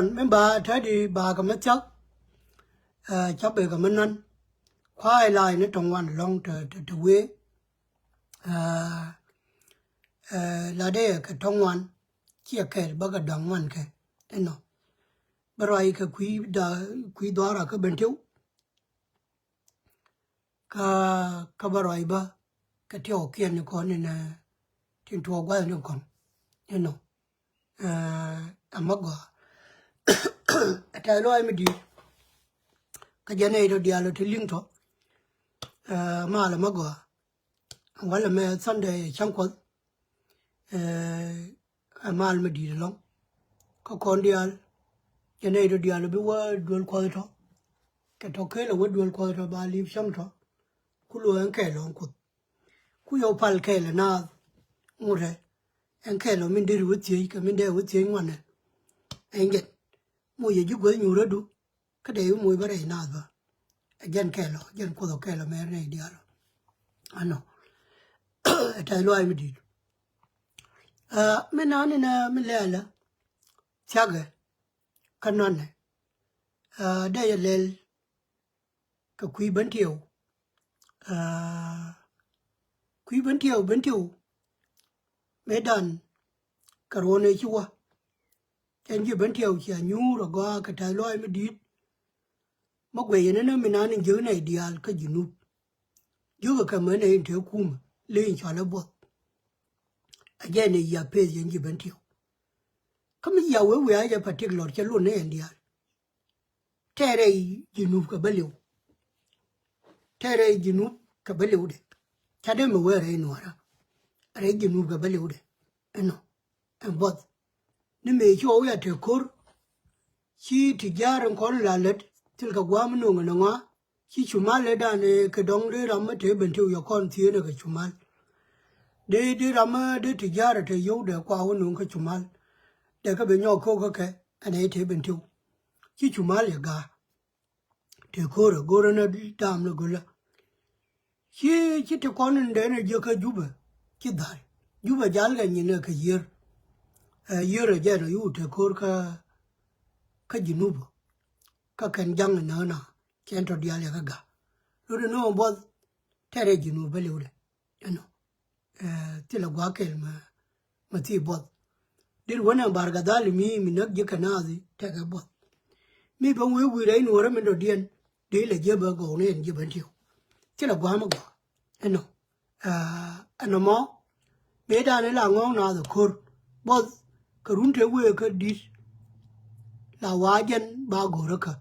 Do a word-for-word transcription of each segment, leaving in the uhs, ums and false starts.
Mi ba te di ba kɛ mi thiak. Ca bek kɛ mi nan. Kuay lay ni tɔŋ wan lɔŋ te te te wee. La dee kɛ tɔŋ wan. Ciɛ kɛɛl bä kɛ da̱ŋ wan kɛ inɔ. Bä ruac kɛ kui̱ da kui̱ dhuaara kä Bentiu. Kä kä bä ruac bä kɛ tiɔɔkiɛn ni kɔn in tin tuɔɔk gua̱th ni kɔn inɔ. Ɛ ma gɔaa. Ɛ tɛth lɔaac mi di̱i̱t. Kä jɛn ɛ itɔ diaal ɔ ti li̱ŋ tɔ. Ɛ mal ɛ ma gɔaa. Walɛ mɛ Sunday cäŋ kuɔth. Ɛ mal mi di̱i̱t ɛlɔ̱ŋ. Kä kɔn diaal jɛn ɛ itɔ diaal ɔ bi wä duel kuɔth tɔ. Kɛ tɔ kel ɛ wä duel kuɔth tɔ ba li̱i̱p cäŋ tɔ. Ku lo̱ ɛn kɛɛl ɔ ɛn kuoth. Ku yɛ wä pal kɛɛl ɛ naath ŋutɛ. Ɛn kɛɛl ɔ min deri wä thiec kɛ min dee wä thiec ŋuanɛ. Ɛn jɛn moc yɛ ji̱ guäth nyuur adu. Kä dee wä moc bä rɛy naath bä. Ɛ jɛn kɛɛl ɔ jɛn kuoth ɔ kɛɛl ɔ mɛr nɛy diaal ɔ. Ɛnɔ. Ɛ tɛth lɔaac mi di̱i̱t. Min naan inɛ mi lɛɛlɛ thiakɛ kä nɔnɛ. Dee yɛ lɛl kɛ kui̱ Bentiu. Kui̱ Bentiu, Bentiu mëëdan kɛ ruɔ̱n ëë ci wä. Cɛn ji̱ Bentiu cia nyuur agɔaa kɛ tɛth lɔaac mi di̱i̱t. Mä guɛy ɛn ɛn min naan in jiäk nɛy diaal kä Junub. Jiäk ɛ kɛ män ɛ in te kumɛ lëë in cɔal ɛ buɔth. A jɛn ɛ yia peth yɛn ji̱ Bentiu. Kä mi yia wee wee a jɛ patik lɔr cɛ luɔn ni ɛn diaal. Tɛɛrɛ Junub kɛ bä liw. Tɛɛrɛ Junub kɛ bä liwdɛ. Ca dee mi wee rɛy nuɔ̱ɔ̱rä. Rɛy Junub kɛ bä liwdɛ. Ɛnɔ ɛn buɔth. Ni mëë ci ɣɔw ya te ko̱r. Ci ti ja̱a̱r in kɔn la lät thil kɛ gua̱a̱m no̱o̱ŋ ɛn ŋɔaa. Ci cumal ëëdan ëë kɛ dɔ̱ŋ dee ram mi te Bentiu yɛ kɔn thieenɛ kɛ cumal. Dee dee ram mi dee ti ja̱a̱r ɛ te yio̱w dee kua wä no̱o̱ŋ kä cumal. Dee kɛ bi nyɔk ko̱k kä kɛ ɛn ëë te Bentiu. Ci cumal yɛ ga̱a̱. Te ko̱rɛ go̱rɛ ni daam ni go̱lä. Ci ci ti kɔn in dee ni jiäk kä Jubɛ ci dhal. Jubɛ jal kɛ nyin ɛ kɛ yiër. Ɛ yiër ɛ jɛn ɛ yuu te ko̱r kä kä Junub. Kä kɛn jaŋ in nä na cɛn tɔ diaal yɛ kä ga̱. Lot in nöö buɔth tɛrɛ Junub bä liwdɛ. Ɛnɔ. Ɛ thilɛ gua̱a̱k kɛl ma ma thii buɔth. Dit wänɛ Barkadhali mi mi näk ji̱ kɛ naath i̱ tɛkɛ buɔth. Mi bä wee wi̱i̱ rɛy nuɔ̱ɔ̱rä min dɔ̱diɛn dee lɛ jiäp ɛ gɔw ni ɛn jiäp ɛn tiw. Thilɛ gua̱a̱k mi gɔaa. Ɛnɔ. Ɛnɔ mɔ mëëdan in la ŋɔ̱ɔ̱ŋ naath ɛ ko̱r buɔth kɛ run te wee kä di̱t. La wa̱a̱ jɛn ba go̱rä kä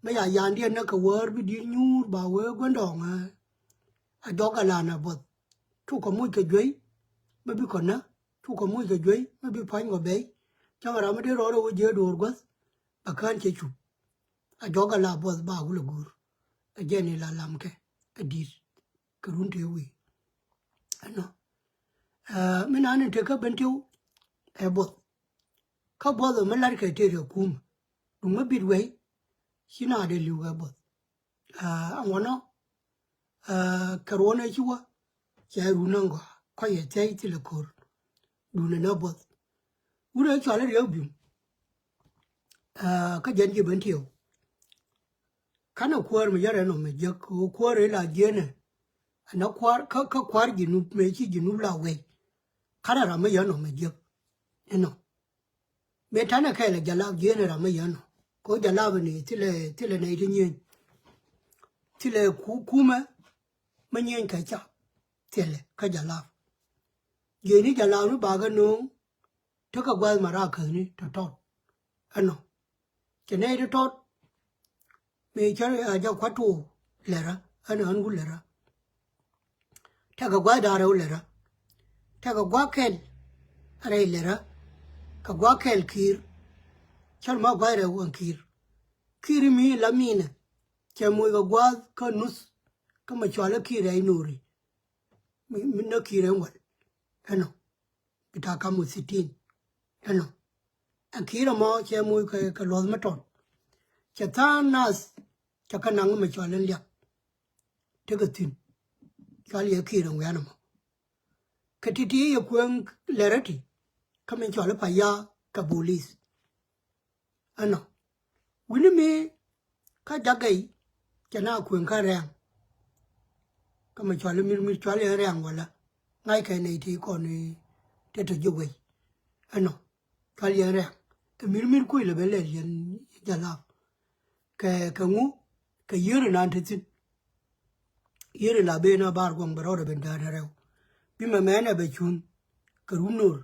mi ca yandiɛn näk kɛ wäär bi di̱t nyuur ba wee guändɔɔŋ ɛ. A jɔk a lan a buɔth. Cukɛ moc kɛ juey mi bi kɔn nä. Cukɛ moc kɛ juey mi bi pua̱ny kɔ bɛy. Cäŋ ram mi dee rɔɔdɛ wä jiee do̱o̱r guäth. Bɛ kään cɛ cup. A jɔk a la buɔth ba wulɛ guur. A jɛn i̱ la lamkɛ a di̱t kɛ run tëë wi̱i̱. Ɛnɔ. Ɛ mi naan in tekä Bentiu ɛ buɔth. Kä buɔth ɛ mi la̱rkɛ tëë rɛ kum. Duŋ mi bit wei ci naath dee li̱w kɛ buɔth. Ɛ ŋuɔnɔ. Ɛ kɛ ruɔ̱n ëë ci wä cɛ run ɛn gɔaa kɔc yɛ thiɛc thilɛ ko̱r. Duundɛ nä buɔth. Wut ëë cɔal i̱ Riɛk Bi̱m. Ɛ kä jɛn ji̱ Bentiu. Ka̱n ɛ kuäär mi yärɛ nɔmɛ jiäk kɛ ɣöö kuäär ëë la jieenɛ. Ɛn ɛ kua̱r kä kä kua̱r Junub mëë ci Junub la wec. Ka̱n ɛ ram mi yär nɔmɛ jiäk. Inɔ. Mëë ta̱nɛ kɛɛl ɛ jalap jieenɛ ram mi yär nɔ. Kɛ ɣöö jalap ni thilɛ thilɛ nɛy ti nyieny. Thilɛ ku kumɛ mi nyieny kɛ ca. Thilɛ kä jalap. Jieenɛ jalap ni bakɛ no̱o̱ŋ. Tekɛ gua̱th ma raak käthni tɔ̱tɔ̱t. Ɛnɔ. Cɛ nɛy ti tɔt. Mëë cä a jɛ kua̱t tuɔɔk lɛrä ɛn ɣän wut lɛrä. Tɛkɛ gua̱th da̱ŋ rɛw lɛrä. Tɛkɛ gua̱th kɛl rɛy lɛrä. Kɛ gua̱th kɛl ki̱i̱r. Cäl ma gua̱th rɛw ɛn ki̱i̱r. Ki̱i̱r mi la minɛ cɛ moc kɛ gua̱th kä nuth. Kä ma cualä ki̱i̱r rɛy no̱ri. Mi, mi nä ki̱i̱r ɛn wal ɛnɔ. Bita kam wä thitin. Ɛnɔ. Ɛ ki̱i̱r ɛmɔ cɛ moc kɛ, kɛ luɔth mi tɔt. Cɛ tha̱a̱ŋ nath cɛ kä naŋ mi cɔal in liak. Tekɛ thi̱n. Cɔal yɛ ki̱i̱r ɛn wian ɛmɔ. Kɛ ti̱ti̱ yɛ kueŋ lɛrä ti. Kä min cɔal i̱ paya kɛ bolis. Ɛnɔ. Wi̱ni mi kä Jagɛy cɛ na kueŋ kä Rɛ̈ɛ̈ŋ. Kä mi cuali mir mir cuali ɛn Rɛ̈ɛ̈ŋ wala. Ŋa̱ckɛ nɛy ti kɔn i̱ te tɔ ji̱ wei. Ɛnɔ. Cuali ɛn Rɛ̈ɛ̈ŋ. Ɛ mir mir kuec lɛ ben lɛl yɛn Jalap. Kɛ kɛ ŋu kɛ yiër inan te thi̱n. Yiër ila ben a Bar Guɔŋ bɛ rɔɔdɛ ben da̱a̱n rɛw. Bi mɛmɛnɛ bɛ cuun kɛ run no̱r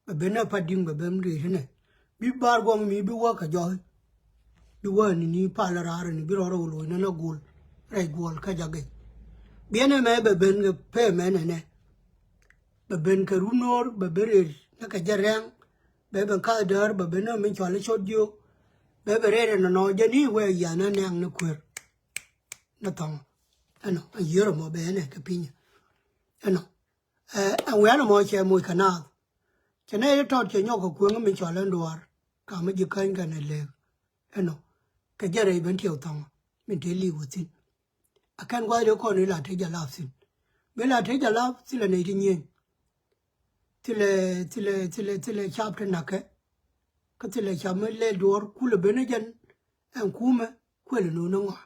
bɛ ben a Pat Di̱ŋ bɛ ben riet inɛ. Bi Bar Guɔŋ mi bi wä kɛ jɔɔc. Bi wä ni ni pal raar ni bi rɔɔdɛ wä loc ni na gol rɛy guɔl kä Jagɛy. Biɛnɛ mɛ bɛ ben kɛ pɛmɛnɛ nɛ. Bɛ ben kɛ run no̱r bɛ ben riet ni kɛ jɛ Rɛ̈ɛ̈ŋ. Bɛ ben ka̱th däär bɛ ben ni mi cuali cɔt jiök. Bɛ bɛ rɛɛt ɛnɔnɔ jɛ ni wee yian ni nɛŋ ni kuer. Ni thɔŋ ɛnɔ ɛ yiër ɛmɔ bɛ ɛnɛ kɛ piny. Ɛnɔ ɛ wian ɛmɔ cɛ moc kɛ naath. Cɛ nɛ yɛ tɔt cɛ nyɔk kɛ kueŋ mi cɔal ɛn duaar ka mi ji̱ käny kɛn ɛ lɛɛk. Ɛnɔ kɛ jɛ rɛy ben tiɛw thɔŋ min te li̱i̱ wä thi̱n. A kɛn gua̱th dee kɔn ila te Jalap thi̱n. Mi la te Jalap thilɛ nɛy ti nyieny. Thilɛ thilɛ thilɛ thilɛ cap te na̱kɛ. Kä thilɛ cap mi lɛ duɔ̱ɔ̱r kulɛ ben ɛ jɛn ɛn kumɛ kuɛl ɛ no̱o̱n ɛ ŋɔa.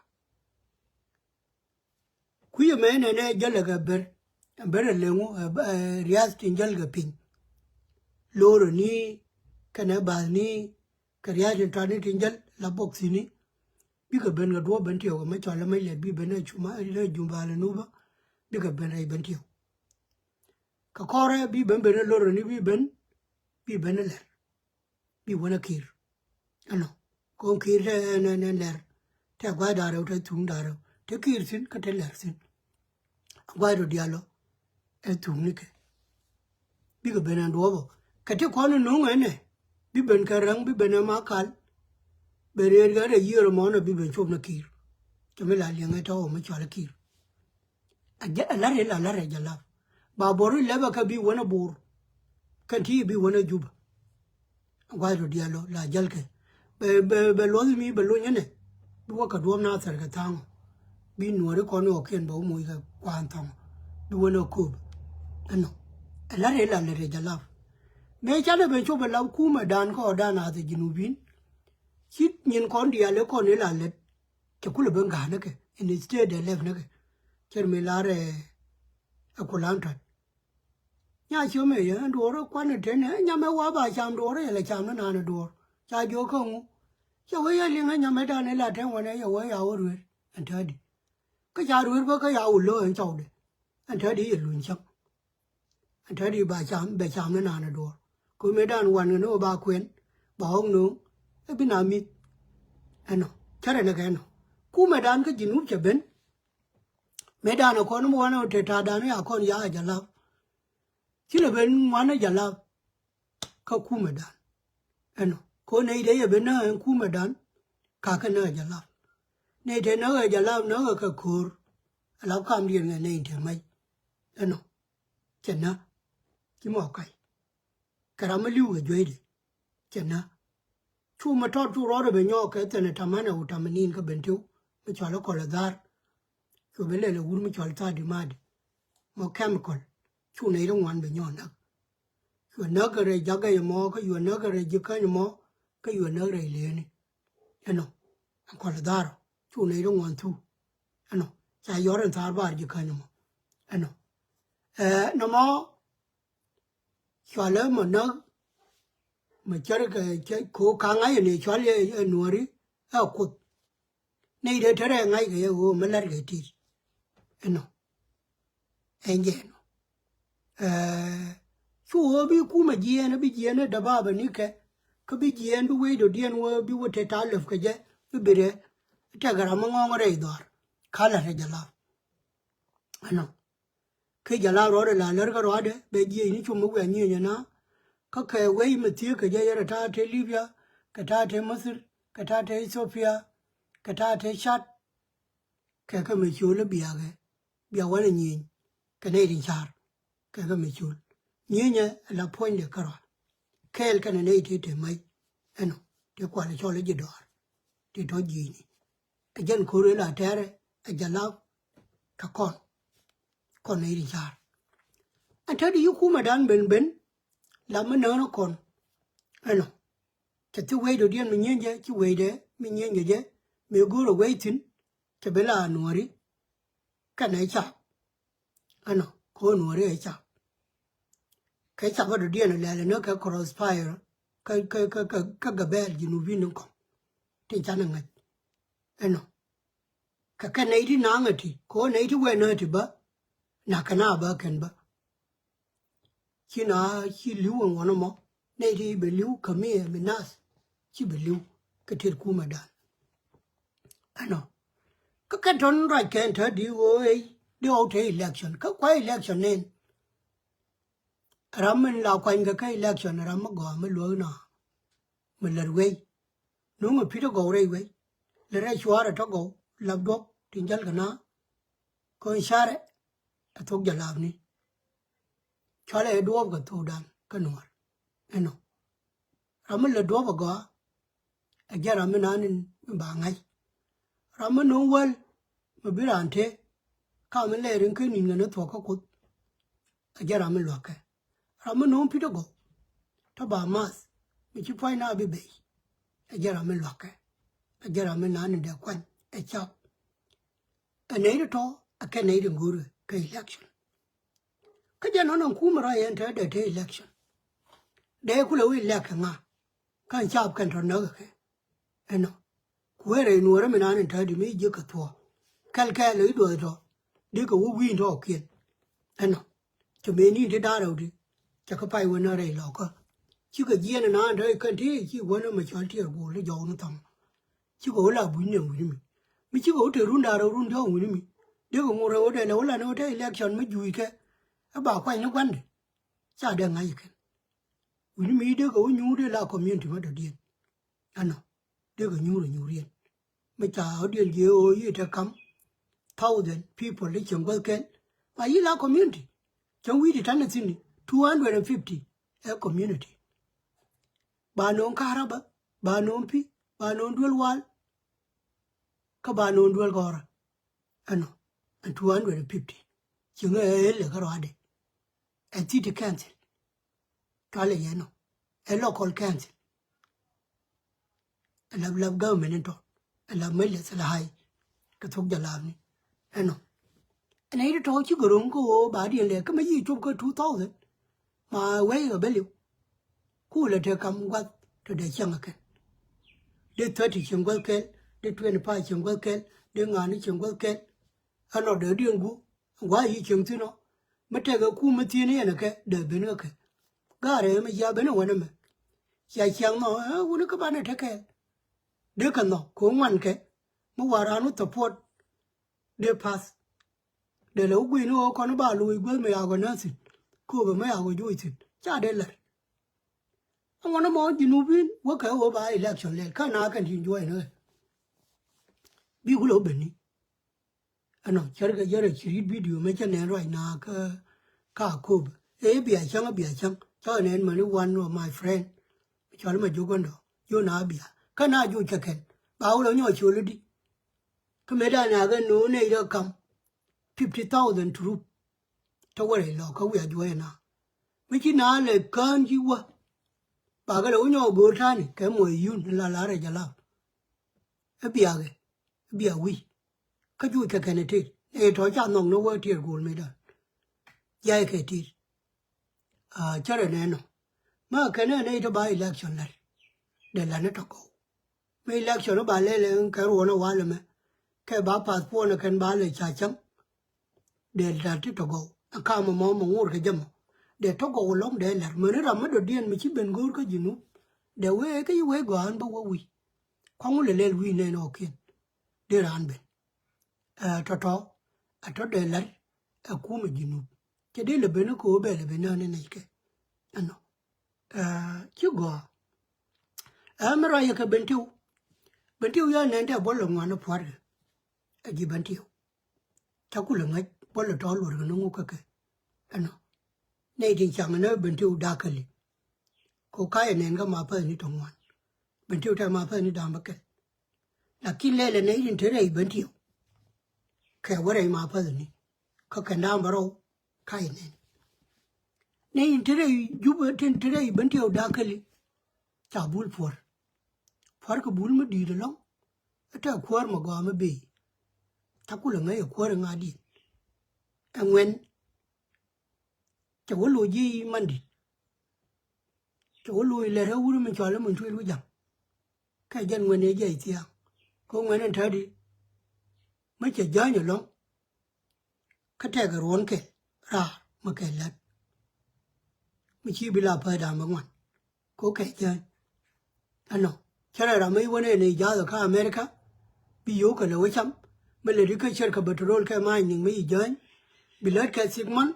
Kui̱ ɛmɛ nɛnɛ jälɛ kɛ ber. Ber ɛ leŋu ɛ riath tin jäl kɛ piny. Lo̱o̱rä ni kɛnɛ bath ni kɛ riath tin tɔt ni tin jäl la bok thi̱n ni. Bikɛ ben kɛ duɔ̱ɔ̱p ben tiɛw kɛ mɛ cɔl ɛmɛ lɛt bi ben ɛ cuma ɛ jumba lɛ nupä. Bikɛ ben rɛy ben tiɛw. Kɛ kɔrɛ bi ben ben ɛ lo̱o̱rä ni bi ben bi ben ɛ lɛr. Bi wänä ki̱i̱r. Ɛnɔ ko̱n ki̱i̱r te ɛn ɛn ɛn lɛr. Te gua̱c da̱ŋ rɛw te thuŋ da̱ŋ rɛw te ki̱i̱r thi̱n kä te lɛr thi̱n. Gua̱c rɔ diaal ɔ ɛ thuŋ nikɛ. Bikɛ ben ɛn duɔ̱ɔ̱p ɔ kɛ ti kɔn in no̱o̱ŋ ɛnɛ. Bi ben kɛ räŋ bi ben ɛ ma kal. Ben rëër kɛ rɛ yiëër ɛmɔ ɛnɔ bi ben cop ni ki̱i̱r. Cɛ mi la liɛŋ ɛ tɔ̱ ɔ mi cual ɛ ki̱i̱r. A jɛ a la̱r ila la̱r ɛ Jalap. Ba bor ilɛpɛ kä bi wänä Bor. Kɛn ti bi wänä Juba. Gua̱c rɔ diaal ɔ la jälkɛ. Bɛ bɛ bɛ luɔth mi bɛ lony ɛnɛ. Bi wä kɛ duɔ̱ɔ̱p na thɛr kɛ tha̱a̱ŋ ɔ. Bi nuɔ̱ɔ̱ri kɔn ɔ kiɛn bɛ wä moc kɛ kua̱a̱n tha̱a̱ŋ ɔ. Bi wänä Kööb. Ɛnɔ ɛ la̱r ila la̱r ɛ Jalap. Mëë canɛ ben cop ɛ lap kumɛ dan kä ɔ dan a thɛ Jinubin. Ci nyin kɔn diaal ɛ kɔn ila lät. Cɛ kulɛ ben ga̱a̱n nikɛ in state ɛ lɛp nikɛ. Cɛr mi lar ɛ ɛ kulaŋ tɔt. Nya ciömɛ yɛ ɛn duɔ̱ɔ̱r ɛ kuan ɛ ten ɛ nyamɛ wa ba cam duɔ̱ɔ̱r ɛ yɛ lɛ cam ni naan ɛ duɔ̱ɔ̱r. Ca jiök kä ŋu. Cɛ wee yɛ liŋ ɛ nyamɛ dan ɛ la ten wanɛ yɛ wee ya wä rueer ɛn täädi. Kä ca rueer bä kä ya wä lo̱ ɛn cɔwdɛ. Ɛn täädi yɛ luny cäŋ. Ɛn täädi ba cam bɛ cam ni naan ɛ duɔ̱ɔ̱r. Kä mëë dan wan kɛ ni wä ba kuɛn ba ɣɔ̱k no̱o̱ŋ. Ɛ bi na mi̱th. Ɛnɔ cärɛ ni kɛ ɛnɔ. Kumɛ dan kä Jinub cɛ ben. Mëë dan ɛ kɔn mi wanɛ wä te ta̱a̱ dan ya kɔn ya ɛ Jalap. Ci lɛ ben ŋuan ɛ Jalap. Kä kumɛ dan ɛnɔ ko̱ nɛy dee yɛ ben näk ɛn kumɛ dan. Kakä näk ɛ Jalap. Nɛy te näk ɛ Jalap näk ɛ kɛ ko̱o̱r. Ɛ lap kam diɛn ŋɛ nɛy te mac. Ɛnɔ cɛ näk. Ci mɔ kac. Kɛ ram mi li̱w kɛ jueydi. Cɛ näk. Cu mɛ tɔt cu rɔɔdɛ bɛ nyɔɔk kɛ thɛnɛ tamänɛ wä tamɛ ni̱n kä ben tiw mi cɔal i̱ kɔl ɛ dha̱a̱r. Cu bɛ lɛl ɛ wur mi cɔal tha̱a̱r di ma̱a̱di mɔ chemical. Cu nɛy ri ŋuan bɛ nyɔɔk näk. Cu näk kɛ rɛy jakä yɛ mɔ kä cu näk kɛ rɛy ji̱ käny mɔ kä cu näk rɛy lëëni. Ɛnɔ ɛn kɔl ɛ dha̱a̱r ɔ cu nɛy ri ŋuan thuk. Ɛnɔ ca yɔr ɛn tha̱a̱r bar ji̱ käny mɔ. Ɛnɔ ɛ nɔmɔ. Cualɛ mɔ näk mɔ cär kɛ cä ko̱o̱k ka̱ŋ a yɛn i̱ cual yɛ ɛ nuɔ̱ɔ̱ri ɛ kuoth. Nɛy dee te rɛɛ ŋa̱c kɛ yɛ ɣöö mi la̱t kɛ ti̱i̱t. Ɛnɔ ɛn jɛ ɛnɔ. Ɛɛ cu ɣöö bi kumɛ jiɛɛn bi jiɛɛn ɛ däbaabä nikɛ kä bi jiɛɛn bi wec dɔ̱diɛn wee bi wä te ta̱a̱ läp kɛ jɛ bi bi rɛ. Tɛk ram mi ŋɔ̱ɔ̱ŋ rɛy dhɔaar ka̱ la̱t ɛ jɛ la̱a̱p. Ɛnɔ. Kä Jalap rɔɔdɛ la lär kä rɔadɛ bɛ jiɛc ni cum mi wiaa nyieenyɛ na. Kä kɛ wec mi thieek kɛ jɛ yɛn rɛ ta̱a̱ te Libya kɛ ta̱a̱ te Mithir kɛ ta̱a̱ te Ethiopia kɛ ta̱a̱ te Chad. Kɛ kɛ mi ciöl i̱ biakɛ bia wanɛ nyieny kɛ nɛy tin ca̱r. Kɛ kɛ mi ciöl nyieenyɛ la puɔ̱nydɛ kä rɔa. Kɛɛl kɛnɛ nɛy ti te mac ɛnɔ ti kual cɔl i̱ ji̱ dɔaar ti tɔ̱ ji̱i̱ni. Ɛ jɛn ko̱r ëë la tɛ̈rɛ ɛ Jalap kɛ kɔn. Kɔn nɛy ri ca̱r. Ɛn te di yi kumɛdan ben ben la mi näänä kɔn. Ɛnɔ Cɛ thik wecdɔ̱diɛn mi nyieeny jɛ, ci wecdɛ mi nyieeny jɛ jɛ, mi go̱o̱rɛ wec thi̱n, cɛ bi la Nuɔ̱ɔ̱ri kɛnɛ cap. Ɛnɔ, kɛ ɣöö Nuɔ̱ɔ̱ri ɛ cap. Kɛ cap ɣä dɔ̱diɛn ɛ lɛl ɛnɔ kɛ crossfire kä, kä, kä, kä, kä gabɛɛl Junubin ni kɔŋ tin canɛ ŋäc. Ɛnɔ, kɛ kɛn nɛy ti naaŋ ɛ ti, kɛ ɣöö nɛy ti wɛn ɛ ti bä, nak kɛn a bä kɛn bä. Ci na ci li̱w ɛn ɣɔn ɛmɔ, nɛy ti bɛ li̱w kä mi ɛ mi nath, ci bɛ li̱w kɛ tet kumɛ dan. Ɛnɔ, kä kɛ tɔn ruac kɛn te di ɣöö ɛ di ɣɔw te election, kä kua election nɛn. Ram min la kuany kɛ kä election, ram mi gɔaa mi luäk na mi lät wei. Nuŋ ɛ pi̱t ɛ gɔw rɛy wei. Lät rɛy cuaar ɛ tɔ gɔw, lap duɔ̱p tin jäl kɛ na. Kɔn carɛ ɛ thok jɛ lapni. Cualɛ ɛ duɔ̱ɔ̱p kɛ thokdan kä Nuɔ̱ɔ̱r. Ɛnɔ, ram mi lät duɔ̱ɔ̱p ɛ gɔaa, ɛ jɛn ram mi naan in mi ba ŋa̱c. Ram mi no̱o̱ŋ wäl mi bi raan tëë, ka mi lɛɛr in ken ni̱n kɛn thuɔ̱k kä Kuoth. Ɛ jɛn ram mi lua̱kɛ. Ram mi no̱o̱ŋ pi̱t ɛ gɔw, tɔ ba math, mi ci pua̱ny na bi bey. Ɛ jɛn ram mi lua̱kɛ. Ɛ jɛn ram mi naan in dee kuany ɛ cap. Ɛ nɛy ti tɔ, ɛ kɛ nɛy ti go̱o̱rɛ kɛ election. Kä jɛn nɔn ɛn kumɛ rɔy ɛn te dee te election. Dee kulɛ wi̱i̱ lɛk kɛ ŋa? Kä ɛn caap kɛn tɔ näk kɛ. Ɛnɔ, ku wee rɛy Nuɔ̱ɔ̱rä mi naan in te di mi jiäk kɛ thuɔ̱ɔ̱. Kɛl kɛɛl i̱ duɔth tɔ, di kɛ wä wi̱i̱ in tɔɔkiɛn. Ɛnɔ, cɛ mëë ni̱n ti da̱a̱r rɛw di, cɛ kɛ pay wänä rɛy lɔkä. Cikɛ jiɛn in naan te kɛn ti ci wänä mɛ cɔl tiɛɛr guɔl i̱ jɔw ni thɔŋ. Cikɛ wä la buny nɛn wi̱ni mi. Mi cikɛ wä te run da̱a̱r rɛw run diɔ̱ɔ̱ŋ wi̱ni mi. Dee kɛ ŋuɔ̱t rɛw wä dee lɛ wä la ni wä te election mi juuc kɛ. Ɛ ba kuany ni gua̱ndɛ. Ca dee ŋa̱c kɛn. Wi̱ni mi dee kɛ wä nyuur dee la community ma dɔ̱diɛn. Ɛnɔ, dee kɛ nyuur ɛ nyuur yɛn. Mi ca ɣä diɛn jiɛ ɣöö yi te kam thousand people di cieŋ guäth kɛl. Ma yi la community. Cieŋ wi̱i̱ ti ta̱n ɛ thi̱n ni two hundred and fifty ɛ community. Ba no̱o̱ŋ Ka̱a̱r Abä, ba no̱o̱ŋ Pi̱, ba no̱o̱ŋ Duel Wal. Kä ba no̱o̱ŋ Duel Gɔ̱rä. Ɛnɔ, ɛn two hundred and fifty. Cieŋ ɛ ëël ɛ kä ruaadɛ. Ɛ city council. Cualɛ yɛ nɔ. Ɛ local council. Ɛ lap lap government in tɔ. Ɛ lap mɛ lɛ thilɛ hai. Kɛ thok jɛ lapni. Ɛnɔ. Ɛn ɛ yit tɔ ci gɛ ro̱ŋ kä ɣöö ba diɛn lɛ kä mɛ yi cop kä two thousand. Ma wee kɛ bä liw. Ku lɛ te kam gua̱th te dee cieŋ ɛ kɛn. Dee thirty cieŋ gua̱th kɛl, dee twenty five cieŋ gua̱th kɛl, dee ŋa̱ni cieŋ gua̱th kɛl. Ɛnɔ dee diɛn guuk. Gua̱a̱ yi cieŋ thi̱n ɔ. Mi tɛkɛ kum mi thi̱n yɛn ɛ kɛ dee ben kä kɛ. Gaarɛ mi cia ben ɛ wänɛ mɛ. Cia ciaŋ nɔ ɛ wuni kä banɛ te kɛɛl. Dee kɛ nhɔk kɛ ŋuan kɛ. Mi wa̱a̱ raan wä support. Dee path. Dee lɛ wä gui̱n ni ɣöö kɔn ba lo̱c guäth mi yakɔ nääthin. Kööbä mi yakɔ juɔc thi̱n ca dee la̱r. Ɛŋɔn ɛmɔ Junubin wä kɛ ɣöö ba election lɛl kä na kɛn tin juɔc ni ɣɛ. Bi kulɛ wä ben ni. Ɛnɔ cärkɛ järɛ ci ri̱t video mɛ cä nɛn ruac na kä ka kööbä. Ëë bia cäŋ bia cäŋ cä nɛn mäni one of my friend. Cɔl mɛ jok ɛndɔ jok na bia kä na jok cä kɛn ba wä lɔ nyɔk col i̱di. Kä mëë dan a kɛ no̱o̱ŋ nɛy rɛ kam fifty thousand troop. Te wä rɛy lɔ kä wiaa juɔyɛ na. Mi ci na lɛ kään ci wä. Ba kɛ lɛ wä nyɔk go̱o̱r ta̱a̱ni kɛ muɔc yun la la rɛy jɛ lap. Ɛ biakɛ, ɛ biak wi̱c. Kä juuc kɛ kɛn ɛ tet nɛ tɔ̱ ca nhɔk ni wä tiɛɛr go̱o̱r mëë dan. Jiay kɛ tet. Cärɛ nɛn nɔ. Ma kɛn ɛ nɛy te ba election la̱t. Dee la̱t ni tɔ̱ gɔw. Mi election ba lɛl ɛn kɛ ruɔn ɛ wal ɛmɛ. Kɛ ba passport ni kɛn ba lɛ ca cäŋ. Dee la̱t ti tɔ̱ gɔw. Ɛ kam ɛmɔ mɛ ŋuur kɛ jɛ mɔ. Dee tɔ̱ gɔw ɛlɔ̱ŋ dee la̱t. Mäni ram mi dɔ̱diɛn mi ci ben go̱o̱r kä Junub. Dee wee kä yi wee gɔaa ɛn bä wä wi̱c. Kua̱ŋ wä lɛ lɛl wi̱i̱ nɛn ɛ ɣɔ̱kiɛn. Dee raan ben. Ɛ tɔ̱tɔ̱ ɛ tɔ̱ dee la̱t ɛ kumɛ Junub. Cɛ dee lɛ ben kä ɣöö bɛ lɛ ben nään ni nɛckɛ. Ɛnɔ. Ɛ ci gɔaa. Ɛ mi ruac yɛ kɛ Bentiu. Bentiu yɛ nɛn tɛ buɔl lɛ ŋuan ɛ pua̱tkɛ. Ɛ ji̱ Bentiu. Ca kulɛ ŋäc buɔl lɛ tɔ̱ luɔr kɛ ni ŋuk kä kɛ. Ɛnɔ. Nɛy tin caŋ ni Bentiu da̱käli. Ko kayɛ nɛn kä ma päthni tɔ ŋuan. Bentiu tɛ ma päthni da̱ŋ bä kɛl. Lakin lɛlɛ nɛy tin te rɛy Bentiu. Kɛ wä rɛy ma päthni. Kä kɛn da̱ŋ bä rɔw kayɛ nɛn. Nɛy tin te rɛy Jubɛ tin te rɛy Bentiu da̱käli. Ca bul puɔr. Kuäär kɛ bul mi di̱i̱t ɛlɔ̱ŋ. Ɛ tɛk kuäär mɛ gɔaa mi bee. Thakulɛ ŋäc ɛ kuäär ɛ ŋa̱diɛn. Ɛ ŋuɛn. Cɛ wä loc ji̱ mandit. Cɛ wä loc lɛt rɛw wut mi cɔal i̱ min tuil wi̱c ja̱ŋ. Kɛ jɛn ŋuɛn ëë jiɛc thia̱a̱ŋ. Kɛ ŋuɛn ɛn tätdi. Mi cɛ jäny ɛlɔ̱ŋ. Kä tɛkɛ ruɔ̱n kɛl raar mi kɛ lät. Mi ci bi la päth da̱a̱m bä ŋuan. Ko kɛ jäny. Ɛnɔ cä rɛy ram mi wänɛ ni ja̱a̱th kä America. Bi yio̱w kɛ lɛ wä cam. Mi lɛ di kä cɛr kɛ bɛ torol kɛ ma̱a̱ny niŋ mi yi jäny. Bi lät kɛ thiek man.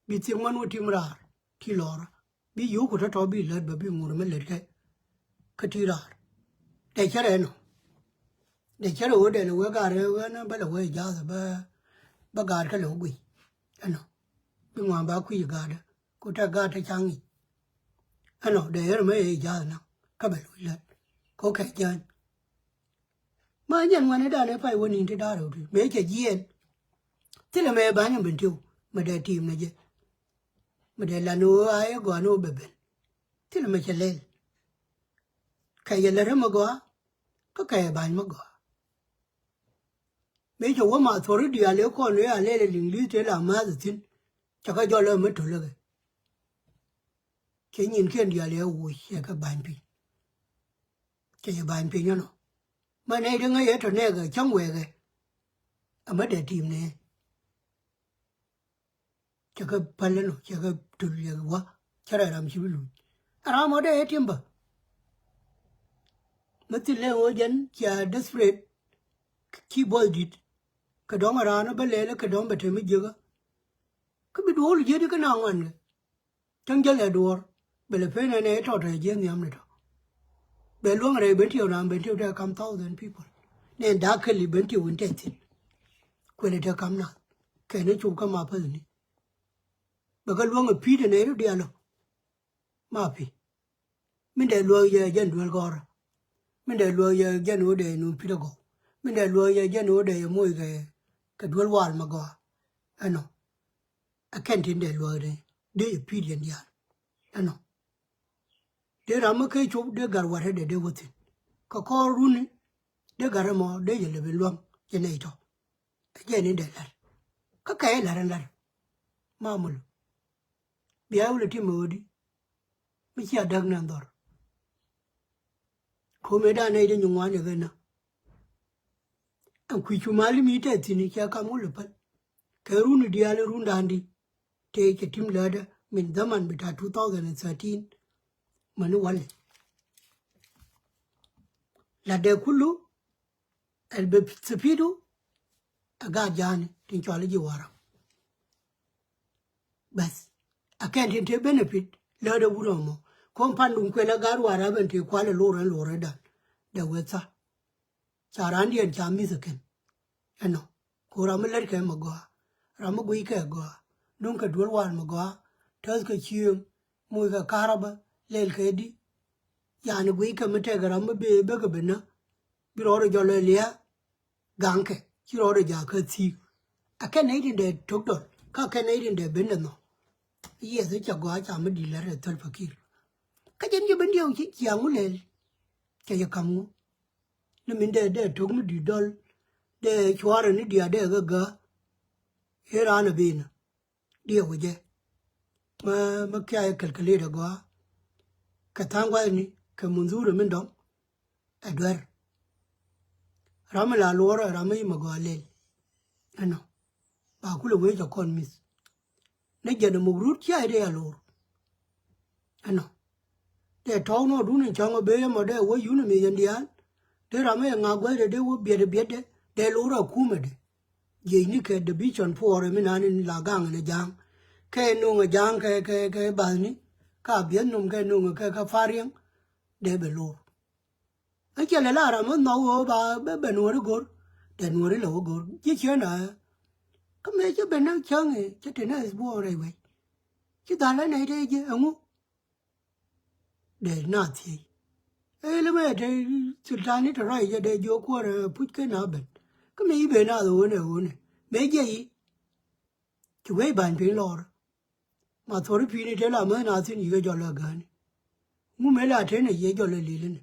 Bi thiek man wä tim raar ti lɔɔrä. Bi yio̱w ku tɔ̱tɔ̱ bi lät bä bi ŋur mi lät kɛ. Kä ti raar. Dɛ cärɛ ɛnɔ. Dɛ cärɛ ɣöö dɛn ɛ wee ga̱a̱r ɛ ɣän bä lɛ wee ja̱a̱th bä. Bä ga̱a̱r kä lɛ wä guiy. Ɛnɔ. Bi ŋuan ba kui̱ ga̱a̱dä. Ku tɛ ga̱a̱r tɛ ca̱ŋ i̱. Ɛnɔ dɛ ɣän mɛ ɛ ja̱a̱th naŋ. Kä bɛ lo̱c lät. Ko kɛ jäny. Mä nyɛn ŋuɛ̈ni danɛ pay wä ni̱n ti da̱r rɛw ti mëë cɛ jiɛɛn. Thilɛ mëë ba̱ny in ben tiw. Mä dee tiim nɛ jɛ. Mä dee lan ni ɣöö a yɛ gɔaa ni ɣöö bɛ ben. Thilɛ mɛ cɛ lɛl. Kɛ yɛ lät räm a gɔaa. Kä kɛ yɛ ba̱ny mä gɔaa. Mëë cɛ wä ma thuɔ̱ri diaal ëë kɔn ëë a lɛl ɛ liŋ li̱th tëë la ma̱a̱th ɛ thi̱n. Cɛ kɛ jɔl ɛ mi töl ɛ kɛ. Cɛ nyinkiɛn diaal ëë woc cɛ kɛ ba̱ny piny. Cɛ yɛ ba̱ny piny ɛnɔ. Mɛ nɛy ti ŋäc ɛ tɔ nɛɛkɛ cäŋ wɛɛkɛ. Ɛmɛ dee tiim nɛ. Cɛ kɛ päl ɛnɔ cɛ kɛ töl yɛ wä. Cä rɛy ram ci bi luc. Ɛ ram ɔ dee ɛ tiim bä. Mɛ thil lɛ ɣöö jɛn cia desperate. Ci buɔth di̱t. Kɛ dɔ̱ŋ ɛ raan ɛ bä lɛl ɛ kɛ dɔ̱ŋ bɛ te mi jiäkä. Kä bi duɔ̱ɔ̱l jiädi kä na ŋuan kɛ. Cäŋ jälɛ duɔ̱ɔ̱r bɛ lɛ pen ɛn ɛ tɔt ɛ jiɛn nhiam ni tɔ. Bɛ luäŋ rɛy ben tiɛw naaŋ ben tiɛw tɛ kam thousand people. Nɛ dak kɛli ben tiɛw in tɛ thi̱n. Kuɛlɛ tɛ kam nath kɛn ɛ cop kä ma päthni. Bɛ kä luäŋ ɛ pi̱i̱t ɛn ɛ rut dialɔ. Ma pi̱. Min dee luäk yɛ jɛn duel gɔrä. Min dee luäk yɛ jɛn ɣöö dee nun pi̱t agɔw. Min dee luäk yɛ jɛn ɣöö dee yɛ moc kɛ kɛ duel wal ma gɔaa. Ɛnɔ. Ɛ kɛn tin dee luäk dee dee yɛ pi̱i̱t yɛn diaal. Ɛnɔ. Dee ram mi kee cop dee gat watädɛ dee wä thi̱n. Kɛ kɔr runi dee gat ɛmɔ dee yɛ lɛ ben luäŋ yɛ nɛy tɔ. Ɛ jɛn in dee la̱r. Kä kɛ yɛ la̱r in la̱r. Ma mul. Bia wulɛ ti mɛ ɣöödi. Mi cia däk nɛ dhɔr. Ko̱mɛ dan nɛy dee nyi ŋuan yɛ kɛ nä. Ɛn kui̱ cu mal mi tɛ thi̱n cia kam wulɛ päl. Kɛ runi diaal in run da̱a̱n di. Tëë cɛ tim läätdä min dhaman bita two thousand and thirteen. Mäni walɛ. Latdɛ kulu. Ɛl bɛ thipidu. Ɛ gaat ja̱a̱ni tin cɔal i̱ ji̱ waram. Bɛth. A kɛn tin te benefit läätdɛ wurɛ mɔ. Ko̱n pandun kuɛl ɛ gaat waram ɛn te kualɛ lorɛ lorɛ dan. Dɛ weth tha. Ca randiɛn ca mi̱th ɛ kɛn. Ɛnɔ. Ku ram mi lät kɛ mɛ gɔaa. Ram mi guic kɛ gɔaa. Duŋ kɛ duel wal mɛ gɔaa. Täth kɛ cieŋ. Moc kɛ karabä. Lɛl kɛ di. Yani guic kɛ mi tɛk ram mi bee bekɛ ben nä. Bi rɔɔdɛ jɔl ɛ lia̱a̱. Gaŋkɛ ci rɔɔdɛ jakä thi̱i̱k. A kɛn nɛy tin dee tok dɔl kä kɛn nɛy tin dee ben dɛ nhɔk. Yiɛth ca gɔaa ca mi di̱t lät ɛ thöl pakir. Kä jɛn jɛ ben diɛw ci ciaŋ ŋu lɛl. Cɛ jɛ ka̱m ŋu. Ni min dee dee tok mi di̱t dɔl dee cuarɛ ni diaat dee kä gää. I̱ raan ɛ ben diɛw jɛ. Mä mä kia yɛ kɛlkɛlɛt ɛ gɔaa. Kɛ tha̱a̱ŋ gua̱thni kɛ mundhurɛ min dɔ̱ŋ. Ɛ duer. Ram mi la luɔr ɛ ram mi mɛ gɔaa lɛl. Ɛnɔ. Ba kulɛ wee cɛ kɔn mi̱th. Ni jɛn ɛ muk rut cia ɛ dee a luɔr. Ɛnɔ. Dee tɔ̱w nɔ dun in cäŋ ɔ ben yɛ mɔ dee wä yun in mi yɛn diaal. Dee ram mi yɛ ŋak guäthdɛ dee wä biɛt ɛ biɛtdɛ dee luɔr a kumɛdɛ. Jiecni kɛ division puɔɔrɛ mi nani la gaŋ ni ja̱a̱ŋ. Kɛ nuŋ ɛ ja̱a̱ŋ kɛ kɛ kɛ bathni. Ka biɛth nom kɛ nuŋ kɛ kɛ pariɛŋ. Dee bɛ lor. Ɛ cɛ lɛ la ram mi nhɔk ɣöö ba bɛ bɛ nuɔri go̱r. Dee nuɔri lɛ wä go̱r ji̱ ciën a. Kä mëë cä ben ni cäŋ i̱ cä te ni ɛ buɔɔr rɛy wec. Ci dhal ɛ nɛy te ji̱ ɛŋu. Dee naath thiec. Ëë lä mɛ te thil tani te ruac jɛ dee jiök kuäärä puc ken a ben. Kä mi i̱ ben naath ɣöönɛ ɣöönɛ mëë jiɛc i̱. Ci wec ba̱ny piny lɔɔr. Ma thuɔ̱ri pi̱i̱ni te la mäth naath thi̱n yi̱ kɛ jɔl a gääni. Ŋu mëë la tenɛ yɛ jɔl a lilini.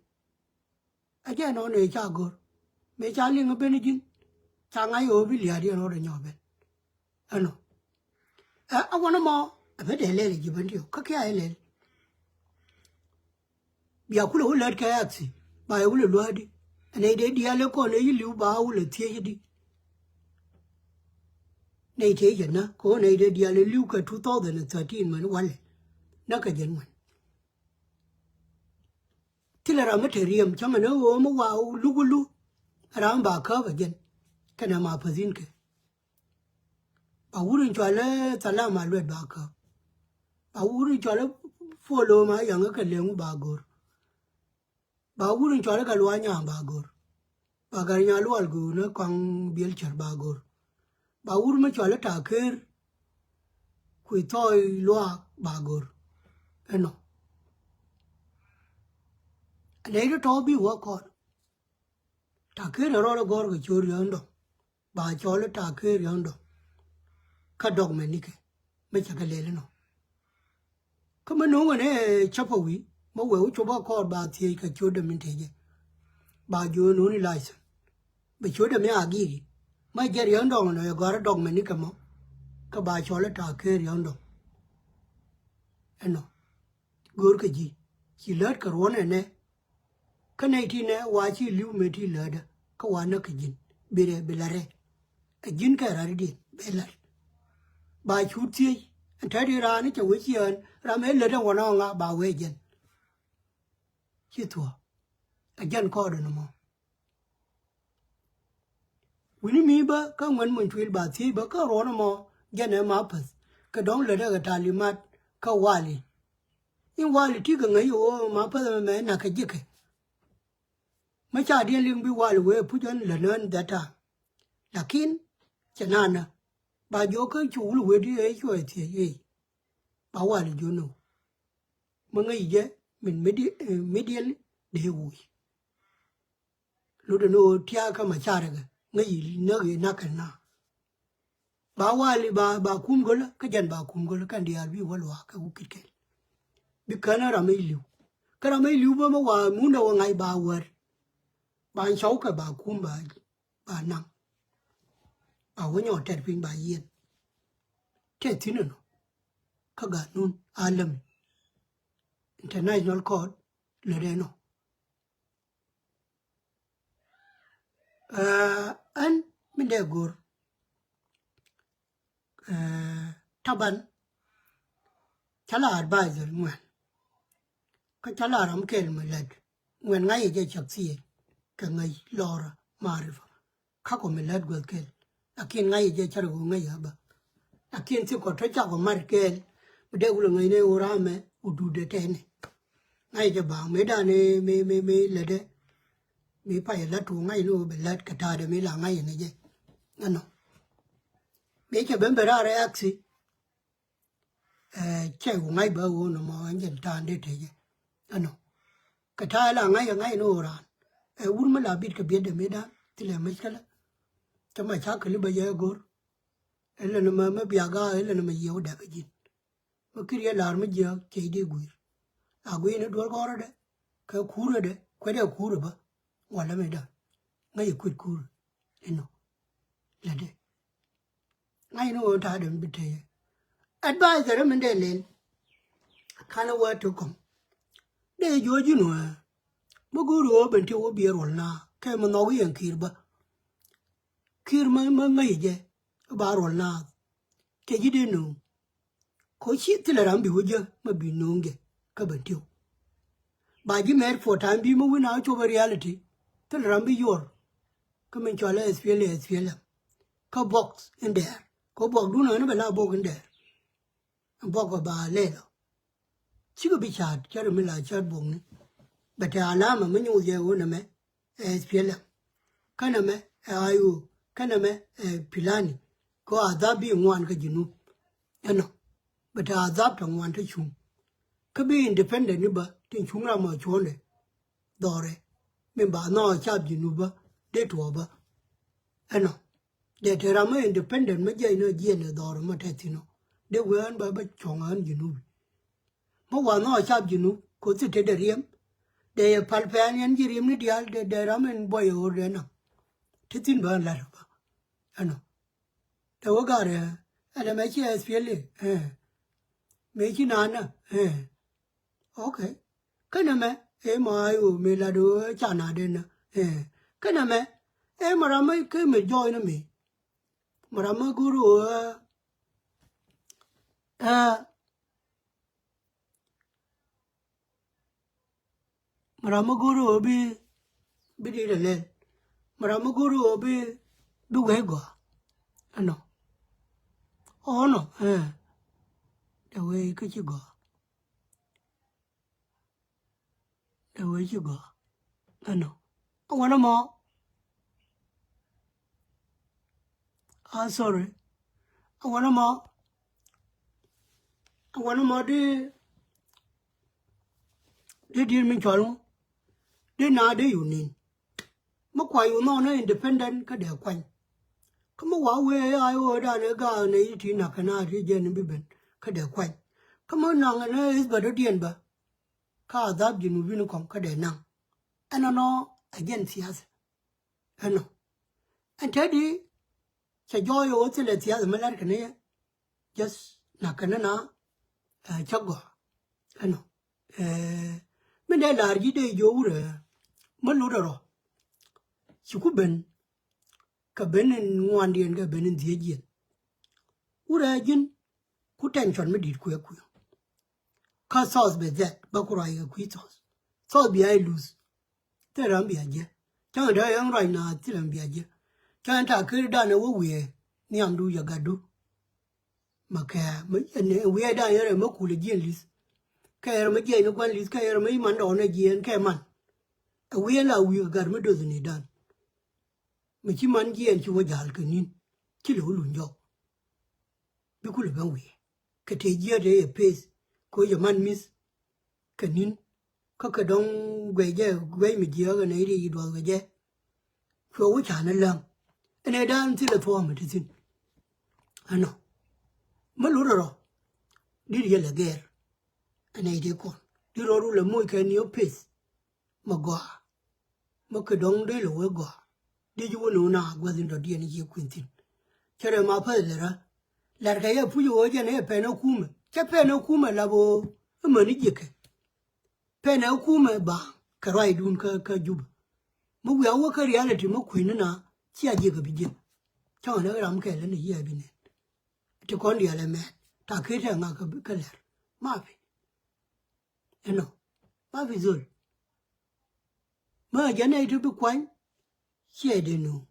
Ɛ jɛ nɔ nɛ ca go̱r. Mëë ca liŋ ben ji̱n. Ca ŋa̱c ɣöö bi lia̱a̱diɛn rɔɔdɛ nyɔk ben. Ɛnɔ. Ɛ a wanɛ mɔ ɛ mi dee lɛl ji̱ ben diɔ kä kiɛ a ilɛl. Bia kulɛ wä lät kɛ aksi ba yɛ wulɛ lua̱a̱di. Ɛ nɛy dee diaal ɛ kɔn ɛ yi li̱w ba wulɛ thiec di. Nɛy tëë jɛ nä kɛ ɣöö nɛy dee diaal ɛ li̱w kɛ two thousand and thirteen mɛn walɛ. Nä kɛ jɛn ŋuɛn. Thilɛ ram mi te riɛm cäŋɛ ni ɣöö mi wa luk luk. Ram ba käp ɛ jɛn kɛnɛ ma päthin kɛ. Ba wur in cual i̱ thalam a luɛt ba käp. Ba wur in cual i̱ polo ma yaŋ kɛ leŋ ba go̱r. Ba wur in cual i̱ kɛ luac nyaam ba go̱r. Ba gär nya lual go̱o̱r ni kɔaŋ biɛl cär ba go̱r. Ba wur mi cual i̱ ta̱a̱ ker. Kui̱ thɔɔy luaak ba go̱r. Ɛnɔ. Nɛy ti tɔ̱ bi wä kɔn. Ta̱a̱ ker ɛ rɔɔdɛ gɔ̱r kɛ ciöör yɔ̱ɔ̱ndɔ. Ba cɔl i̱ ta̱a̱ ker yɔ̱ɔ̱ndɔ. Kä dɔk mɛ nikɛ mi cɛ kɛ lɛl inɔ. Kä mi no̱o̱ŋ ɛn ɛ cäpä wi̱i̱ mi wee wä cop a kɔɔr ba thiec kɛ ciötdɛ min tëë jɛ. Ba jiöön no̱o̱ni license. Bɛ ciötdɛ mi a gi̱i̱ki. Ma jɛ riäŋ dɔŋ nɔ yɛ gɔ̱a̱r dɔŋ mɛni kɛ mɔ. Kä ba cɔl i̱ ta̱a̱ ker riäŋ dɔŋ. Ɛnɔ. Go̱o̱r kɛ ji̱ ci lät kɛ ruɔ̱n ɛnɛ. Kä nɛy ti nɛ wa ci li̱w mëë ti lätdä kä wa näk kɛ ji̱n bi rɛ bi la̱t rɛ. Ɛ ji̱n kɛ ra̱t i̱diɛn bɛ la̱t. Ba cut thiec ɛn tɛt i̱ raan i̱ cɛ wec yään ram ëë lät ɛn wä nɔɔŋa ba wee jɛn. Ci thuɔ̱ɔ̱ ɛ jɛn kɔɔdɛ nɔmɔ. Wi̱ni mi bä kä ŋuɛn muny tuil ba thiec bä kä ruɔ̱n ɛmɔ jɛn ɛ ma päth kɛ dɔ̱ŋ lätdä kɛ talimat kä wali. In wali ti kɛ ŋäc ɣöö ma päth ɛmɛ mɛ nak kɛ ji̱kɛ. Mä ca diɛn liŋ bi wali wee puc ɛn lät nään dhɛt ta̱a̱. Lakin cɛ nanä ba jiɔk kä cu wul wee di ëë cuɔ̱ɔ̱c thiec ëë. Ba wali jiök ni ɣöö mi ŋäc jɛ min midiɛl dee wuc. Lotdɛ ni ɣöö tia̱a̱ kä ma carɛ kɛ ŋäc i̱ näk i̱ nak kɛ na. Ba wali ba ba kum gölä kä jɛn ba kum gölä kɛn diaal bi wä luaak kɛ wä kit kɛl. Bi kän ram i̱ li̱w kä ram i̱ li̱w bä mi wa mundɛ wä ŋa̱c ba wär. Ba cɔw kɛ ba kum ba ba naŋ. Ba wä nyɔɔt tɛt piny ba yiɛn. Tɛt thi̱n ɛnɔ kä ganun a lämi. International court lät ɛnɔ. Ɛn min dee go̱r taban. Ca la advisor ŋuɛn kä ca la ram kɛl mi lät ŋuɛn ŋa̱c jɛ cak thiëël kɛ ŋäc lɔrä maarifa. Kakɔ mi lät guäth kɛl. Lakin ŋa̱c jɛ cär ɣöö ŋäc ɣä bä. Lakin thikɔ tɔ cakɔ mat kɛɛl mi dee wulɛ ŋäc ni ɣöö ramɛ wududɛ tɛnɛ. Ŋa̱c jɛ baŋ mi dan mi mi mi lätdɛ. Mi payɛ lät tuŋ ŋa̱c ni ɣöö bɛ lät kɛ ta̱a̱dɛ mi la ŋa̱c ni jɛ. Ɛnɔ mi cɛ ben bɛ raar ɛ aksi. Cɛ ku ŋa̱c bä ɣöö nɔmɔ ɛn jɛn ta̱a̱n dee tecɛ. Ɛnɔ kɛ ta̱a̱ la ŋa̱c ɛ ŋa̱c ni ɣöö raan ɛ wur mi la bit kɛ biɛtdɛ mi dan thilɛ mec kälä. Cä ma ca käli bä jɛ ɛ go̱r. Ɛ lɛ nɔmɔ mi biak gaa ɛ lɛ nɔmɔ yiëë wä däk ɛ ji̱n. Mi kir yɛ la̱r mi jiääk cɛ i̱ dee gui̱i̱r. La gui̱i̱r ni duɔ̱r gɔ̱rä dɛ kɛ kuurä dɛ kuɛt ɛ kuurä bä. Walä mi dan ŋäc ɛ kuet kuurä. Inɔ lätdɛ. Ŋa̱c ni ɣöö ta̱a̱ däm bi tëë. Advisor min dee lɛl. Ka̱n ɛ wä ti kɔm dee juɔ̱ɔ̱c ji̱n wä. Mi go̱o̱ri ɣöö ben ti wä biɛ ruɔl naath kɛ mi nhɔk yɛn ki̱i̱r bä. Ki̱i̱r mä mä ŋäc jɛ ba ruɔl naath. Cɛ ji̱ dee nööŋ. Kɛ ɣöö ci thilɛ ram bi wä jä mä bi nööŋ jɛ kä ben ti wä. Ba ji̱ mɛr puɔ̱t ta̱a̱ bi mä wi̱n a wä cop ɛ reality. Thilɛ ram bi yuɔr. Kä min cɔal ɛ S P L A, S P L M. Kä box in dɛɛr kɛ box dun ɣän bɛ la box in dɛɛr. Box ɛ ba lɛl ɔ. Cikɛ bi ca̱a̱t cä ri mi la cät buɔ̱kni. Bɛ te alama mi nyuuth jɛ ɣöö nɛmɛ ɛ S P L M. Kä nɛmɛ ɛ I O. Kä nɛmɛ ɛ Pilani. Kɛ ɣöö adhap bi ŋuan kä Junub. Ɛnɔ bɛ te adhap tɔ ŋuan te cuŋ. Kä bi independent ni bä tin cuŋ ram ɔ cuɔ̱ndɛ. Dhɔrɛ min ba nhɔk cap Junub bä dee tuɔɔk bä. Ɛnɔ dee te ram mi independent mi jiɛc ni jiɛn ɛ dhɔrɛ mi tɛth thi̱n ɔ dee wee ɣän bä bä cuɔ̱ŋ ɣän Junub. Mi wa nhɔk cap Junub kothi tetdɛ riɛm. Dee yɛ pal pɛn yɛn ji̱ ri̱m ni diaal dee, dee ram in buɔy ɣöö dee naŋ. Ti thi̱n bä lat bä. Ɛnɔ. Dee wä ga̱r ɛ ɛn ɛmɛ ci S P L A. Ɛ. Mëë ci naan nä. Ɛ. Ok. Kä nɛmɛ ëë mɔ ay ɣöö mëë lat ɣöö ca na den nä. Ɛ. Kä nɛmɛ ëë mɔ ram mi kä mëë jɔɔy ni mëë. Mɛ ram mi go̱o̱r ɣöö ɛ, mɛ ram mi go̱o̱r ɣöö bi, bi di̱i̱t ɛ lɛl. Mɛ ram mi go̱o̱r ɣöö bi, bi wee gɔaa. Ɛnɔ. Ɔnɔ ɛ. Dee wee kä ci gɔaa. Dee wee ci gɔaa. Ɛnɔ. Awanɛ mɔ. Ah, sorry. Awanɛ mɔ. Awanɛ mɔ di, di di̱i̱t mi cɔl ŋu. Di na di yu nin. Mi kua yu nɔnɔ independent kä dee kuany. Kä mi wa wee ay ɣöö danɛ gaak nɛ yi ti nak kɛ na ti jɛn bi ben kä dee kuany. Kä mi naŋ nɛ is bɛ dɔ̱diɛn bä. Kä a dhap ji̱ nu bi ni kɔŋ kä dee naŋ. Ɛn nɔnɔ a jɛn thiath. Ɛnɔ. Ɛn te di cɛ jɔɔc ɣöö thilɛ thiath mi lar kɛ ni yɛ. Just na kɛn na, ɛ, cä gɔaa. Ɛnɔ. Ɛ, min dee la̱r ji̱ dee jiök wurɛ mi lotdɛ rɔ. Ci ku ben kɛ ben in ŋuandiɛn kɛ ben in dhieecdiɛn. Wurɛ ji̱n ku tension mi di̱i̱t kuɛ kuɛ. Kä thɔɔth bɛ dhɛt bä ku ruac kɛ kui̱ thɔɔth. Thɔɔth bia i̱ luth. Thil ram bia jiɛ. Cäŋ dee yɛn ruac na thil ram bia jiɛ. Cäŋ ta ker danɛ wä wiee nhiamdu yɛ gatdu. Ma kɛ mi wiee dan yɛn rɛ mi kulɛ jiɛn li̱th. Kɛ yɛn rɛ mi jiɛc ni gua̱n li̱th kɛ yɛn rɛ mi man dɔɔn ɛ jiɛn kɛ man. Ɛ wiee la wi̱i̱ kɛ gat mi do̱th ni dan. Mi ci man jiɛn ci wä ja̱l kɛ ni̱n ci lɛ wä luny jɔk. Bi kulɛ ben wi̱i̱ kɛ tëë jiääk tëë yɛ peth kɛ wä jɛ man mi̱th. Kɛ ni̱n kä kɛ dɔ̱ŋ guɛc jɛ guɛc mi jiääk ɛn nɛy ti yi duɔth kɛ jɛ. Cuɛ wä ca̱n ɛ läŋ ɛn nɛy dan thilɛ thuɔ̱ɔ̱m ɛ ti thi̱n. Ɛnɔ mi lotdɛ rɔ di̱t yɛ lɛ gɛɛr ɛn nɛy ti kɔn di̱t rɔ rulɛ moc kɛ ni ɔ peth. Mɛ gɔaa. Mɛ kɛ dɔ̱ŋ dee lɛ wee gɔaa. Dee ji̱ wä ni wä na gua̱th in dɔ̱diɛn i̱ ciɛ kui̱n thi̱n. Cɛ rɛ ma päth lɛ rä. La̱rkɛ yɛ puc ɣöö jɛn ɛ pɛn ɛ kumɛ cɛ pɛn ɛ kumɛ lap ɣöö. Imäni jiɛkɛ pɛn ɛ kumɛ ba kɛ ruacdun kä kä Jubɛ. Mɛ wiaa wä kä reality mɛ kui̱n ni na. Cia jiɛkɛ bi jiɛn. Cä ɣän ɛ ram kɛl ɛn ɛ yiɛɛ bi nɛn. Ti kɔn diaal ɛ mɛt ta ket tɛ ŋak kä lɛr. Mapi. Ɛnɔ. Mapi zol. Mä jɛ nɛy ti bi kuany. Ciɛ dee nu.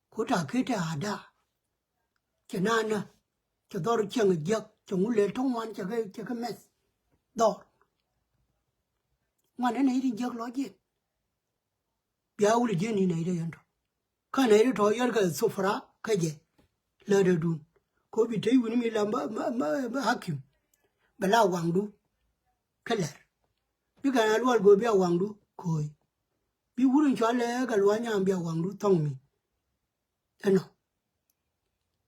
Ku ta ket tɛ ada. Cɛ nana. Cɛ dhɔr ciɛŋ jiäk cɛ ŋu lɛl tɔ̱ŋ wan cɛ kɛ cɛ kɛ mɛth. Dhɔr. Ŋuan ɛn nɛy ti jiäk lɔ jiɛn. Bia wul jiɛn ni nɛy ti yɛn tɔ. Kä nɛy ti tɔ yɛr kɛ thopra kä jɛ. Lätdädun. Ko bi tey wuni mi la ma ma ma hakim. Bɛ la waŋdu. Kä lɛr. Bikɛ na lual go̱o̱r bia waŋdu ko̱o̱y. Bi wur in cɔal lɛ kɛ lua̱ny nyaam bia waŋdu thɔŋ mi. Ɛnɔ.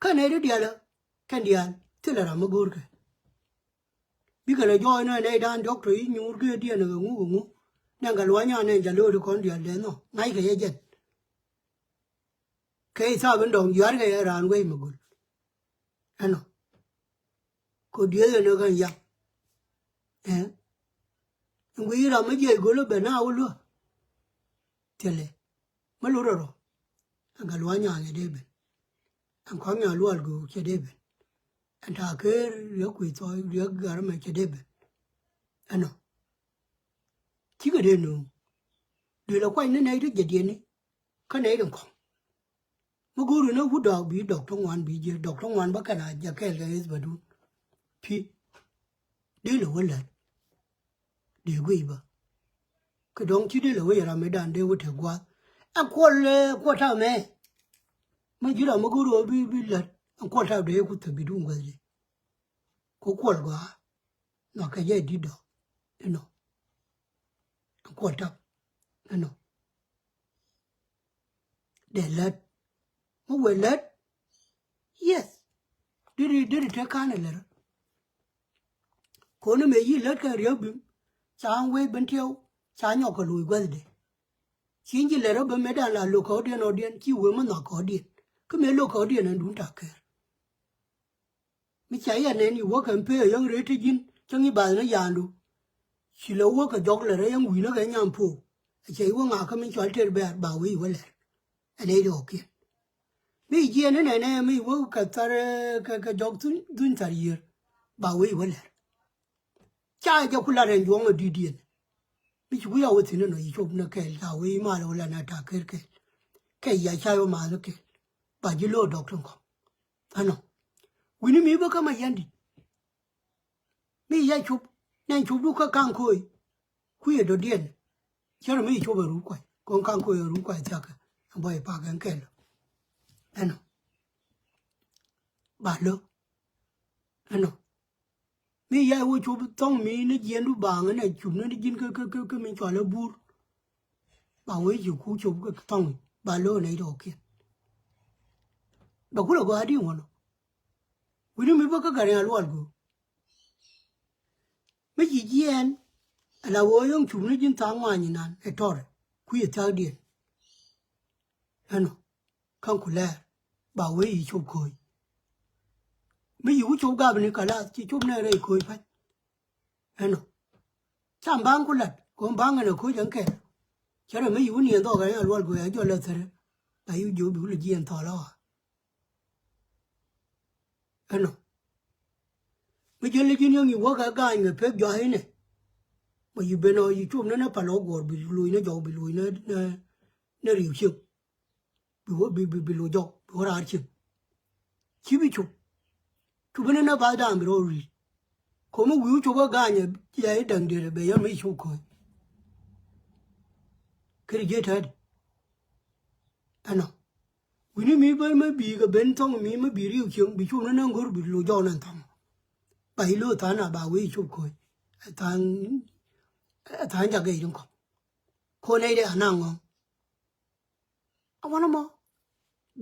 Kä nɛy ti diaal ɛ kɛn diaal thilɛ ram mi go̱o̱rkɛ. Bikɛ lɛ jɔɔc nɔ nɛy dan doctor i̱ nyuur kɛ diɛn kɛ ŋu kɛ ŋu. Nɛn kɛ lua̱ny nyaam nɛn ca lo̱o̱di kɔn diaal dee nhɔ ŋa̱ckɛ yɛ jɛn. Kɛ ithaap in dɔ̱ŋ jia̱a̱rkɛ yɛ raan wec mi go̱l. Ɛnɔ. Kɛ dieth ɛn ɛ kɛn yaŋ. Ɛ. In guic ram mi jiɛc go̱l ɛ ben na wä luä. Thilɛ. Mi lurɛ rɔ. Ɛn kɛ lua̱ny nyaal cɛ dee ben. Ɛn kɔ̱ŋ nyaal lual göök cɛ dee ben. Ɛn ta̱a̱ ker riäk kui̱ thɔɔc riäk garmɛ cɛ dee ben. Ɛnɔ. Cikɛ dee nööŋ. Duël ɛ kuany ni nɛy ti jɛ diɛni. Kä nɛy tin kɔ̱ŋ. Mi go̱o̱ri ni wut dɔɔk bi dɔk ti ŋuan bi jiɛ dɔk ti ŋuan bä kɛn a jɛ kɛɛl kɛ ɣeth bädun. Pi. Dee lɛ wä lät. Dee guic bä. Kɛ dɔ̱ŋ ci dee lɛ wä yɛ ram mi dan dee wä te gua̱a̱th. Ɛn kuɔl ɛ kuɔl ta̱a̱ mɛ. Mi ji̱ ram mi go̱o̱ri wä bi bi lät. Ɛn kuɔl ta̱a̱ dee ku thäk bi dun gua̱th dee. Ku kuɔl gɔaa. Nhɔakɛ jɛ di̱t dɔ̱ inɔ. Kuɔl tap inɔ. Dee lät mi wee lät. Yes. Diri diri te kan ilɛr. Koni mëë yi lät kɛ riäk bim. Ca ɣän wee ben tiɛw, ca nyɔk kɛ loc gua̱thdɛ. Ci ji̱ lɛr ɣä ben mëëdan la lo̱k kɔɔdiɛn ɣɔɔdiɛn, ci wee mi nhɔak kɔɔdiɛn. Kä mëë lo̱k kɔɔdiɛn ɛn duun ta̱a̱ ker. Mi ca yɛ nɛn i̱ wä kɛn pee yäŋ rëë ti ji̱n cäŋ i̱ bath ni ya̱a̱ndu. Ci lɛ wä kɛ jɔk lɛ rɛy yäŋ wi̱i̱ ni kɛ nyam po̱o̱k. Ɛ cɛ i̱ wä ŋakä min cɔal tëër bɛ̈ɛ̈r ba wee i̱ wä lɛr. Ɛ nɛy ti ɣɔ̱kiɛn. Mi jiɛɛn ni nɛnɛ mi wä kɛ thar kɛ kɛ jɔk thuny thuny thar yiër ba wee i̱ wä lɛr. Ca jɛ ku lat ɛn juɔ̱ŋ ɛ di̱t diɛn. Mi ci wi̱i̱ a wä thi̱n ɛnɔ yi cop ni kɛɛl ca wee i̱ mal wä lat na ta̱a̱ ker kɛɛl. Kɛ ya ca yɛ wä math ni kɛɛl ba ji̱ lo̱o̱ dɔk tin kɔ̱ŋ. Ɛnɔ. Wi̱ni mi bä kä ma yɛn di̱t. Mi yɛ cop nɛn copdu kä ka̱ŋ ko̱o̱c. Kui̱ ɛ dɔ̱diɛn. Cärɛ mi cop ɛ rut kuay kɔn ka̱ŋ ko̱o̱c ɛ rut kuay thiakä. Ɛn bɔy pak ɛn kɛl. Ɛnɔ. Ba lo̱. Ɛnɔ. Mi yɛ wä cop thɔŋ mi ni jiɛndu baaŋ ɛn ɛ cup ni ji̱n kä kä kä mi cɔal ɛ bur. Ba wee ci ku cop kä thɔŋ ba lo̱ nɛy tɔɔkiɛn. Bɛ kulɛ gɔaa di ŋuɔnɔ. Wi̱ni mi bä kä gariŋ a lual go̱o̱k. Mi ci jiɛɛn ala ɣöö yɔ̱ŋ cup ni ji̱n thaak ŋuany inan ɛ tɔrɛ kui̱ ɛ thia̱kdiɛn. Ɛnɔ. Ka̱ŋ ku lɛɛr ba wee yi cop ko̱o̱c. Mi yi ku cop gapni kalath ci cop nɛ rɛy ko̱o̱c pa̱ny. Ɛnɔ. Cam ba̱ŋ ku lat kɔn ba̱ŋ ɛn ɛ ko̱o̱c ɛn kɛl. Cärɛ mi yi ku niɛn dhɔk ɛn a lual go̱o̱c a jɔl ɛ thärä. La yi ku jiök bi ku lɛ jiɛɛn thɔɔl ɛ ɣɔaa. Ɛnɔ. Mi jiɛn li ji̱n yäŋ yi wäk ɛ ga̱a̱ny mɛ pek jɔ̱a̱c inɛ. Mɛ yi ben ɔ yi cop ni ni pal ɔ guɔ̱ɔ̱r bi loc ni jɔk bi loc ni ni ni ri̱w cieŋ. Bi wä bi bi bi loc jɔk bi wä raar cieŋ. Ci bi cop. Cop ni ni bath da̱a̱m bi rɔ ri̱i̱t. Ko̱mi wi̱i̱ wä cop ɛ ga̱a̱ny ɛ yɛ i̱ däŋ derɛ bɛ yɔn mi ci cop ko̱o̱c. Keri jiɛ täätdi. Ɛnɔ. Wi̱ni mi bä mi bi kɛ ben thɔŋ mi mi bi riw cieŋ bi cuɔm ni näŋ go̱r bi lo̱c jɔk nɛn thɔŋ. Ba i̱ lo̱c tha̱a̱ŋ a ba wee cup ko̱o̱c. Ɛ tha̱a̱ŋ ɛ tha̱a̱ŋ jak gɛc rin kɔ̱ŋ. Ko̱n nɛy dee a naŋ ŋɔ̱ŋ. A wanɛ mɔ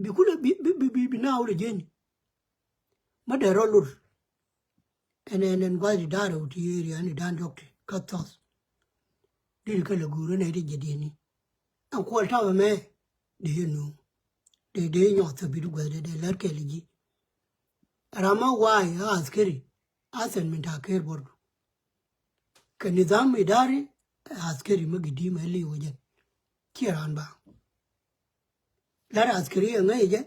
bi kulɛ bi bi bi bi naaw lɛ jieny. Mä dee rɔ lur. Ɛn ɛn ɛn gua̱th di da̱a̱r rɛw ti area ni da̱a̱n diɔ̱k ti kä thɔth. Diri kä lɛ guur ɛn ɛ ti jɛ dieni. Ɛn kuɔl ta̱wɛ mɛ dee yɛ nuŋ. Dee dee nyɔk thäp bit gua̱th dee dee lär kɛl ji̱. Ram mä wa̱a̱y ɛ askeri. Athɛn min ta̱a̱ ker buɔrdu. Kɛ nidham idari ɛ askeri mä gi̱di̱i̱m ɛ li̱w ɛ jɛn. Ciɛ raan ba. Lar askeri ɛ ŋäc ɛ jɛ.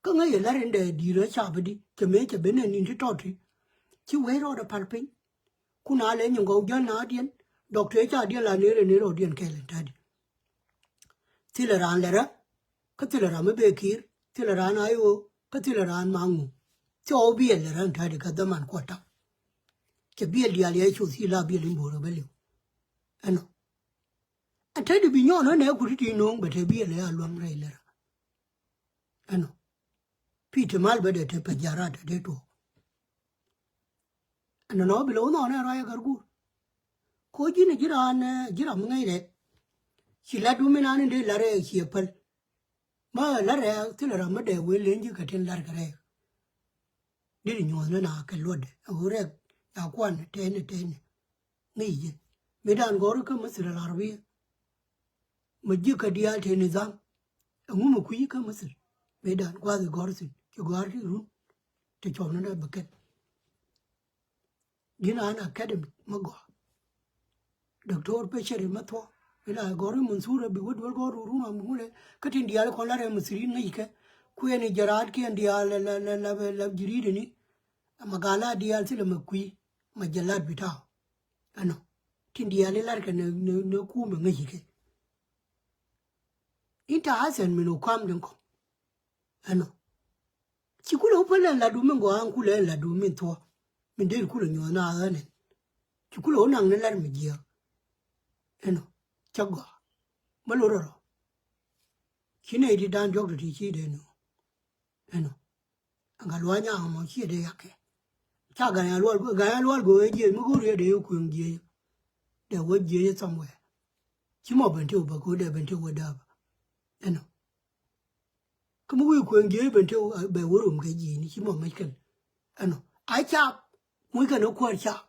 Kä ŋäc ɛ lar in dɛ di̱i̱r ɛ cap di cɛ mëë cɛ ben ɛ ni̱n ti tɔt ti. Ci wec rɔɔdɛ pal piny. Kun a lɛ nyin gɔw jäl naadiɛn dɔktɔr ca diɛn la ner ɛ ner rɔɔdiɛn kɛl in tädi. Thilɛ raan lɛ rä kä thilɛ raan mi bee kiir thilɛ raan a i̱ ɣöö kä thilɛ raan ma ŋu. Thil ɣɔw biɛl lɛ rä in tädi kä dhaman kuɔt ta̱k. Cɛ biɛl diaal yɛ cu thil la biɛl in bo̱o̱r ɛ bä li̱w. Ɛnɔ. Ɛn te di bi nyɔɔn ɣän ɛ kut ti no̱o̱ŋ bɛ te biɛl ɛ a luäŋ rɛy lɛ rä. Ɛnɔ. Pi te mal bä dee te pɛ jarat ɛ dee tuɔɔk. Ɛnɔ nɔ bi lo̱w nhɔn ɛ ruac ɛ kär guur. Ko ji̱n ɛ ji̱ raan ɛ ji̱ ram mi ŋäc rɛk. Ci lat du mi naan in dee lar ɛ ciɛ päl. Ma lar ɛ thilɛ ram mi dee wee len ji̱ kɛ tin lar kɛ rɛk. Dit nyuɔ̱th ni na kɛ luɔtdɛ ɛ ɣöö rɛk ya kuan tɛɛni tɛɛni. Ŋäc ji̱n mëëdan gɔ̱r kä Misir al Arabia. Ma ji̱ kä diaal tëë nidham. Ɛŋu mi kui̱ kä Misir mëëdan gua̱a̱th i̱ gɔ̱r thi̱n ci gɔ̱a̱r ti run. Ti cuɔp ni na bɛ kɛn. Di̱n an academic mä gɔaa. Doctor Peceri mä thuɔ̱k ila gɔ̱r i̱ Mansura bi wä duel gɔ̱r run run am ŋulɛ. Kä tin diaal kɔn la rɛm Misirin ŋäc kɛ kuɛɛni jɛ raat kiɛn diaal la la la la jiridini. Ama gala diaal thilɛ ma kui̱ ma jɛ lat bi ta̱a̱. Ɛnɔ tin diaal i̱ lat kɛ ni ni ni kumɛ ŋäc kɛ. In ta̱a̱ Athan min wä kuam din kɔ̱ŋ. Ɛnɔ. Ci kulɛ wä päl ɛn latdu min gɔaa ɛn kulɛ ɛn latdu min thuɔ̱k. Min dee kulɛ nyuɔ̱th na ɣän ɛn. Ci kulɛ wä naŋ ni lat mi jiääk. Ɛnɔ. Cä gɔaa. Mä lot rɔ. Ci nɛy ti da̱a̱n diɔ̱k ti ti ci dee nu. Ɛnɔ. Ɛn ka lua̱a̱ nyaŋ ɛmɔ ciɛ dee yakɛ. Ca ga̱ny a lual ga̱ny a lual go̱o̱k ɛ jiɛc mi go̱o̱r yɛ dee yɛ kueŋ jiɛc. Dee wä jiɛc ɛ thɔm wɛɛ. Ci mɔ ben ti wä bä ko̱o̱r dee ben ti wä dääpä. Ɛnɔ. Kä mi wi̱i̱ kueŋ jiëë ben te bɛ wä rom kɛ jiëëni ci mɔ mec kɛn. Ɛnɔ a cap muc kɛn ɛ kuäär cap.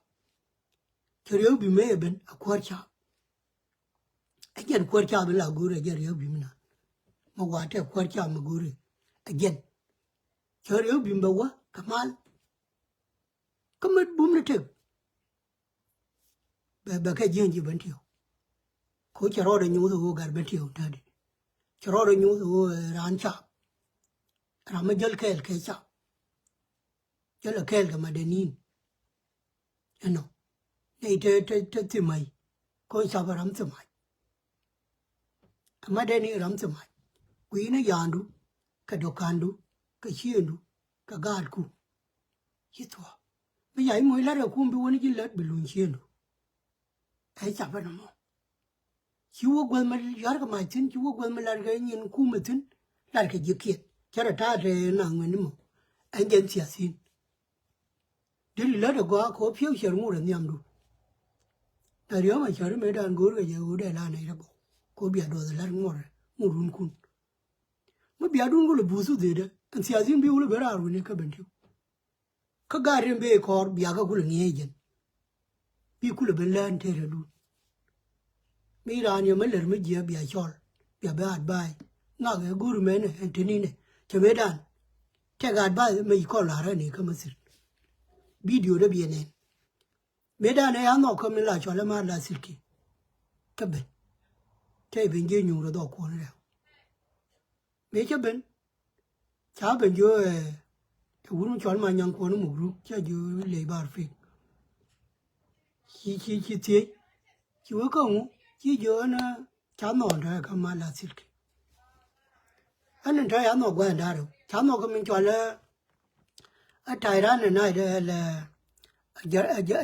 Cɛ riek bi mɛ ɛ ben a kuäär caap. Ɛ jɛn kuäär caap in la go̱o̱ri ɛ jɛn riek bi mi na. Mɛ wa tɛ kuäär caap mɛ go̱o̱ri ɛ jɛn. Cɛ riek bi mɛ wä kɛ mal. Kä mɛ bum ni tek. Bɛ bɛ kɛ ji̱n ji̱ Bentiu. Ko cɛ rɔɔdɛ nyuuth ɣöö gat Bentiu tädi. Cɛ rɔɔdɛ nyuuth ɣöö ɛ raan caap. Ram mi jäl kɛɛl kɛ caap. Jäl ɛ kɛɛl kɛ madɛnin. Ɛnɔ nɛy te te te thimac. Ko caap ɛ ram thimac. Ɛ madɛni ram thimac. Gui̱i̱ni yaandu kɛ dɔkandu kɛ ciëndu kɛ gaatku. Ci thuɔ̱k mi yac moc la̱t ɛ kum bi wä ni ji̱ lät bi luny ciëndu. Ɛ cap ɛn ɛmɔ. Ci wä guäth mi ya̱rkɛ mac thi̱n, ci wä guäth mi la̱rkɛ nyin kumɛ thi̱n, la̱rkɛ ji̱ kiɛt. Cä rɛ ta̱a̱ te naŋ ŋuɛn ni mɔ. Ɛn jɛn thiathi̱n. Deri lät ɛ gɔaa kɛ ɣöö piɛw ciɛr ŋut ɛ nhiamdu. Na riäm a cäri mëëdan go̱o̱rkɛ jɛ ɣöö dee la nɛy rɛ gɔw. Kɛ ɣöö bia duɔth ɛ la̱t ŋuɔrɛ ŋut runkun. Mi bia dun kulɛ buth thu dhidɛ ɛn thiathi̱n bi wulɛ ben raar wi̱ni kä Bentiu. Kä gaat rin bee kɔɔr bia kä kulɛ ŋi̱eec jɛn. Bi kulɛ ben lään tëë rɛ̈dun. Mi raan yɛ mi lär mi jiɛ bia cɔl bia ben advice. Ŋak ɛ go̱o̱ri mɛnɛ ɛn te ninɛ cɛ mëëdan. Tɛk advice mɛ yi kɔn la̱rä ni kä mäthil. Video dee biɛ nɛn. Mëëdan ɛ ya nhɔk kä mi la cɔl ɛ ma la thil ki. Kä ben tɛ ben jiɛ nyuur ɛ dhɔk kuɔn rɛw. Mëë cä ben ca ben jiö ɛ wur mi cɔl ma nyaŋ kuɔn muk ruk cä jiö ley bar pik. Ci ci ci thiec ci wee kä ŋu ci jiö ɛn ca nhɔk dee kä ma la thil ki. Ɛn in tɔ̱ ya nhɔk gua̱a̱th in da̱rɛ ca nhɔk kä min cɔal ɛ tayran in nac dee lɛ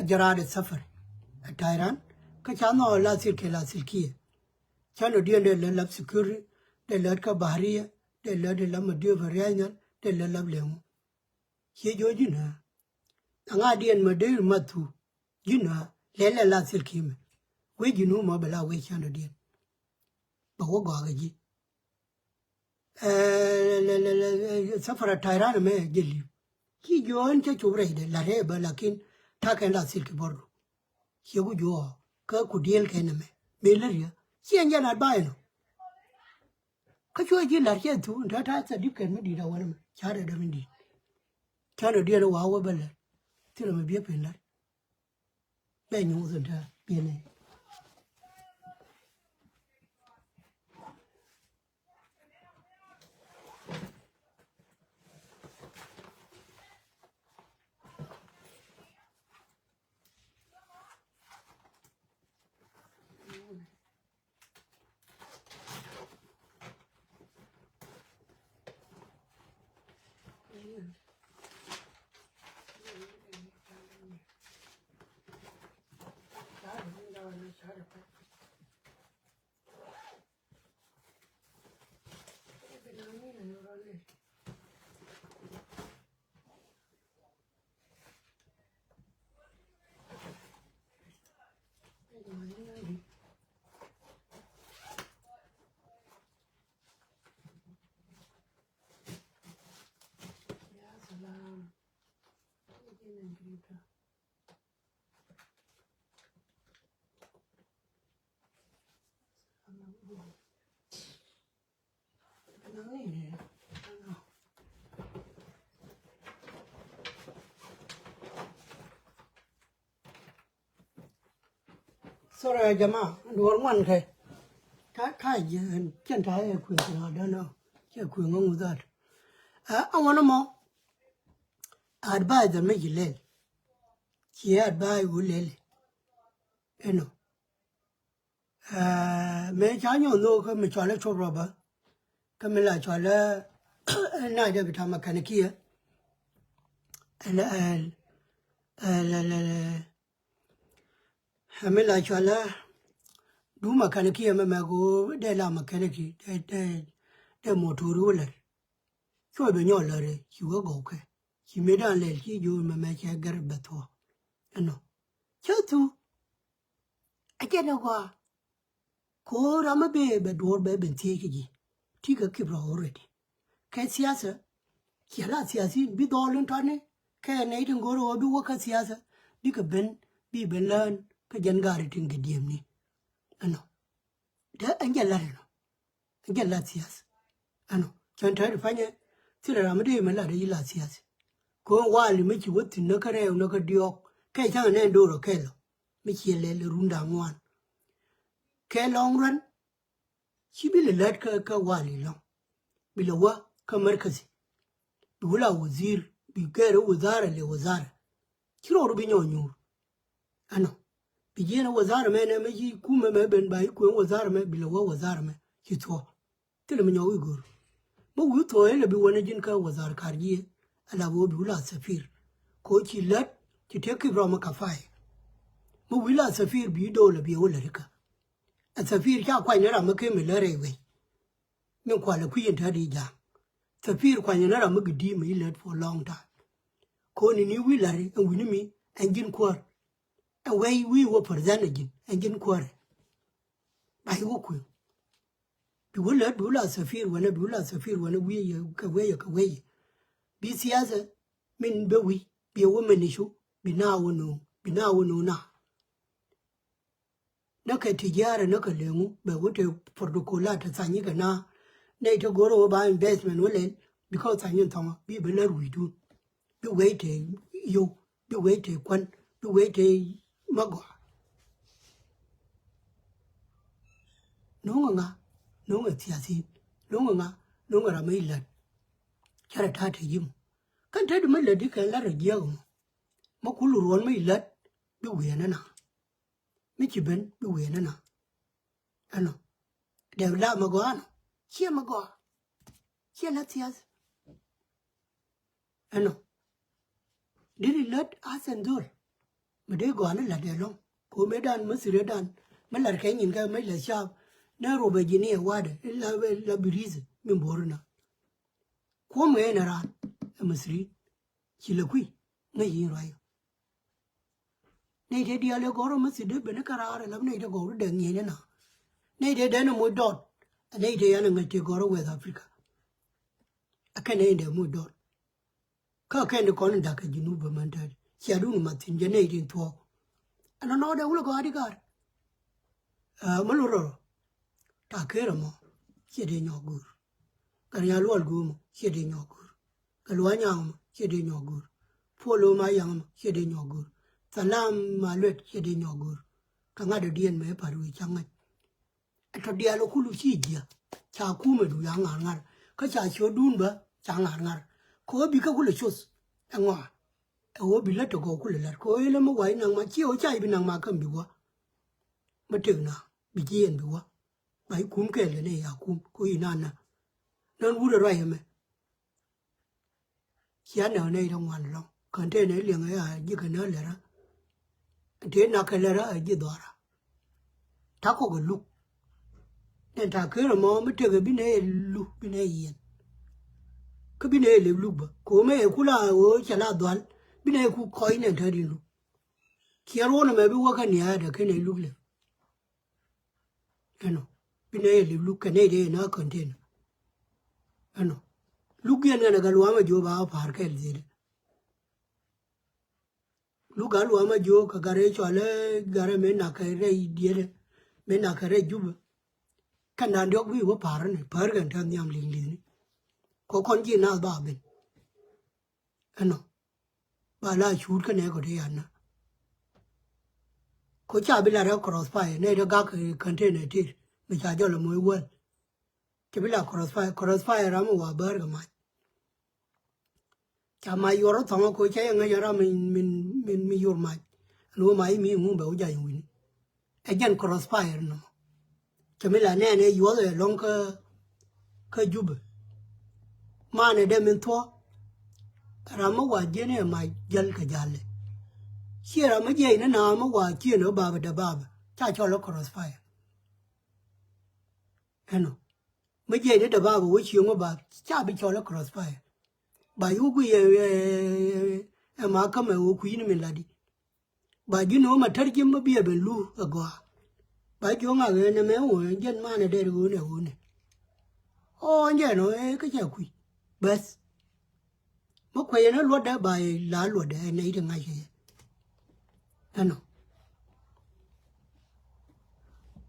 jɛ raat ɛ thafar. Ɛ tayran kä ca nhɔk la thil kiɛ la thil kiɛ. Ca nɔ diɛn dee lät lap security dee lät kä bahariya dee lät dee lap ma diöp ɛ ria̱c nhial dee lät lap lëŋ. Ciɛ jiɔ ji̱n ɣä. Aŋa diɛn ma dee ri ma thu ji̱n ɣä lɛl lɛ la thil kiɛ mɛ. Wee ji̱n wä mɔ bɛ la wee ca nɔ diɛn. Bɛ wä gɔaa kɛ ji̱. Ɛ, lɛ, lɛ, lɛ, lɛ, safara tayran mɛ jɛ li̱w. Ci jiɔn cä cop rɛydɛ la rɛy bä lakin takɛn la thil ki bɔrdu. Ciɛ ku juɔɔ kä ku diɛl kɛn mɛ. Mëë lä riä. Ciɛ jɛ lat ba ɛnɔ. Kä cuɛ ji̱ lar ciɛ thu in te ta̱a̱ thadip kɛn mi di̱t a wänä mɛ. Ca rɛydɛ mi di̱t. Ca rɛydɛ diɛl wa wä bä lät. Thilɛ mɛ biɛ pen lat. Bɛ nyuuth in te biɛ nɛ. Sorry, jama, duɔr ŋuan kɛ. Ka, ka, cɛn ta yɛ kueŋ kɛ la dɔn ɔ. Cɛ kueŋ ŋuŋ dhat. Ɛ, a wanɛ mɔ. Advice mi ci lɛl. Ci advice wu lɛl. Ɛnɔ. Ɛ, mëë ca nyɔk nhok kä mi cɔal ɛ cop rɔbä. Kä mi la cɔal ɛ, ɛ, nac dee bi ta mɛkɛnikiɛ. Ɛ, ɛ, ɛ, ɛ mi la cɔal ɛ du mɛkɛnikiɛ mɛ mɛ ko dee la mɛkɛniki dee, dee, dee motori wä lɛr. Cuɔ bɛ nyɔk lɛr ci wä gɔw kɛ. Ci mëë dan lɛl ci jiö mɛ mɛ cɛ gɛr bɛ thuɔ. Ɛnɔ. Cä thu. A jɛn ɛ gɔaa. Ko̱o̱r ram mi bee bɛ duɔ̱ɔ̱r bɛ ben thiec kä ji̱. Ti kɛ kip rɔ already. Kɛ thiathɛ. Ciɛ la thiathin bi dhɔɔl in tɔni. Kɛ nɛy tin go̱o̱r ɣöö bi wä kä thiathɛ. Bikɛ ben bi ben lään. kä jɛn gaari tin kɛ diemni. Ɛnɔ. Dee ɛn jɛ lat ɛnɔ. Ɛn jɛ lat thiath. Ɛnɔ. Cɛn tɛt panyɛ. Thilɛ ram mi dee mi lat i̱ lat thiath. Kɛ ɣöö wali mi ci wä thi̱n näkä rɛɛw näkä diɔ̱ɔ̱k. Kɛ cäŋ nɛ do̱r ɔ kɛl ɔ. Mi ciɛ lɛl run da̱ŋ ŋuan. Kɛ lɔŋ ruan. Ci bi lɛ lät kä, kä wali lɔ̱ŋ. Bi lɛ wä kä märkäthi. Bi wä la wazir, bi gɛr wazara lɛ wazara. Ci rɔɔdu bi nyɔk nyuur. Ɛnɔ. Bi jiɛn wazara mɛ nɛ mɛ ci kumɛ mɛ ben ba i̱ kuɛn wazara mɛ bi lɛ wä wazara mɛ. Ci thuɔ̱k. Thilɛ mi nyɔk i̱ go̱r. Mɛ wi̱i̱ thuɔ̱k ilɛ bi wä ni ji̱n kä wazara kar jiɛ. Ala bi wä bi wä la safir. Ko ci lät, ci tëk kip rɔm kä fay. Mɛ wi̱i̱ la safir bi do̱l bi wä lät ikä. Ɛ thapir ca kuany ni ram mi ken mi lät rɛy wec. Min kualɛ kui̱ in te di ja̱a̱ŋ. Thapir kuany ni ram mi gidi mi lät for long time. Koni ni wi̱i̱ lari ɛn wi̱ni mi ɛn ji̱n kuäär. Ɛ wec wi̱i̱ wä present ɛ ji̱n ɛn ji̱n kuäär. Ba yi wä kui̱. Bi wä lät bi wä la thapir wänä bi wä la thapir wänä wi̱i̱ yɛ kɛ wec yɛ kɛ wec yɛ. Bi thiathɛ min bɛ wi̱i̱ bi wä mɛn icu bi na wä no̱o̱ŋ bi na wä no̱o̱ŋ na. Näkɛ tijaara näkɛ leŋu bɛ wä te protocol a te thany kɛ na. Nɛy te go̱r wä ba investment wä lɛl because thany in thɔŋä bi bɛ lär wi̱i̱dun. Bi wec te yio̱w bi wec te kuän bi wec te ma gɔaa. No̱ŋɛ ŋa no̱ŋɛ thiathin no̱ŋɛ ŋa no̱ŋɛ ram mi lät. Cärɛ ta̱a̱ te yim kɛn te di mi lät di kɛn lät rɔ jiɛk mɔ. Ma kul ruɔn mi lät bi wiɛɛnä na. Mi ci ben bi wiɛɛnä na. Ɛnɔ. Dɛp la ma gɔaa nɔ. Ciɛ ma gɔaa. Ciɛ la thiath. Ɛnɔ. Diri lät a sɛn dhol. Mi dee gɔaa ni lat ɛlɔŋ. Ko me dan mi thire dan mi lat kɛ nyin kɛ mec la cap. Nɛ robɛ ji̱ ni ɛ wadɛ la la birithi mi bori na. Kuɔm ɛ nɛ ran ɛ mi thiri. Ci lɛ kui̱ ŋäc yin ruac. Nɛy te diaal ɛ gɔ̱r ɛ mäthi dee ben kä raar ɛ läp nɛy te gɔ̱r dee ŋi̱eec ni na. Nɛy te dee ni moc dɔɔt ɛ nɛy te yan ɛ ŋäc te gɔ̱r ɛ West Africa. Ɛ kɛn nɛy dee moc dɔɔt. Kä ɛ kɛn di kɔn in da̱k kɛ Junub bä män täätdi cia dun in math thi̱n jɛ nɛy tin thuɔ̱ɔ̱k. Ɛn nɔnɔ dee wulɛ gɔaa di ga̱r. Ɛ mi lurɔ. Ta̱a̱ ker ɛmɔ ciɛ dee nyɔk go̱o̱r. Kɛ ria̱a̱ luɔl go̱o̱mɔ ciɛ dee nyɔk go̱o̱r. Kɛ lua̱a̱ nyaŋ mɔ ciɛ dee nyɔk go̱o̱r. Puɔl ɣöö ma yaŋ mɔ ciɛ dee nyɔk go̱o̱r. Thalam ma luet ciɛ dee nyɔk go̱o̱r. Kɛ ŋa̱t dɔ̱diɛn mɛ i̱ pa̱t wee ca ŋäc. Ɛ tɔ diaal ɛ kulu ci jiɛ ca kumɛ du ya ŋa̱r ŋa̱r. Kä ca ciötdun bä ca ŋa̱r ŋa̱r. Kɛ ɣöö bi kä kulɛ coth ɛ ŋɔa. Ɛ ɣöö bi lät tɔ gɔw kulɛ lät kɛ ɣöö ilä mi wa̱i̱ naŋ ma ciɛ ɣöö ca i̱ bi naŋ ma käm bi wä. Mi tëk na bi jiɛɛn bi wä. Ba i̱ kum kɛɛl kɛ nɛy a kum kɛ ɣöö i̱ na nä. Nän wut ɛ ruac ɛmɛ. Cia nɛ nɛy rɔ ŋuan lɔ̱ŋ kän te nɛ liɛŋ ɛ a ji̱ kɛ nä lɛrä. Te nak kɛ lɛrä a ji̱ dhɔra. Ta̱ kɔk ɛ luk. Nɛn ta̱ ker ɛmɔ mi tekɛ bi nɛ yɛ luk bi nɛ yɛ yiɛn. Kä bi nɛ yɛ lep luk bä ko̱mɛ yɛ kula ɣöö cɛ la dhual bi nɛ yɛ ku kɔc nɛn ta̱ rin luk. Ciɛ ruɔn ɛmɛ bi wä kä nia̱a̱dɛ ken ɛ luk lep. Ɛnɔ bi nɛ yɛ lip luk kɛ nɛy dee na container. Ɛnɔ luk yɛn ŋɛn ɛ kä lua̱a̱mɛ jiö ba wä pa̱a̱r kɛl dhietdɛ. Luk a lua̱a̱mɛ jiö kɛ gat rɛy cɔalɛ gat rɛy mëë nak kɛ rɛy dietdɛ mëë nak kɛ rɛy Jubɛ. Kɛn da̱a̱n diɔ̱k bi wä pa̱a̱r ni pa̱a̱r kɛn tɛ̈th nhiam li̱ŋ li̱thni. Kɔ kɔn ji̱ naath ba ben. Ɛnɔ ba la cuut kä nɛɛkɔ ti yan na. Ko ca bi la rɛ cross fire nɛy ti gak container tir mi ca jɔl ɛ moc wäl. Ci bi la cross fire cross fire ram mi wa bäär kɛ mac. Ca mac yuɔr rɔ thɔŋä ko ca yɛ ŋäc ɛ ram min min min mi yor mac. Ɛn wä mac mi ŋum bɛ wä jany wi̱ni. Ɛ jɛn cross fire nɔmɔ. Cɛ mi la nɛɛn ɛ yuɔth ɛ lɔŋ kä kä Jubɛ. Manɛ dee min thuɔ̱k. Ram mi wa jiɛn ɛ ma jäl kɛ ja̱lɛ. Ciɛ ram mi jiɛc ni na mi wa ciɛ ni babä dee babä ca cɔl ɛ cross fire. Ɛnɔ mi jiɛc ni dee babä wä cieŋ wä ba ca bi cɔl ɛ cross fire. Ba yuk guic ɛ ma kämɛ wä kui̱ni min la di. Ba ji̱n ɣöö ma tär ji̱ ma biɛ ben lu ɛ gɔaa. Ba ji̱ ɣöö ŋak ɣän ɛmɛ ɣöö jɛn manɛ dɛr ɣöönɛ ɣöönɛ. Ɣöö jɛn ɣöö ɛ kä cɛ kui̱ bäth. Mi kuɛc ɛn ɣä luɔtdɛ ba la luɔtdɛ ɛ nɛy ti ŋa̱c ɛ. Ɛnɔ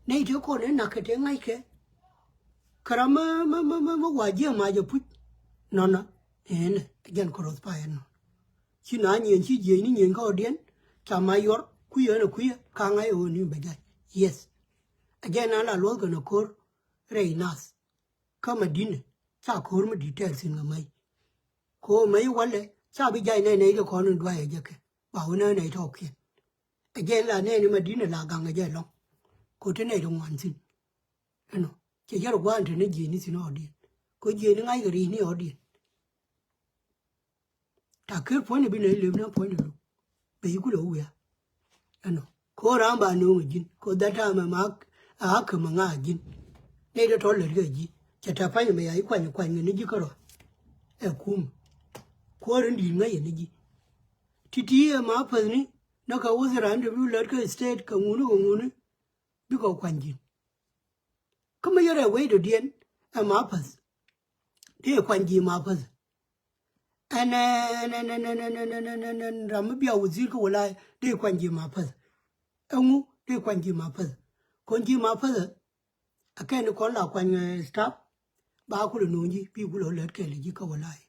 Nɛy tëë kɔn ëë na̱k kɛ tëë ŋa̱ckɛ. Kɛ ram mä, mä, mä, mä, mä wa jiɛ mac ɛ puc. Nɔnɔ. Ɛnɛ, ɛ jɛn cross fire nɔ. Ci na nyiɛn ci jiɛcni nyiɛn kä ɣɔ̱diɛn. Ca mac yuɔr, kui̱ ɛn ɛ kui̱ ɛ, ka ŋa̱c ɛ ɣöö ni bɛ jac. Yes. Ɛ jɛn na la luɔth kɛn ɛ ko̱r rɛy nath. Kä Madina, ca ko̱r mi di̱t tɛɛr thi̱n kɛ mäc. Ko̱r mäc walɛ, ca bi jac nɛy nɛy kɛ kɔn in duay ɛ jɛ kɛ. Ba wä nɛy nɛy tɔɔkiɛn. Ɛ jɛn la nɛɛni Madina la gaŋ ɛ jɛ lɔŋ. Ko̱r te nɛy ti ŋuan thi̱n. Ɛnɔ, cɛ jɛ rɔ gua̱a̱n te ni jiɛcni thi̱n ɣɔ̱diɛn. Ko̱r jiɛcni ŋa̱ckɛ ri̱c ni ɣɔ̱diɛn. Ta̱ ker puɔ̱nyni bi nɛy lep ni puɔ̱nyni luk. Bɛ yi kulɛ wä wiaa. Ɛnɔ. Ko̱ ram ba nööŋ ɛ ji̱n. Ko̱ that time ɛmɛ a kä mɛ ŋa̱a̱ ji̱n. Nɛy tɔ̱ tɔ̱ lät kɛ ji̱. Cɛ ta̱ pa̱ny ɛmɛ ya i̱ kuany kuany ŋɛ ni ji̱ kärɔa. Ɛ kum. Kuäär in di̱i̱t ŋäc ɛ ni ji̱. Ti̱ti̱ ɛmɛ a päthni. Nä kɛ wuth ran te bi lät kɛ state kɛ ŋuni kɛ ŋuni. Bikɛ kuany ji̱n. Kä mi yɛrɛ wec dɔ̱diɛn ɛ ma päth. Dee kuany ji̱ ma päth. Ɛn, ɛn, ɛn ram mi bia wazir kä walay dee kuany ji̱ ma päth. Ɛŋu dee kuany ji̱ ma päth? Kɔn ji̱ ma päth. Ɛ kɛn kɔn la kuany, eh, staff. Ba kulɛ no̱o̱ŋ ji̱ bi kulɛ lät kɛɛl ji̱ kä walay.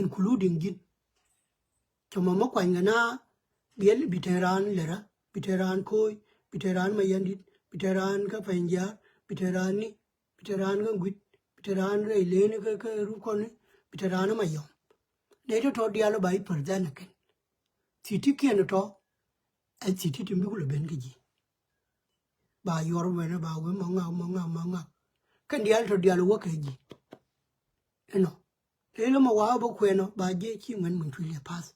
Including ji̱n. Cɔmɔ mi kuany kɛ na biɛl bi te raan lɛra, bi te raan ko̱o̱c, bi te raan Mayandit, bi te raan kä Pɛnyjiaar, bi te raan ni, bi te raan kä Guit, bi te raan rɛy leni kä, kä Rukɔni, bi te raan Mayɔm. Nɛy tɔ̱ tɔ̱ diaal ba i̱ present ɛ kɛn. Thi̱ti̱kiɛn tɔ̱ ɛ thi̱ti̱ ti mi kulɛ ben kä ji̱. Ba yuɔr wɛnɛ ba wee mɔ ŋak, mɔ ŋak, mɔ ŋak. Kɛn diaal tɔ̱ diaal wä kɛ ji̱. Ɛnɔ. Lelä mɔ wa bä kuɛnɔ ba jiɛ ci ŋuɛn mun cuil yɛ path.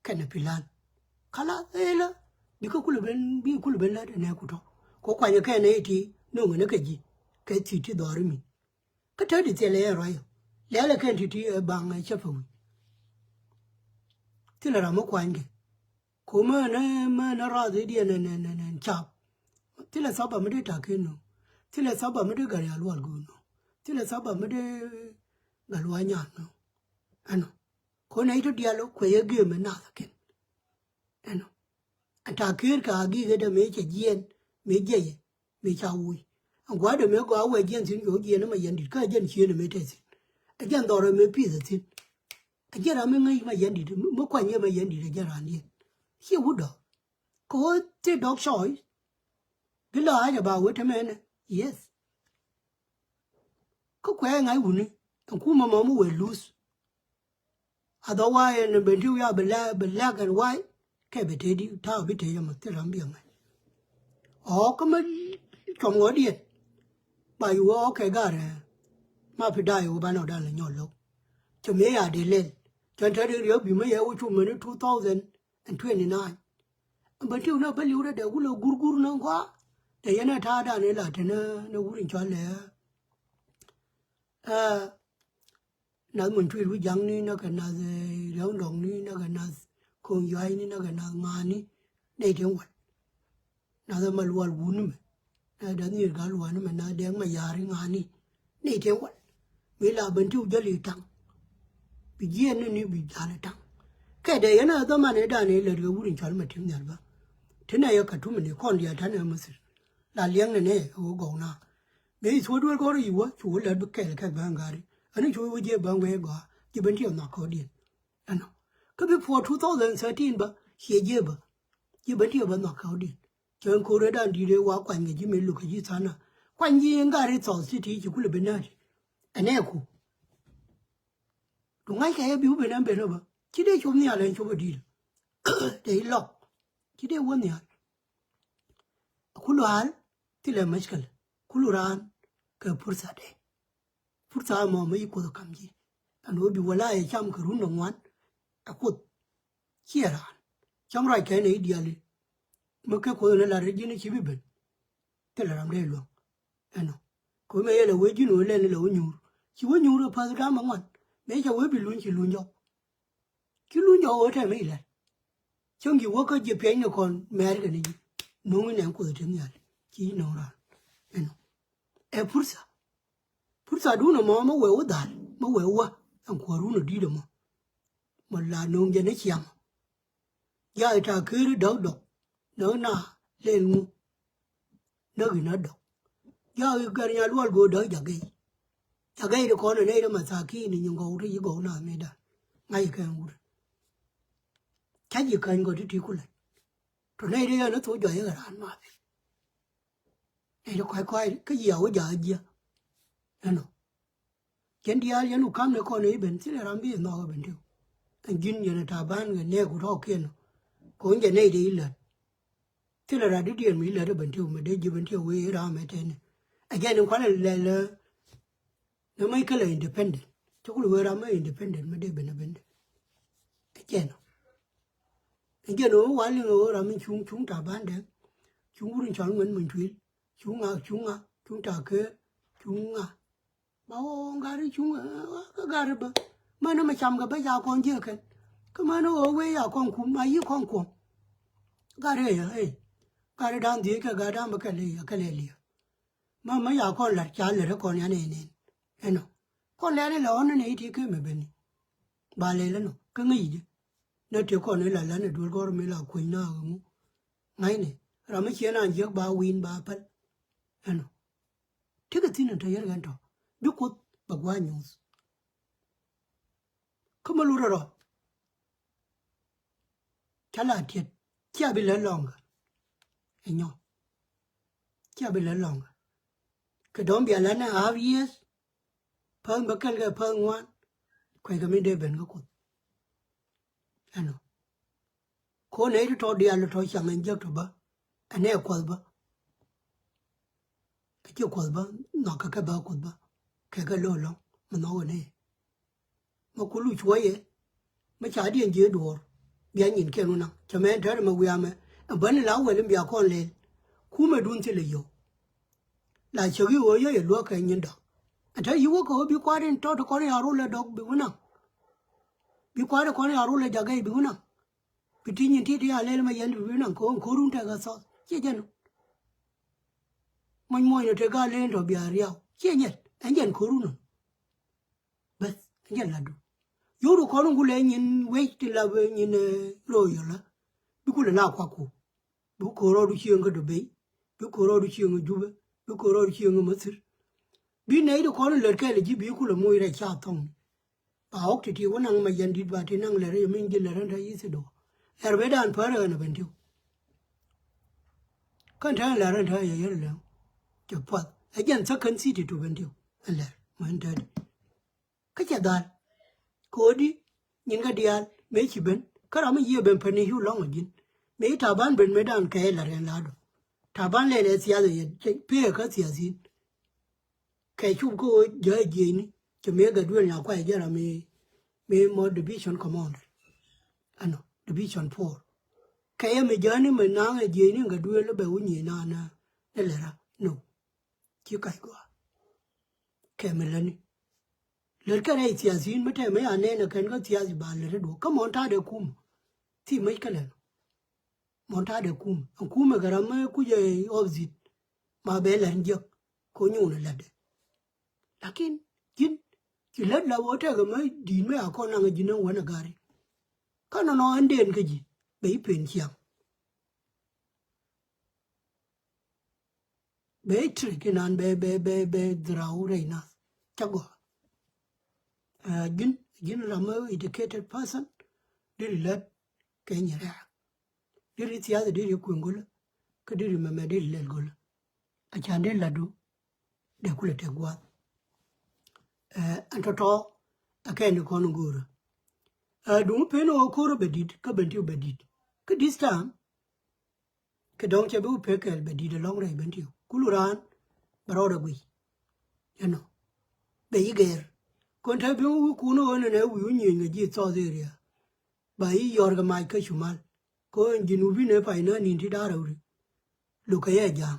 Kɛnɛ pilan. Kala lelä. Bikɛ kulɛ ben, bi kulɛ ben lät ɛnɛ kutɔ. Kɔ kuanyɛ kɛnɛ iti no̱o̱ŋɛ ni kɛ ji̱. Kɛ thi̱ti̱ dhɔri mi. Kä te di thilɛ yɛ ruac ɔ. Lɛlɛ kɛn ti̱ti̱ ɛ baŋ ɛ cä pɛ wi̱c. Thilɛ ram mi kuany kɛ. Kumɛ nɛ mɛ nɛ rath idiɛ nɛ nɛ nɛ nɛ cap. Thilɛ thɔpa mi dee ta̱k ken nɔ. Thilɛ thɔpa mi dee gari alual go̱o̱r nɔ. Thilɛ thɔpa mi dee galual nyan nɔ. Ɛnɔ. Kun nɛ itɔ dial kuɛ yɛ gee mɛ nath kɛn. Ɛnɔ. Ɛ ta̱k ker ka agik ɛ dee mëë cɛ jiɛn mëë jiɛyɛ. Mëë ca wuc. Ɛn gua̱a̱dɛ mëë gɔaa wɛ jiɛn thi̱n jɔ̱ɔ̱k jiɛn ɛ Mayandit kä ɛ jɛn cieen ɛ mëë tɛ thi̱n. Ɛ jɛn dhɔrɛ mëë pi̱th ɛ thi̱n. Ɛ jɛn ram mi ŋäc Mayandit, mi kuany yɛ Mayandit ɛ jɛn raan diɛn. Ciɛ wut dɔ̱. Kɛ ɣöö thil dɔ̱k cɔɔc. Bi lɔ acɛ ba wee te mɛnɛ. Yes. Kä kuɛ ŋa̱c wuni. Ɛn kumɛ mɔ mi wee luth. Otherwise ɛn ben ti wiaa bi lɛ, bi lɛk ɛn wa̱a̱. Kɛ bi tëëdi ta̱a̱ bi tëëc ɛmɔ thil ram bi ɛŋa̱c. Ɔ kä mi cuɔm ɣɔ̱diɛn. Ba yi wä ɔ kɛ garɛ. Ma pi da̱a̱ yi wä banɛ ɔ da̱a̱ lɛ nyɔl lo̱k. Cɛ mi ya dee lɛl. Cɛ tɛt in riek bi mi yɛ wä cum mɛni two thousand and twenty-nine. Bä tiw na bä liw rɛ dee wulɛ gurgur na gua. Dee yɛn a ta̱a̱ da̱a̱n ila te na wur in cɔl lɛ. Aa, nath mun cuil wi̱c jaŋni na kɛ nath, eh, riaw ndɔŋni na kɛ nath ko̱o̱ŋ yuayni na kɛ nath ŋa̱a̱ni. Nɛy tin wal. Nath ma lual wuni mɛ. Nath da̱th ni gal wani mɛ nath dɛŋ ma yari ŋa̱a̱ni. Nɛy tin wal. Mi la ben ti wä jäli taŋ. Bi jiɛn ni ni bi jal taŋ. Kɛ dee yɛn a dhɔman ɛ dan ɛ lät kɛ wut in cɔl ma tim nhial bä. Ti nɛ yɛ Katum ni kɔn diaal tanɛ Misir. La liɛŋ ni nɛ ɛ wä gɔw na. Mëë thuɔ̱k duel kɔn rɔ yi wä cu wä lät bi kɛl kɛ bäŋ gari. Ani cu wä jiɛ bäŋ wee gɔaa jiɛ ben ti ɛ nhɔak kɔɔdiɛn. Ɛnɔ. Kä bi puɔ two thousand thirteen bä ciɛ jiɛ bä. Jiɛ ben ti ɛ bä nhɔak kɔɔdiɛn. Cɛ ɛn ko̱r ɛ dan di̱i̱t ɛ wa kuany kɛ ji̱ mëë luk kɛ ji̱ tha̱a̱ŋ na kuany ji̱ ɛn gari thɔɔth ti ti ci kulɛ ben nääti. Ɛnɛ ku. Du ŋa̱ckɛ yɛ bi wä ben ɛn ben ɔ bä ci dee cop nhial ɛn cop ɛ di̱i̱t. Dee lɔk ci dee wä nhial. Kulu hal thilɛ mashkil. Kulu raan kɛ pursa dee. Pursa mɔ mi ci Kuoth ɛ kam ji̱. Ɛn ɣöö bi wala yɛ cam kɛ run dɔ ŋuan. Ɛ Kuoth ciɛ raan cam ruac kɛn ɛ i̱ diali. Mi kɛ Kuoth ni lat rɛ ji̱n ci bi ben. Thilɛ ram dee luäŋ. Ɛnɔ. Kɛ ɣöö mëë yɛ lɛ wee ji̱n ɣöö lɛl ni lɛ wä nyuur ci wä nyuur ɛ päth da̱a̱m ɛ ŋuan. Mëë cɛ wee bi luny ci luny jɔk. Ci luny jɔk ɣöö tɛmɛ ilɛl. Cäŋ ji̱ wä kä jiɛ piɛny ni kɔn mɛɛr kɛ ni ji̱. No̱ŋ inɛ Kuoth te nhial ci no̱ŋ raan. Ɛnɔ. Ɛ pursa. Pursa dun ɛmɔ mɛ wee wä dhal mɛ wee wä ɛn kuäärun ɛ di̱t ɛmɔ. Mɔ la no̱o̱ŋ jɛ ni ciaŋ. Ja̱ ita̱ ker i̱ dɔ̱k dɔ̱k dɔ̱k na lel ŋu. Näk in a dɔk. Jaak i̱ gɛr nya luɔl go̱o̱r däk jak gɛy. Jak gɛy ti kɔn in nɛy ti mathakin in nyin gɔw ti ci gɔw nath mi dan. Ŋa̱c i̱ kɛn wut. Ca ji̱ käny gɔt ti ti ku la̱t. Tɔ nɛy ti yɛn i̱ thok juac i̱ kɛ raan math. Nɛy ti kɔc kɔc kä jiaw i̱ jaak jiä. Ɛnɔ. Jɛn diaal yɛn ku ka̱m ni kɔn i̱ ben thilɛ ram bi i̱ nhɔk i̱ ben tiw. Ɛn ji̱n yɛn ɛ ta̱a̱ ban kɛ nɛɛk ku tɔɔkiɛn. Kɛ ɣän jɛ nɛy dee i̱ lät. Thilɛ ram di diɛn mi lät i̱ ben tiw mi dee ji̱ ben tiw wee i̱ ram ɛ tɛn i̱. Ɛ jɛn in kualɛ lɛl ɛ. Ni mec kälɛ independent. Cä kul wee ram ɛ independent mi dee ben ɛ ben dee. Ɛ jɛn ɔ. Ɛ jɛn ɔ wal in ɣöö ram in cuŋ cuŋ ta̱a̱ ban dee. Cuŋ wur in cɔl ŋuɛn min cuil. Cuŋ ŋa cuŋ ŋa cuŋ ta̱a̱ kee. Cuŋ ŋa. Ba ɣöö gat i̱ cuŋ ɛ kä gat i̱ bä. Män ɛ mɛ cam kɛ bä ca kɔn jiɛ kɛn. Kä män ɛ ɣöö wee ca kɔn kum a yi̱ kɔn kuɔ̱m. Gat i̱ ɛ ɛ gat i̱ da̱ŋ dhieec kɛ gat da̱ŋ bä kɛ lɛ kɛ lɛ liɛ. Mä mä ca kɔn la̱t ca lät ɛ kɔn yan ɛ nɛn. Ɛnɔ kɔn lɛn ilɛ ɣɔn ni nɛ i̱ ti kee mɛ ben i̱. Ba lɛl ɛnɔ kä ŋäc i̱ jɛ. Nɛ tëë kɔn ila la̱t ni duel gɔr mi la kueny na ɣä ŋu. Ŋa̱cnɛ ram mi ciɛ na jiäk ba wi̱i̱n ba päl. Ɛnɔ. Tekɛ thi̱n in tɔ yɛr ɣän tɔ bi Kuoth bɛ gua̱a̱th nyuuth. Kä mi lurɛ rɔ. Ca la tiɛt cia bi lät lɔ̱ŋkä. Ɛ nyɔ. Cia bi lät lɔ̱ŋkä. Kɛ dɔ̱ŋ bia lät ni half years. Päth bä kɛl kɛ päth ŋuan. Kuɛckɛ mi dee ben kä Kuoth. Ɛnɔ. Ko nɛy ti tɔ̱ diaal tɔ̱ caŋ ɛn jiäk tɔ̱ bä. Ɛn ɛ Kuɔth bä. Ɛ ci Kuɔth bä nhɔk kɛ kɛ bä Kuoth bä. Kɛ kɛ lo̱o̱ lɔ̱ŋ mi nhɔk ɛn ɛ. Mɛ kulu cuɔyɛ. Mɛ ca diɛn jiee duɔ̱ɔ̱r. Bia nyin kiɛn wä naŋ cɛ mɛ ɛn tɛ̈rɛ mɛ wiaa mɛ. Ɛn bäni la wɛl in bia kɔn lɛl. Kumɛ dun thilɛ yio̱w. La cäk i̱ ɣöö yä yɛ luäk kɛ nyin dɔ̱k. Ɛn te yi̱ wä kɛ ɣöö bi kua̱r in tɔt kɔn in a rol ɛ dɔ̱k bi wä naŋ. Bi kua̱r in kɔn in a rol ɛ jak ɛ bi wä naŋ. Bi ti nyin ti ti a lɛl mɛ yɛn bi wä naŋ kɛ ɣöö in ko̱run tekɛ thɔth ciɛ jɛn. Muɔ̱ny muɔ̱ny ni tekɛ a lɛl in tɔ bia riaw ciɛ nyɛt ɛn jɛn ko̱run nɔ. Beth ɛn jɛn latdu. Yio̱wdu kɔn in ku lɛ nyin wec ti lap nyin royɔlä. Bi ku lɛ la kuak ku. Bi ko̱r rɔɔdu cieŋ kä Dubai. Bi ko̱r rɔɔdu cieŋ kä Jubɛ. Bi ko̱r rɔɔdu cieŋ kä Mithir. Bi nɛy ti kɔn in lät kɛɛl ji̱ bi kulɛ moc rɛy ca thɔŋ. Ba ɣɔk ti̱ti̱ wä naŋ mɛ yɛn di̱t ba ti naŋ lɛr yɛ min ji̱ lɛr ɛn te yi̱th i̱ do̱. Lɛr ben dan pär ɣän ɛ ben tiw. Kän te ɛn lɛr ɛn te yɛ yɛr lɛŋ. Cɛ puath ɛ jɛn thäk kän city to ben tiw. Ɛn lɛr mɛ ɛn te di. Kä cɛ dhal. Ko̱di nyin kä diaal mëë ci ben kä ram mi yiëë ben peni yu lɔŋ ɔ ji̱n. Mëë ta̱a̱ ban ben mëë dan kɛ lar yɛn lar dɔ. Ta̱a̱ ban lɛl ɛ thiath ɛ yɛn pee kä thiath in. Kɛ cup kä ɣöö jää jiëëcni cɛ mëë gat duël nya kuay jɛ ram mëë mëë mɔ division commander. Ɛnɔ division four. Kɛ yɛ mi jäni mi naŋ ɛ jiëëcni gat duël bɛ wä nyiëë na na ni lɛ ra no. Ci kac gɔaa kɛ mi lätni. Lät kɛ rɛy thiathiin mi tɛmɛ ya nɛn ɛ kɛn kä thiathi ba lät ɛ duɔ̱k kä mɔn ta̱a̱dɛ kum. Thi mec kä lɛn mɔn ta̱a̱dɛ kum ɛn kum ɛ kɛ ram mi kucɛ opposite. Ma bɛ lɛn jiäk kɛ nyuun ɛ lätdɛ. Lakin ji̱n ci lät la wä tɛkɛ mi di̱i̱t mi a kɔn naŋ ji̱n ɛn wän ɛ gari. Kä nɔnɔ ɛn den kä ji̱ bɛ i̱ pen ciaŋ. Bɛ i̱ trik inan bɛ bɛ bɛ bɛ dhirau rɛy nath. Ca gɔaa. Ji̱n ji̱n ram mi educated person diri lät kɛ nyɛ rɛ̈ɛ̈k. Diri thiath diri kueŋ gölä kä diri mɛmɛ diri lɛl gölä. A can dee latdu dee kulɛ tek gua̱a̱th. Ɛn tɔ̱tɔ̱ a kɛn di kɔn go̱o̱rä. Duŋ pen ɣöö ko̱r bɛ di̱t kä ben ti bɛ di̱t kä this time. Kɛ dɔ̱ŋ cɛ bi wä pek kɛl bɛ di̱t ɛlɔ̱ŋ rɛy ben ti kulu raan bɛ rɔɔdɛ guic. Ɛnɔ bɛ yi gɛɛr kɔn te bi wä kun ɣöö nɛnɛ wi̱i̱ wä nyieny kɛ ji̱ thɔɔth area. Ba yi yɔr kɛ mac kä cumal kɔn ji̱n wä bi nɛ pay nä ni̱n ti da̱rɛ wuri. Lukɛ yɛ ja̱a̱ŋ.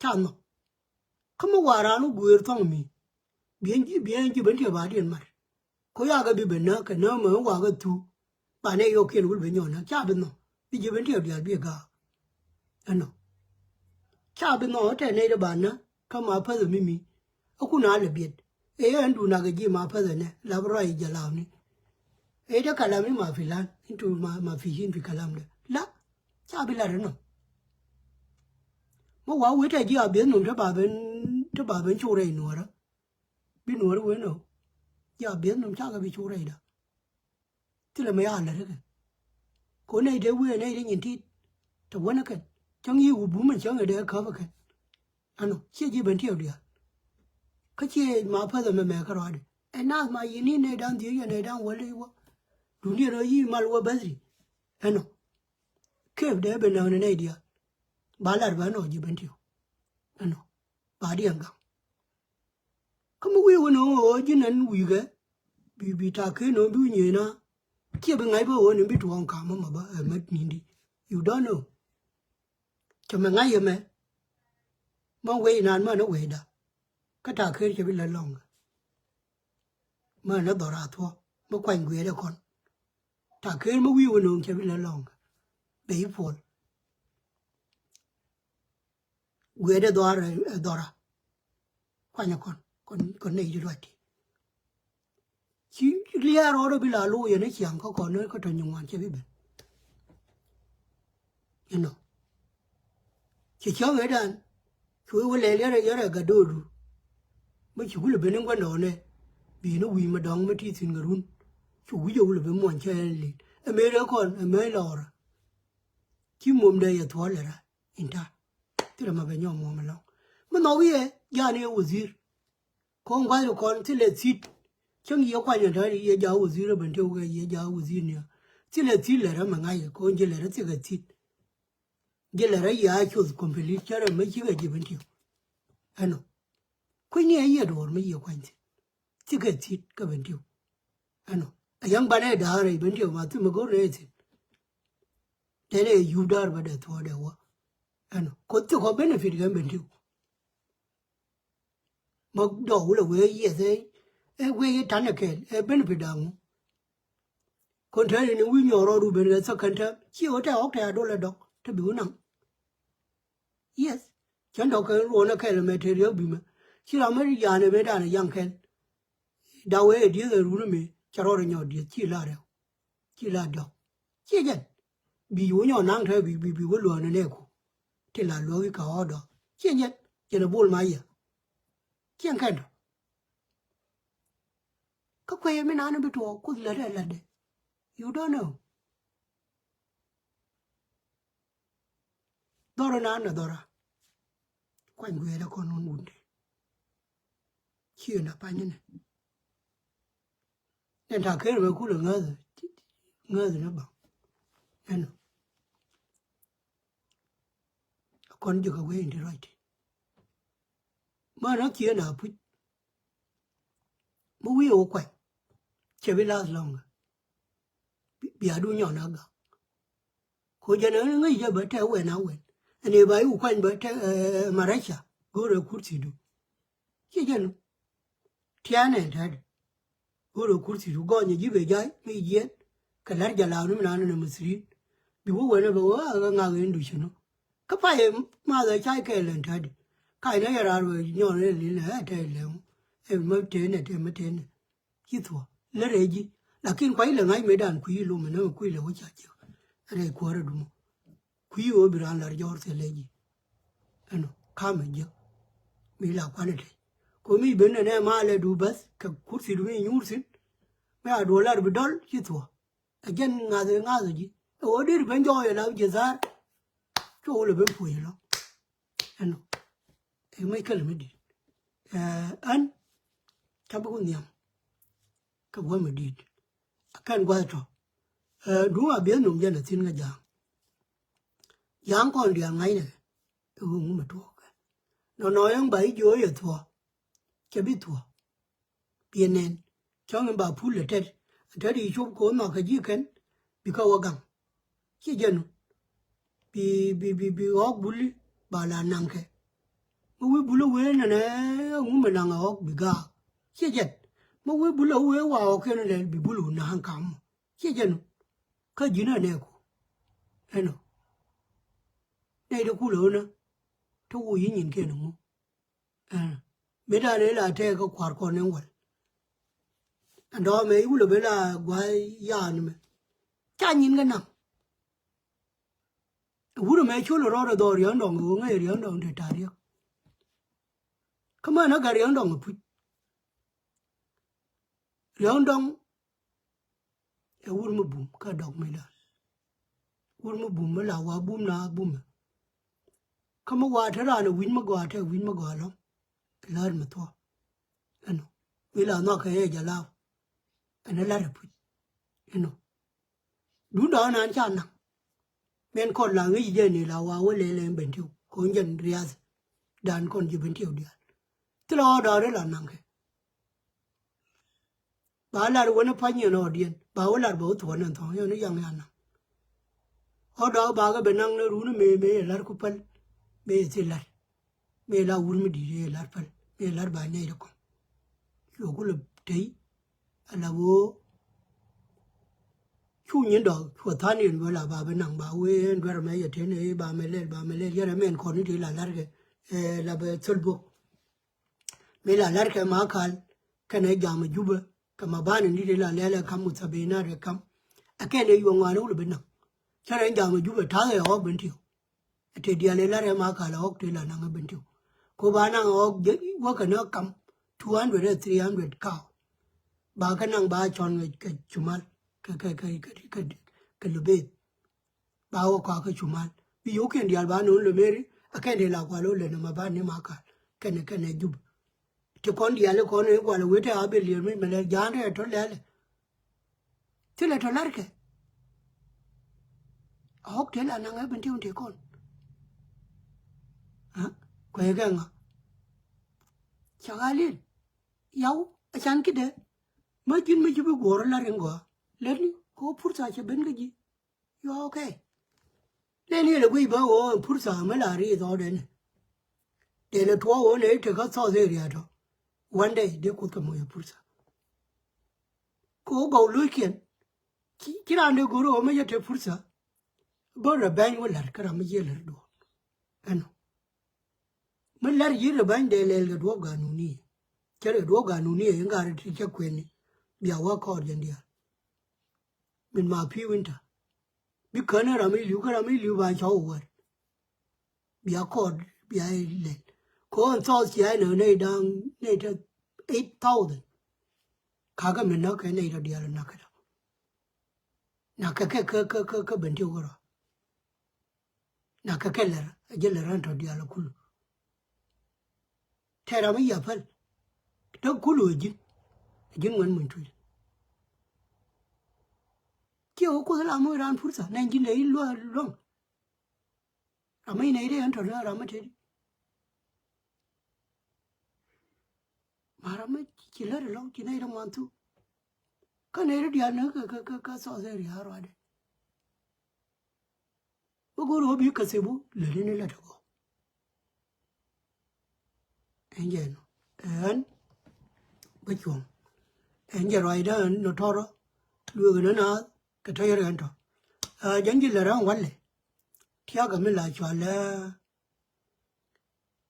Ca nhɔk. Kä mi wa̱a̱ raan wä guëër thɔŋ mi biɛn ji̱ biɛn ji̱ ben tiɛ ba diɛn mat. Ko yakɛ bi ben näk kɛ näk mɛ wa̱a̱ kɛ thuk. Ba nɛ yɔkiɛn wul ben nyɔk näk ca bi nhɔk bi ji̱ ben tiɛ diaal bi gaak. Ɛnɔ ca bi nhɔk tɛ nɛy dee ba näk kä ma päth ɛ mi mi. Ɛ kun a lɛ biɛt ɛ ɛn duun a kɛ ji̱ ma päth ɛ nɛ lap ruac jɛ lamni. Ɛ dee kalamni ma fi lan in tu ma fi cin fi kalamdɛ la ca bi lat ɛnɔ. Mä wa wee tɛ ji̱ a bieth nom te ba ben, te ba ben cuk rɛy nuɔrä. Bi nuɔrä wee nɔ. Ji̱ a bieth nom cakɛ bi cuk rɛyda. Thilɛ mɛ ya lät kɛ. Ko nɛy te wee nɛy te nyin tit. Te wänä kɛn cäŋ yi wä bum ɛn cäŋ ɛ dee käp ɛ kɛn. Ɛnɔ ciɛ ji̱ ben tiɛw diaal. Kä ciɛ ma päth ɛmɛ mɛ kä rɔadɛ. Ɛ nath ma yi ni nɛy dan dhiec yɛ nɛy dan wäl i̱ wä. Dunia rɔ yi mal wä bäthri. Ɛnɔ kep dee ben nɛw ni nɛy diaal. Ba lar bä nɔ ji̱ ben tiɛw. Ɛnɔ ba diɛn gaŋ. Kä mi wi̱i̱ wä ni ɣöö ji̱n ɛn wi̱i̱kɛ bi bi ta̱a̱ ken ɣöö bi wi̱i̱ nyieenä. Ciɛ bi ŋa̱c bä ɣöö ni bi tuɔɔŋ ka̱m mɔ mɔ bä ɛ mät ni̱n di. You don't know. Cɛ mɛ ŋa̱c yɛ mɛ. Mä wec inan mänä wecda. Kä ta̱a̱ ken cɛ bi lät lɔ̱ŋ. Mänä dhɔr a thuɔ̱k mi kuany guiɛɛdɛ kɔn. Ta̱a̱ ken mi wi̱i̱ wä ni ɣöö cɛ bi lät lɔ̱ŋ. Bɛ i̱ puɔl. Guiɛɛdɛ dhɔr ɛ dhɔra. Kuanyɛ kɔn kɔn kɔn nɛy ti ruac ti. Ci liaar rɔɔdɛ bi la lo̱o̱ yɛn ɛ ciaŋ kä kɔn kä tɔ̱ nyiŋuan cɛ bi ben. Inɔ ci cäŋ ëëdan. Cu wee lɛl yɛrɛ yɛrɛ gat do̱o̱du. Mi ci gulɛ ben in guändɔɔnɛ. Bi ni wi̱i̱ mi dɔ̱ŋ mi ti thi̱n kɛ run. Cu wi̱c ɛ wulɛ ben muɔ̱ny cɛ ɛn lit ɛ mëë rɛ kɔn ɛ mëë lɔɔrä. Ci muɔmdɛ yɛ thuɔ̱ɔ̱l ɛ ra in ta̱a̱. Thilɛ ma bɛ nyɔk muɔm ɛlɔ̱ŋ. Mi nhɔk iɛ ja̱a̱n iɛ wazir. Ko̱n gua̱th kɔn thilɛ thi̱t. Cäŋ yɛ kuany ɛn ta̱a̱ iɛ ja̱a̱ wazir ɛ ben tëë wukɛ iɛ ja̱a̱ wazir niɛ. Thilɛ thi̱t lɛ rɛ mɛ ŋa̱c ko̱n ji̱ lɛ rɛ thikɛ thi̱t. Ji̱ lɛ rɛ yɛ a coth complete cä rɛ mɛ cikɛ ji̱ ben tiw. Ɛnɔ kui̱ni ɛ yɛ duɔ̱ɔ̱r mi yɛ kuany thi̱n. Thikɛ thi̱t kä ben tiw. Ɛnɔ a yäŋ banɛ da̱a̱r ɛ ben tiw ma thimɛ go̱r nɛ thi̱n. Tɛn ɛ yup da̱a̱r bä dɛ thuɔ̱ɔ̱dɛ wä. Ɛnɔ koth thikɔ benefit kɛ ben tiw. Ma dɔɔk wulɛ wee yiɛth ɛ wee yi tanɛ kɛɛl ɛ benefit da̱a̱ŋu. Kɔn tɛn in wi̱i̱ nyɔɔr rɔɔdu ben kɛ thäk kɛn tɛm ci ɣä tɛ ɣɔk tɛ a dolɛ dɔk te bi wä naŋ. Yes. Cän dɔk kɛ ruɔnɛ kɛl mɛ te riek bimɛ. Ci ram mɛ yanɛ mɛ danɛ yaŋ kɛl. Da̱wɛ ɛ dieth ɛ run ɛmɛ cɛ rɔɔdɛ nyɔɔr dieth ci la rɛw. Ci la dɔk. Ciɛ jɛn bi wä nyɔɔr naŋ te bi bi bi wä luɔɔnɛ nɛɛku. Ti la luɔki ka ɣɔɔdɔ. Ciɛ jɛn jɛn ɛ bol ma yɛ. Ciɛn kɛn dɔ. Kä kuɛ yɛ mi naan bi tuɔɔk kuth lät ɛ lätdɛ. You don't know. Dhɔrä naan na dhɔra. Kuany guiɛɛdä kɔn wun wunde. Ciɛ na pany inɛ. Nɛn ta̱a̱ ker mɛ kulɛ ŋäth ŋäth ni baŋ. Ɛnɔ. Kɔn ji̱ kɛ guiɛ in ti ruac ti. Mänä kiɛ na puc. Mi wi̱i̱ wä kuany. Cɛ bi lath lɔ̱ŋ. Bia du nyɔn a gak. Ko jɛn ɛ ŋäc jɛ bä tɛ wɛn a wɛn. Ɛn ɛ ba i̱ wä kuany bä tɛ maraca go̱rɛ kurthidu. Ciɛ jɛn tianɛ ɛn tɛt. Go̱rɛ kurthidu gɔnyɛ ji̱ bɛ jay mi jiɛn. Kɛ la̱r jɛ law ni mi naan ni mɛ thirin. Bi wä wɛn ɛ bɛ wä a ŋak in duc ɛnɔ. Kä payɛ math ɛ cay kɛɛl ɛn tɛt. Kac ni yɛ raar wɛ nyɔn ɛ lil ɛ tɛt lɛŋ. Ɛ mɛ tënɛ tɛ mɛ tënɛ. Ci thuɔ̱k lä rɛy ji̱. Lakin kuay lɛ ŋa̱c mëëdan kui̱ lom ɛn ɛ kui̱ lɛ wä ca jiäk. Rɛy kuäärä dumɔ kui̱ ɣöö bi raan la̱r jɔɔr thil lɛ ji̱. Ɛnɔ kamɛ jiäk. Mi la kuanɛ tɛc ko̱ mi ben ɛn ɛ ma lɛ du bäth kɛ kurthi du mi nyuur thi̱n. Mi a duɔl lar bi dɔl ci thuɔ̱k. Ɛ jɛn ŋa̱th ɛ ŋa̱th ɛ ji̱ ɛ ɣöö deri ben jɔɔc ɛ la ji̱ tha̱a̱r. Cuɔ wä lɛ ben puɔ̱ny ɛ lɔ. Ɛnɔ ɛ mec kälɛ mi di̱t. Ɛn ca bi ku nhiam. Kɛ guäth mi di̱t a kɛn gua̱th tɔ. Duŋ a bieth nom jɛn a thi̱n kä ja̱a̱ŋ. Ja̱a̱ŋ kɔn diaal ŋa̱cnɛ kɛ ɛ ɣöö ŋumɛ tuɔɔk kɛ nɔnɔ yäŋ ba i̱ jiöö yɛ thuɔ̱k. Cɛ bi thuɔ̱k. Biɛ nɛn cäŋ in ba pul ɛ tɛt ɛ tɛt i̱ cop ko̱o̱n nhɔakä ji̱ kɛn. Bi kä wä gaŋ ciɛ jɛn nu. Bi bi bi bi ɣɔ̱k buli ba la naŋkɛ. Mi wi̱i̱ buli wee nɛnɛ ŋumɛ naŋ ɛ ɣɔ̱k bi gaak ciɛ jɛn. Mi wi̱i̱ buli wee wa ɣɔ̱k kɛn lɛl bi buli wä na̱a̱ŋ kam mɔ ciɛ jɛn nu. Kä ji̱n ɛ nɛɛku ɛnɔ. Nɛy ti kulɛ ɣöö nä ti wä yi nyinkiɛn ɛŋu. Mëëdan ëë la tɛɛk kä kua̱r kɔn in wäl. Ɛn dɔ̱ɔ̱mɛ i̱ wulɛ ben la gua̱a̱th ya̱a̱n mɛ ca nyin kɛ naŋ. Ɛ wur ɛmɛ col rɔɔdɛ dhɔr Riɛŋdɔŋ ɛ ɣöö ŋäc Riɛŋdɔŋ te ta̱a̱ riäk. Kä män ɛ gat Riɛŋdɔŋ ɛ puc. Riɛŋdɔŋ ɛ wur mi bum kä dɔk mi la. Wur mi bum mi la wa bum na bumɛ. Kä mi wa te raan ɛ wi̱c mi gɔaa te wi̱c mi gɔaa lɔ̱ŋ. Ɛ lär mi thuɔ̱k. Ɛnɔ. Mi la nhɔakɛ ɛ jɛ law. Ɛn ɛ lär ɛ puc. Ɛnɔ. Duundɛ ɣän an ca naŋ. Min kɔn la ŋäc jɛ ni la wa wä lɛl ɛn Bentiu kɔn jɛn riath. Dan kɔn ji̱ Bentiu diaal. Thilɛ ɣɔɔdɔɔri la naŋkɛ. Ba lar wänä pa̱ny yɛn ɣɔɔdiɛn ba wä lar bɛ wä thuɔ̱ɔ̱n ɛn thɔ̱ŋ yɛn yaŋ ya naŋ. Ɣɔɔdɔɔri bakɛ bɛ naŋ ni runi mëë mëë yɛ lar ku päl. Mëë thil lar. Mëë la wur mi di̱i̱t yɛ lar päl mëë lar ba nyɛy ri kɔn. Cuɛ kulɛ tey. Ala ɣöö cu nyin dɔɔk cuɛ tha̱a̱n yɛn bä la ba bi naŋ ba wee ɛn duer ɛmɛ yɛ ten ëë ba mɛ lɛl ba mɛ lɛl yɛn ɛmɛn kɔn ni ti la la̱rkɛ. Ɛ la bɛ thöl bok. Mi la la̱rkɛ ma kal kɛnɛ jam ɛ Jubɛ kɛ ma banɛ ni ti la lɛl ɛ kam muthabinat ɛ kam. Ɛ kɛnɛ yuɔŋ ŋuan wul bi naŋ. Cä rɛn jam ɛ Jubɛ ta̱a̱ ɛ ɣɔk ben tiw. Te diaal ila rɛm a kal a ɣɔk te la naŋ ɛ Bentiu. Ko ba naŋ ɛ ɣɔk wäkɛ ni kam two hundred ɛ three hundred kaw. Ba kä naŋ ba cɔn kɛ cumal kɛ kɛ kɛ kɛ kɛ lubeth. Ba wä kɔak kä cumal bi yokiɛn diaal ba no̱o̱ŋ lomeri. A kɛn te la kual wä lɛ ni ma ba ni ma kal kɛnɛ kɛnɛ Jubɛ. Ti kɔn diaal kɔn i̱ kual wet te a ben lier mi mɛ lɛ ja̱a̱n rɛɛ tɔ lɛlɛ. Thilɛ tɔ la̱rkɛ. A ɣɔk te la naŋ ɛ Bentiu te kɔn. Kuɛ kɛ ŋa. Ca ɣa̱ lil. Yaw a can kidɛ. Mä ji̱n mi ji̱ bi guɔ̱ɔ̱r la̱r in gɔaa lätni kɛ ɣöö purtha cɛ ben kä ji̱. You are okay. Lɛn yɛl ɛ guic bä ɣöö ɛn purtha mi la riith ɣɔ̱ɔ̱dɛn. Dɛn ɛ tuɔɔk ɣöö nɛ i̱ tekä thɔɔth area tɔ. One day dee Kuoth kɛ moc ɛ purtha. Kɛ ɣöö gɔw lo̱ckiɛn ci raan dee go̱r ɣöö mi jɛ te purtha. Bä rɛ bɛny wä la̱r kä ram mi jiɛ la̱r duɔ̱ɔ̱r. Ɛnɔ. Mi la̱r yi̱t rɛ bäny dee lɛl kɛ duɔ̱ɔ̱p ganuni. Cɛ rɛ duɔ̱ɔ̱p ganuni in gat rɛ ti cɛ kuɛni. Bia wä kɔɔr jɛn diaal. Min ma pi̱i̱ winter. Bi kän ram mi li̱w kä ram mi li̱w ba cɔw wär. Bia kɔɔr bia lɛl. Kɔn thɔɔth cia inɛ nɛy da̱ŋ nɛy te eight thousand. Kakä mi näk kɛ nɛy tɔ diaal näk kɛ tɔ. Näk kɛ kɛ kɛ kɛ kɛ Bentiu kärɔa. Näk kɛ kɛ lɛr a jɛ lɛr an tɔ diaal a kulu. Tɛɛr ram mi yia päl. Te kulu a ji̱n a ji̱n ŋuɛn muny tuil. Ciɛ wä Kuoth la muc raan purtha nɛn ji̱n dee i̱ lua̱a̱ luäŋ. Ram mi nɛy dee an tɔ ram mi teti. Ma ram mi ci lät alɔŋ ci nɛy dee ŋuan thuk. Kä nɛy dee diaal näk kɛ kɛ kɛ thɔɔth area ruacdɛ. Bä go̱o̱r ɣöö bi kɛ thip wä lätni ni lät ɛ gɔw. Ɛn jɛ ɛnɔ ɛn bä cuɔ̱ŋ. Ɛn jɛ ruacdä ɛn nɔ tɔrɔ lueek ɛn naath kɛ tɔ̱ yɛr ɛn tɔ. Jɛn ji̱ lät ɛn walɛ. Tiakɛ mi la cual ɛ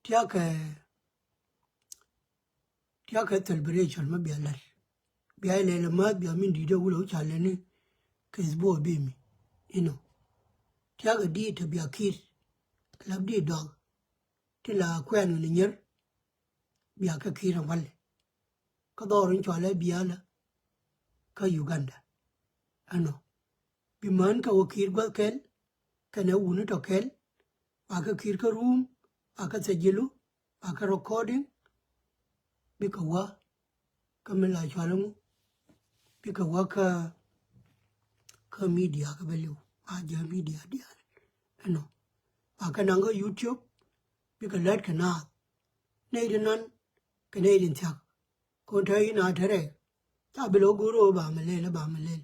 tiakɛ Tiakɛ celebration mi bia la̱t. Bia ilɛl ɛ mäth bia min di̱t ɛ wulɛ wä ca lɛni kɛ ithbuɔ bi mi inɔ. Tiakɛ diit te bia ki̱i̱t. Lap diit dɔak ti la kuɛn ni nyier. Bia kɛ ki̱i̱t ɛ walɛ. Kä dhɔr in cɔalɛ bia lɛ kä Uganda. Ɛnɔ bi män kɛ wä ki̱i̱t gua̱th kɛl kɛnɛ wuni tɔ kɛl. Ba kɛ ki̱i̱t kä room ba kɛ thɛjilu. Ba kɛ recording bikɛ wä kä mi la cual ŋu bikɛ wä kä kä media kä bɛ liw. Ba jɛ media diaal ɛnɔ ba kɛ naŋ kä YouTube bikɛ lät kɛ naath. Nɛy ti nɔn kɛ nɛy ti thia̱k. Kɔn te in a te rɛy ca bi lɛ wä go̱o̱r ɣöö ba mi lɛl ba mi lɛl.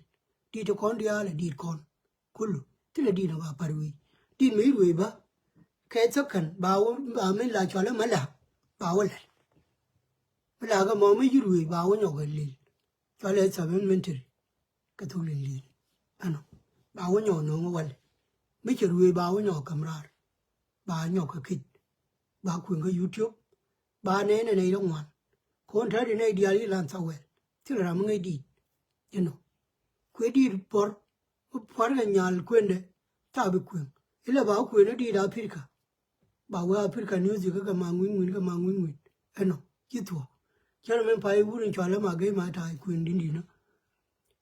Dit ti kɔn diaal ɛ dit kɔn kulu thilɛ dit ɛ ba pa̱r wi̱i̱. Dit mi ruëëc bä kɛ thäkän ba wä ba mi la cual ɛ mɛ la ba wä lɛl. Mi la kɛ mɔ mi ci ruëëc ba wä nyɔk ɛ lil cual ɛ thämɛ min tiri. Kɛ thuk lil lil ɛnɔ ba wä nyɔk no̱o̱ŋ walɛ. Mi cɛ ruëëc ba wä nyɔk käm raar ba nyɔk kɛ kic ba kui̱n kä YouTube. Ba nɛy nɛ nɛy rɔ ŋuan. Kɔn te di nɛy diaal i̱ lan thawɛl thil ram mi ŋäc di̱i̱t. Inɔ kuëë di̱i̱t puɔ̱r mi pua̱rkɛ nyal kuendɛ ca bi kueŋ. Ilɛ ba kuën a diit Africa. Ba wee Africa News kä kɛ ma ŋui̱n ŋui̱n kɛ ma ŋui̱n ŋui̱n. Ɛnɔ ci thuɔ̱k. Cä rɛ min pay wur in cɔal ɛ ma gɛy ma ta̱a̱ kuën di̱n di̱n.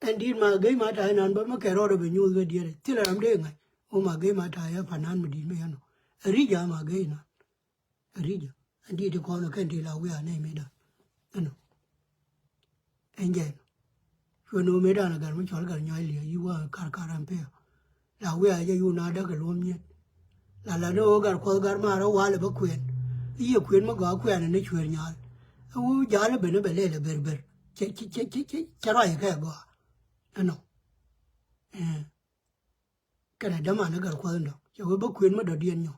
Ɛn di̱t ma gɛy ma ta̱a̱ inan bä mi kɛ rɔɔdɛ bɛ nyoth kä diɛɛrɛ thilɛ ram dee ŋa̱c. Wä ma gɛy ma ta̱a̱ ɛ panan mi di̱t mi ɛnɔ. Ɛ ri̱c a ma gɛy inan. Ɛ ri̱c a ɛn di̱t ikɔn ɛ kɛn ti la wiaa nɛy mi dan. Ɛnɔ. Ɛn jɛn. Cuɛ no̱o̱ŋ mëëdan a gat mi cɔl gat nyɔac liɛ yi wa kar kar ɛn pɛɛ. La wiaa jɛ yun a däk kɛ luɔ̱m nyiet. La la ni ɣöö gat kuɔth gat maar ɛ wal ɛ bä kuɛn. I̱ yɛ kuën mi gɔaa kuɛn ɛ ni cuëër nyal. Ɛ wä jaal ɛ ben ɛ bɛ lɛl ɛ ber ber. Cɛ cɛ cɛ cɛ cɛ cɛ ruac ɛ kɛ ɛ gɔaa. Ɛnɔ. Ɛɛ. Kɛnɛ däman ɛ gat kuɔth in dɔ̱ŋ cɛ wee bä kuën mi dɔ̱diɛn nyɔ.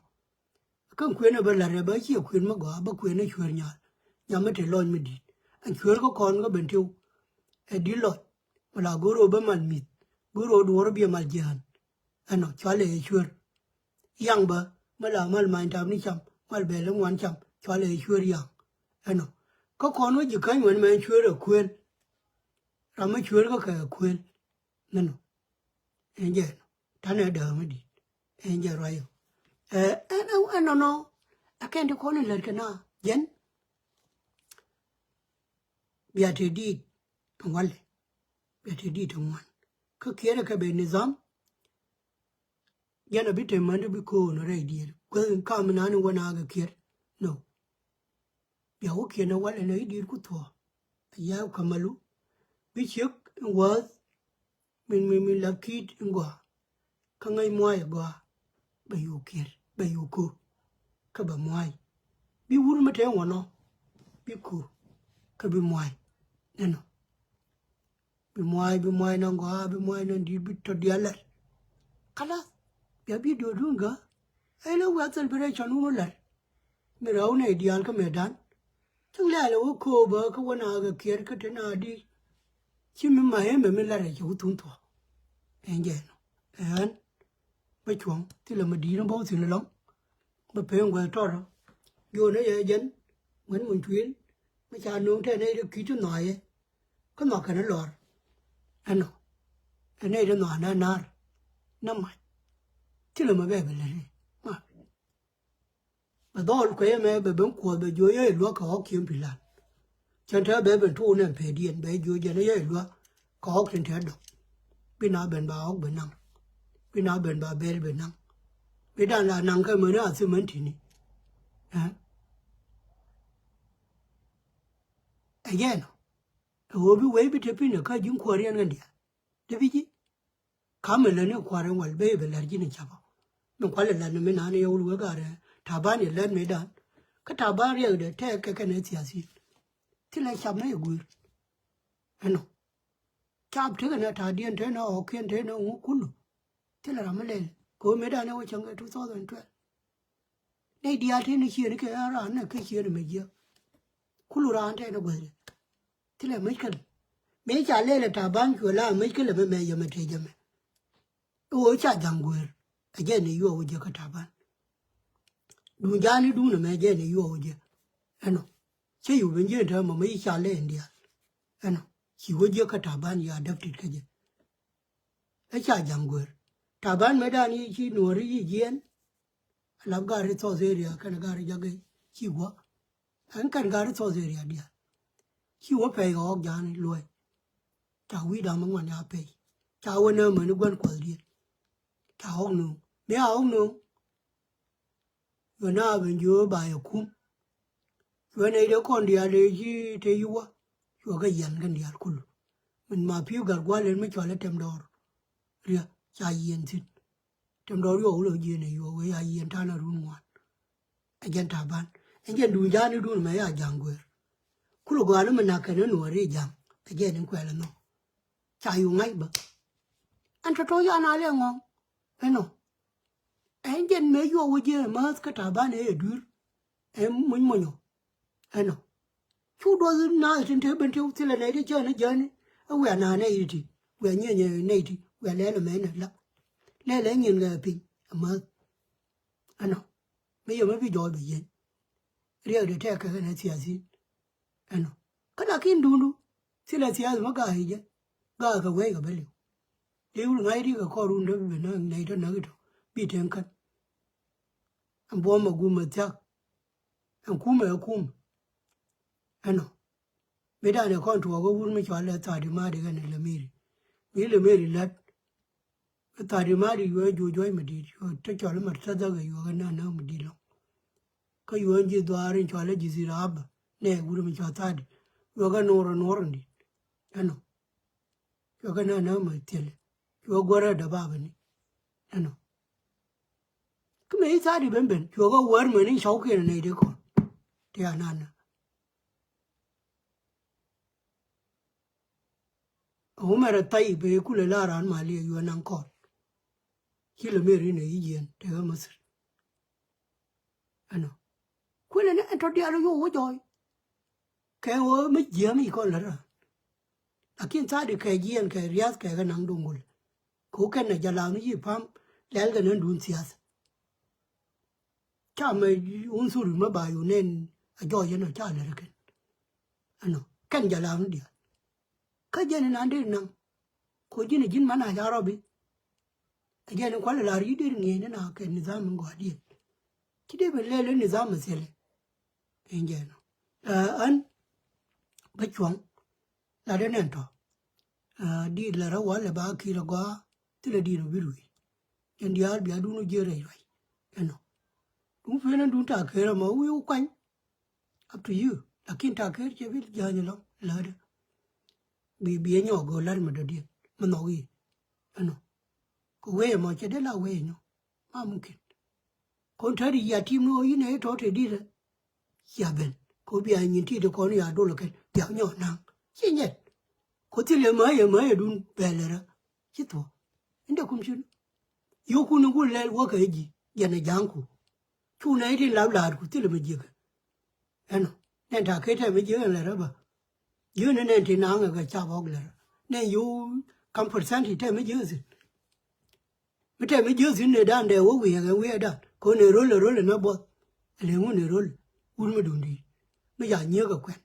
Kä kuën ɛ bä la̱t ɛ bä ciɛ kuën mi gɔaa bä kuën ɛ cuëër nyal. Nyam mi te lɔny mi di̱i̱t ɛn cuëër kä kɔn kä ben tiw. Ɛ di̱t lɔc mi la go̱r ɣöö bä mal mi̱th go̱r ɣöö duɔ̱ɔ̱r biɛ mal jiään. Ɛnɔ cualɛ ɛ cuëër. Yaŋ bä mi la mal many tam ni cam mal bɛl in wan cam cualɛ ɛ cuëër yaŋ. Ɛnɔ kä kɔn wä ji̱ käny wän mɛn cuëër ɛ kuël. Ram mi cuëër kä kɛ ɛ kuël. Nɛnɔ. Ɛn jɛ ɛnɔ tanɛ dääk mi di̱i̱t. Ɛn jɛ ruac ɔ. Ɛ ɛn ɛn ɛnɔnɔ. Ɛ kɛn ti kɔn in lät kɛ na jɛn. Bia te di̱i̱t ɛn walɛ. Bia te di̱i̱t ɛn wan kä kiɛɛrɛ kɛ ben nidham. Jɛn a bi te män ti bi ko̱o̱n rɛy diɛɛr guäth in kam in an in wä naak ɛ kiɛɛr. No. Bia wä kiɛn ɛ walɛ nɛ i̱ di̱i̱t ku thuɔ̱ɔ̱. Ɛ ya̱a̱ kamalu bi ciek in wäth. Min min min lap ki̱i̱t in gɔaa. Kä ŋäc mua̱a̱c ɛ gɔaa. Bɛ yuk kiɛt bɛ yuk ko̱. Kä bɛ mua̱a̱c bi wur mi te ŋuɔnɔ. Bi ko̱ kä bi mua̱a̱c. Nɛnɔ. Bi mua̱a̱c bi mua̱a̱c nɔŋ gɔaa bi mua̱a̱c nɔŋ di̱i̱t bi tɔ diaal lɛr. Kalath. Bia bi diöödun gä. Ɛ lɛ wiaa celebration wun wä lɛr. Mi rɛw nɛy diaal kä mëëdan. Cäŋ lɛ̈ɛ̈l ɛ wä kööbä kä wä naak ɛ kiɛt kä te naak di. Ci mi ma ëë mɛ mi la̱t ɛ cɛ wä thun thuɔ̱k. Ɛn jɛ ɛnɔ ɛn bä cuɔ̱ŋ thilɛ mi di̱i̱t ni bä wä thi̱n ɛlɔ̱ŋ. Bä pee ŋuɛth tɔrɔ. Jiöönä yɛ jɛn ŋuɛ̈n muny tuil. Mi ca nööŋ tɛn nɛy ti ki̱i̱t ti nhɔaayɛ. Kä nhɔak kɛn ɛ lɔr. Ɛnɔ ɛ nɛy ti nhɔaak na naar. Na mac. Thilɛ mi bɛ bɛ lät i̱ ma. Bɛ dhɔl kuɛ yɛ mɛ bɛ ben kuɔth bɛ jiö yɛ iluäk kɛ ɣɔk ciem pi̱lan. Cɛn tɛ bɛ ben tuun ɛn pɛɛdiɛn bɛ jiö jɛn yɛ iluäk kɛ ɣɔk tin tɛ dɔk. Bi na ben ba ɣɔk ben naŋ. Bi na ben ba bɛl ben naŋ. Bi dan la naŋ kɛ meni a thimɛn tini. Ɛ ɛ jɛn ɔ. Ɛ ɣöö bi wei bi te pi̱n ɛ kä ji̱n kuäär yɛn kɛn diaal. Te bi ji̱. Ka̱m mi lät ni kua̱r in wal ben bɛ la̱r ji̱n in capä. Min kualɛ la̱r ni mi naan in yɛ wul wek a rɛɛ Taban yɛ lät mi dan. Kä Taban riɛkdɛ tɛɛk kɛ kɛn ɛ thia̱thi̱n. Thilɛ cap ni yɛ gui̱i̱r. Ɛnɔ. Cap tekɛ nɛ ta̱a̱diɛn te nɛ ɣɔ̱kiɛn te nɛ ŋu kulu. Thilɛ ram mi lɛl kɛ ɣöö mi dan ɛ wä cäŋ kɛ two thousand twelve. Nɛy diaal te ni cieen kɛ ɣän raan nɛ kä cieen mɛ jiäk. Kulu raan te nɛ guäthdɛ. Thilɛ mec kälɛ mëë ca lɛl ɛ Taban cuɛ la mec kälɛ mɛ mɛ yɛmɛ tëë jɛmɛ. I̱ ɣöö ca ja̱ŋ gueer ɛ jɛn i̱ yuɔk wä jɛ kä Taban. Duun ja̱a̱n i̱ duun ɛmɛ jɛn i̱ yuɔk wä jɛ. Ɛnɔ cä yuk ben ji̱n täämɛ mɛ i̱ ca lɛl in diaal. Ɛnɔ ci wä jɛ kä Taban ya däptit kä jɛ. Ɛ ca ja̱ŋ gueer Taban mëëdan i̱ ci nuɔ̱ɔ̱ri i̱ jiɛɛn. Lap gari thɔth area kɛn gari jagɛ ci guɔ. Ɛn kɛn gari thɔth area diaal. Ci wä pɛy kɛ ɣɔk ja̱a̱n luɔ̱c. Ca wi̱i̱ dam ŋuan ya pɛy. Ca wä näämä ni gua̱n kuɔth diet. Ca ɣɔk nööŋ mi a ɣɔk nööŋ. Cuɛ na ben jiö ba yɛ kum. Cuɛ nɛy dee kɔn diaal dee ci te yi wä. Cuɛ kɛ yian kɛn diaal kulu. Min ma pi̱w gat gua̱l in mi cɔal i̱ tɛm dɔɔr. Riɛ ca yiɛn thi̱n. Tɛm dɔɔr yuɔk wä lɔ jiɛn ɛ yuɔk wee ya yiɛn ta̱a̱n a run ŋuan. Ɛ jɛn Taban ɛn jɛn duun ja̱a̱n i̱ duun mɛ ya ja̱ŋ gueer. Kulu gɔaa ni mi nak kɛn ni nuɔɔri ja̱ŋ ɛ jɛn in kuɛl ɛnɔ. Ca yuk ŋa̱c bä. Ɛn tɔ̱tɔ̱ yan a lɛ ŋɔ̱ŋ ɛnɔ. Ɛn jɛn mëë yuɔk wä jiɛ mäth kä Taban ëë dui̱r. Ɛn muny monyɔ ɛnɔ. Cu duɔth naath tin te ben te thilɛ nɛy ti cä ni jäni. Ɛ wiaa naath nɛy ti ti wiaa nyieny nɛy ti wiaa lɛl ɛmɛ nɛ la. Lɛl ɛ nyin kɛ piny ɛ mäth. Ɛnɔ mi yɛ mi bi jɔɔc bɛ yieny. Riɛkdɛ tɛk kɛ kɛn ɛ thiathin. Ɛnɔ kä lakin duundu thilɛ thiath mi ga̱a̱c jɛ. Ga̱a̱c kɛ wec kɛ bä liw. Liw ri ŋa̱c ri kɛ kɔr run dee bi näk nɛy tɔ näk itɔ bi teŋ kän. Ɛn buɔ̱m ɛ gum ɛ thia̱k. Ɛn kumɛ ɛ kum. Ɛnɔ. Mi danɛ kɔn tuɔɔk ɛ wur mi cɔal ɛ Tha̱a̱t Imadi kɛnɛ Lamiri. Mi Lamiri lät. Kä Tha̱a̱t Imadi yuɛ juɔc juɔc mi di̱i̱t, yuɛ te cɔl imat te dhäk ɛ yuɛ kɛ nɛn nä mi di̱i̱t lɔŋ. Kä yuɛ ji̱ dhuaar in cɔal ɛ Jazira Aba nɛ wur mi cɔal Tha̱a̱t. Yuɛ kɛ nuɔr nuɔr in di̱i̱t. Ɛnɔ. Cuɛ kɛ nɛn nä mi thilɛ. Cuɛ guärä däbabä ni. Ɛnɔ. Kä mëë i̱ Tha̱a̱t i̱ ben ben cuɛ kɛ wär mën i̱ cɔwkiɛn nɛy ti kɔn. Ti ananä. Ɛ wä mɛrɛ Thayip i̱ kulɛ la raan mali ɛ yuɛ naŋ kɔn. Ci lɛ mëë rin ɛ i̱ jiɛn tëë ɣä Masir. Ɛnɔ. Kuëlɛ ni ɛn tɔ diaal ɛ yuɔ wä jɔɔy. Kɛ ɣöö mi jiääm i̱ kɔn lät raan. Lakin Tha̱a̱t i̱ kɛ jiɛɛn kɛ riath kɛ kɛ naŋ duŋ gol. Kɛ ɣöö kɛn ɛ jɛ la̱a̱ŋ ni yi pa̱m lɛl kɛ nän duun thiath. Ca mɛ unsur mɛ ba yu nɛn a jɔɔc ɛnɔ ca lät rɛ kɛn. Ɛnɔ kɛn jɛ la̱a̱ŋ ni diaal. Kä jɛn inan dee naŋ. Ko ji̱n a ji̱n man a ca rɔbi. A jɛn in kual lar yi̱ dee ŋi̱eec ni na kɛ nidham in gɔaa diɛn. Ci dee ben lɛl in nidham a thilɛ. In jɛn ɔ. Ɛ, ɣän bä cuɔ̱ŋ. Lat in ɛn tɔ. Ɛ, diit lat rɔ wal ɛ ba ki̱i̱l a gɔaa. Thilɛ diit ɔ bi ruëëc. Jɛn diaal bia dun ɔ jiɛ rɛc ruac. Ɛnɔ. Dun pen in dun ta̱a̱ ker ɛmɔ wi̱i̱ wä kuany. Up to you. Lakin ta̱a̱ ker cɛ bi ja̱a̱ny ɛlɔ̱ŋ lätdä. Bi bi ɛ nyɔk go̱o̱r la̱t mi dɔ̱diɛn mi nhɔk i̱. Ɛnɔ. Kɛ wee ɛmɔ cɛ dee la wee nyɔ. Ma mumkin. Kɔn täri ya tim ni ɣöö yinɛ i̱ tɔ̱ te di̱t ɛ. Cia ben kɛ ɣöö bia nyin ti ti kɔn ya dol kɛn bia nyɔk naŋ. Ci nyɛt. Kɛ ɣöö thilɛ mäyɛ mäyɛ dun bɛl ɛ rä. Ci thuɔ̱k. Inda kum cin. Yokun in gul lɛl wäkɛ ji̱ jɛn ɛ ja̱ŋku. Cu nɛy tin lap la̱a̱tku thilɛ mi jiäkɛ. Ɛnɔ nɛn ta̱a̱ kɛ tɛm mi jiäkɛ lɛ rä bä. Jiäk ni nɛn tin naŋɛ kɛ cap ɣɔk lɛ rä nɛn yo̱o̱ kam percent ti tɛm mi jiäk thi̱n. Mi tɛm mi jiäk thi̱n ni dan dɛ wä wi̱i̱ kɛ wi̱i̱ dan kɛ ɣöö ni ro̱l ɛ ro̱l ɛ nä buɔth. Ɛ lëŋ wä ni ro̱l wut mi duŋ di̱i̱t mi ca nyiäk kɛ kuɛn.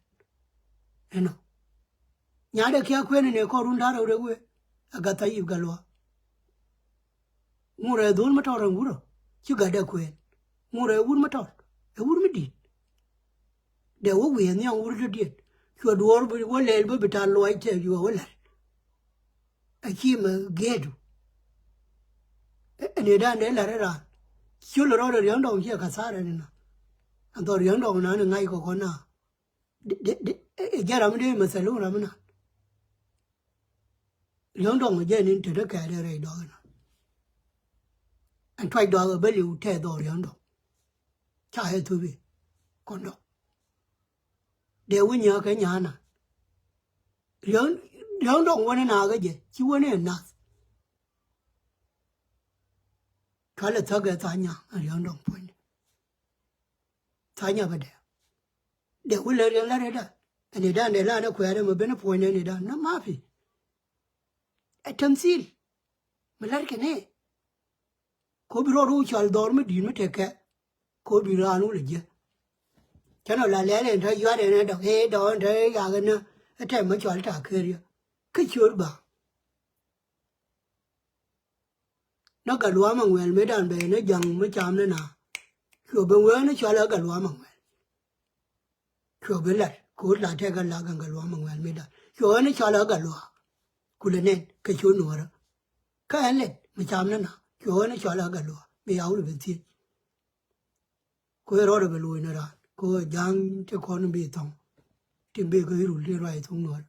Ɛnɔ. Nyaatdɛ kiɛ kuɛn in ëë kɔn run da̱r rɛw rɛw wee. Ɛ gat Thayip Gatluak. Ŋurɛ dhol mi tɔr ɛn wurɔ ci gatdɛ kuɛn. Ŋurɛ wur mi tɔr ɛ wur mi di̱t. Dɛ wä wi̱i̱ nhiam wur dɔ̱diɛn cuɛ duɔɔr bi wä lɛl bä bi ta̱a̱ luɔc tɛk yuɔ wä la̱r. Ɛ ci mɛ gieetu. Ɛ ni dan dee la̱r ɛ raan. Ciöl rɔɔdɛ riäŋ dɔŋ ciɛ kathara ni na. Ɛn dhɔ riäŋ dɔŋ na ni ŋa̱c kɔkɔ na. Di- di- di- ɛ- ɛ jɛ ram dee mɛ thɛl wun ram na. Riäŋ dɔŋ jɛ nin te dee kɛɛt ɛ rɛy dɔɔk ɛnɔ. Ɛn tuac dɔɔk ɛ bä liw tɛth dhɔk riäŋ dɔŋ. Ca ɛ thupi kɔn dɔŋ. Dee wi̱ny ɛ kɛ nya̱a̱ na. Riäŋ riäŋ dɔŋ wänɛ na kä jɛ ci wänɛ ɛ nath. Cualɛ thäk ɛ tha̱a̱ŋ nya̱a̱ ɛ riäŋ dɔŋ puɔ̱nydɛ. Tha̱a̱ŋ nya̱a̱ bä dee. Dee wä lär yɛn lär yɛn dä. Ɛn i̱ dan dee lan ɛ kuɛɛr ɛmɛ ben ɛ puɔ̱ny ɛn i̱ dan na mapi. Ɛ tämthil. Mi lär kɛn ɛ. Ko bi rɔɔd wä cɔal dhɔr mi di̱i̱t mi tekɛ. Ko bi raan wä lɛ jiɛ. Cä nɔ la lɛl ɛn te yuat ɛn ɛ dɔk ëë dɔk ɛn te yak ɛn ɛ tɛm mi cɔal ta̱a̱ ker yɛ. Kä ciöör ba. Nä Gatluak Maŋuɛl mëë dan bɛ ni ja̱ŋ mi cam ni na. Cuɛ ben wee ni cɔal ɛ Gatluak Maŋuɛl. Cuɛ ben lat ko̱o̱t la tɛk ɛ lak ɛn Gatluak Maŋuɛl mëë dan cuɛ wee ni cɔal ɛ Gatluak. Kulɛ nɛn kɛ cuɛ nuɔɔrä. Kä ɛn lɛt mi cam ni na cuɛ wee ni cɔal ɛ Gatluak mi ya wut ben thiec. Ko ɛ rɔɔdɛ bɛ lo̱c ni raan ko ɛ ja̱a̱ŋ ti kɔn in bi thɔŋ. Tin bi kɛ irul tin ruac thok nuɔɔr.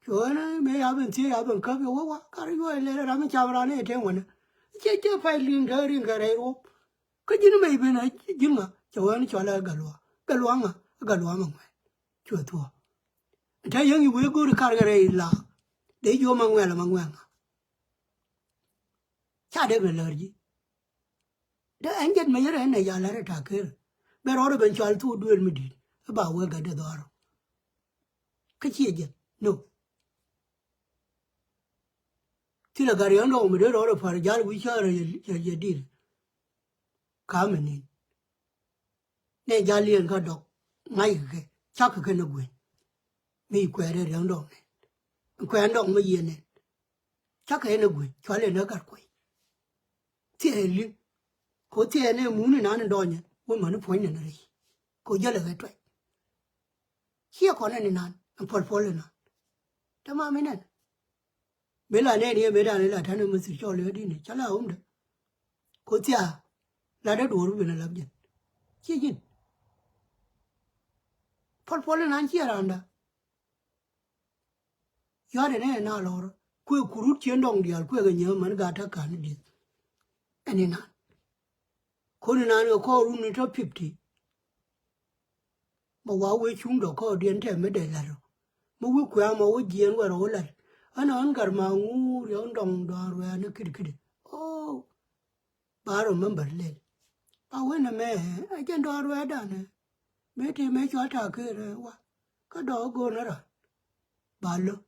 Cuɛ ni mëë ya ben thiec ya ben käp yɛ wä wa kar yuɔc lɛl ram in cam raan in te ŋuɛnɛ. Ciɛ ciɛ pay liŋ te rin kɛ rɛy ruɔp. Kä ji̱n mɛ i̱ ben a ji̱n ŋa cɛ wä ni cɔl a Gatluak Gatluak ŋa Gatluak Maŋuɛl. Cuɛ thuɔ̱k. Te yäŋ i̱ wee go̱o̱ri kar kɛ rɛy la dee jiɔ Maŋuɛl a Maŋuɛl ŋa. Ca dee ben lär ji̱. Dee ɛn jɛn mɛ yɛrɛ ɛn ɛ ya lär ɛ ta̱a̱ ker. Bɛ rɔɔdɛ ben cɔal thuk duëël mi di̱i̱t ɛ ba wee gat dee dhɔaarɔ. Kä ciɛ jɛn no. Thilɛ gat riɛŋ dɔk mi dee rɔɔdɛ pa̱r ja̱l wi̱c cä rɛ yɛ di̱i̱t. Ka̱a̱mɛ ni̱n. Nɛ jal yɛn kä dɔk ŋa̱ckɛ kɛ cakɛ kɛn ɛ gueny. Mi kuɛɛrɛ riäŋ dɔk nɛn kuɛɛn dɔk mi yiëë nɛn. Cakɛ ɛn ɛ gueny cual ɛn ɛ gat kueny. Thiɛ ɛ li̱ŋ. Ko thiɛɛn ɛ mun inan in dɔɔnyɛ wä mäni puɔ̱ny nɛn rɛy. Ko jäl ɛ ɣɛ tuɛc. Ciɛ kɔn ɛn inan ɛn puɔl puɔl inan. Tɛ ma mi nɛn. Mi la nɛn yɛ mi dan ila tani mi thir cɔl yɛ dini ca la wumdɛ. Ko thia la dee duɔr bi ben a lap jɛn. Ciɛ ji̱n. Puɔl puɔl inan ciɛ randa. Yɔ̱a̱dɛ nɛ na lɔr kuɛ kurut cien dɔŋ diaal kuɛ kɛ nyääm män gat tä ka̱n dieth. Ɛn inan. Kon inan kɛ kɔɔr run in tɔ fifty. Mɛ wa wee cuŋ dɔ kɔɔr diɛn tɛ mi dee lat rɔ. Mɛ wee kuɛ amɔ wee jiɛn wɛ rɔ wee lat. Ɛn ɔn gat ma ŋuur yɛ ɔn dɔŋ dɔɔn ruɛɛn ikidikidi̱. Oh. Ba remember lel. Ba wen ɛmɛ ɛ jɛn dɔɔr wɛɛdan ɛ. Mëë tëë mëë cɔal ta̱a̱ ker ɛ wa. Kä dɔɔk go̱o̱n ɛ ran. Ba lo̱.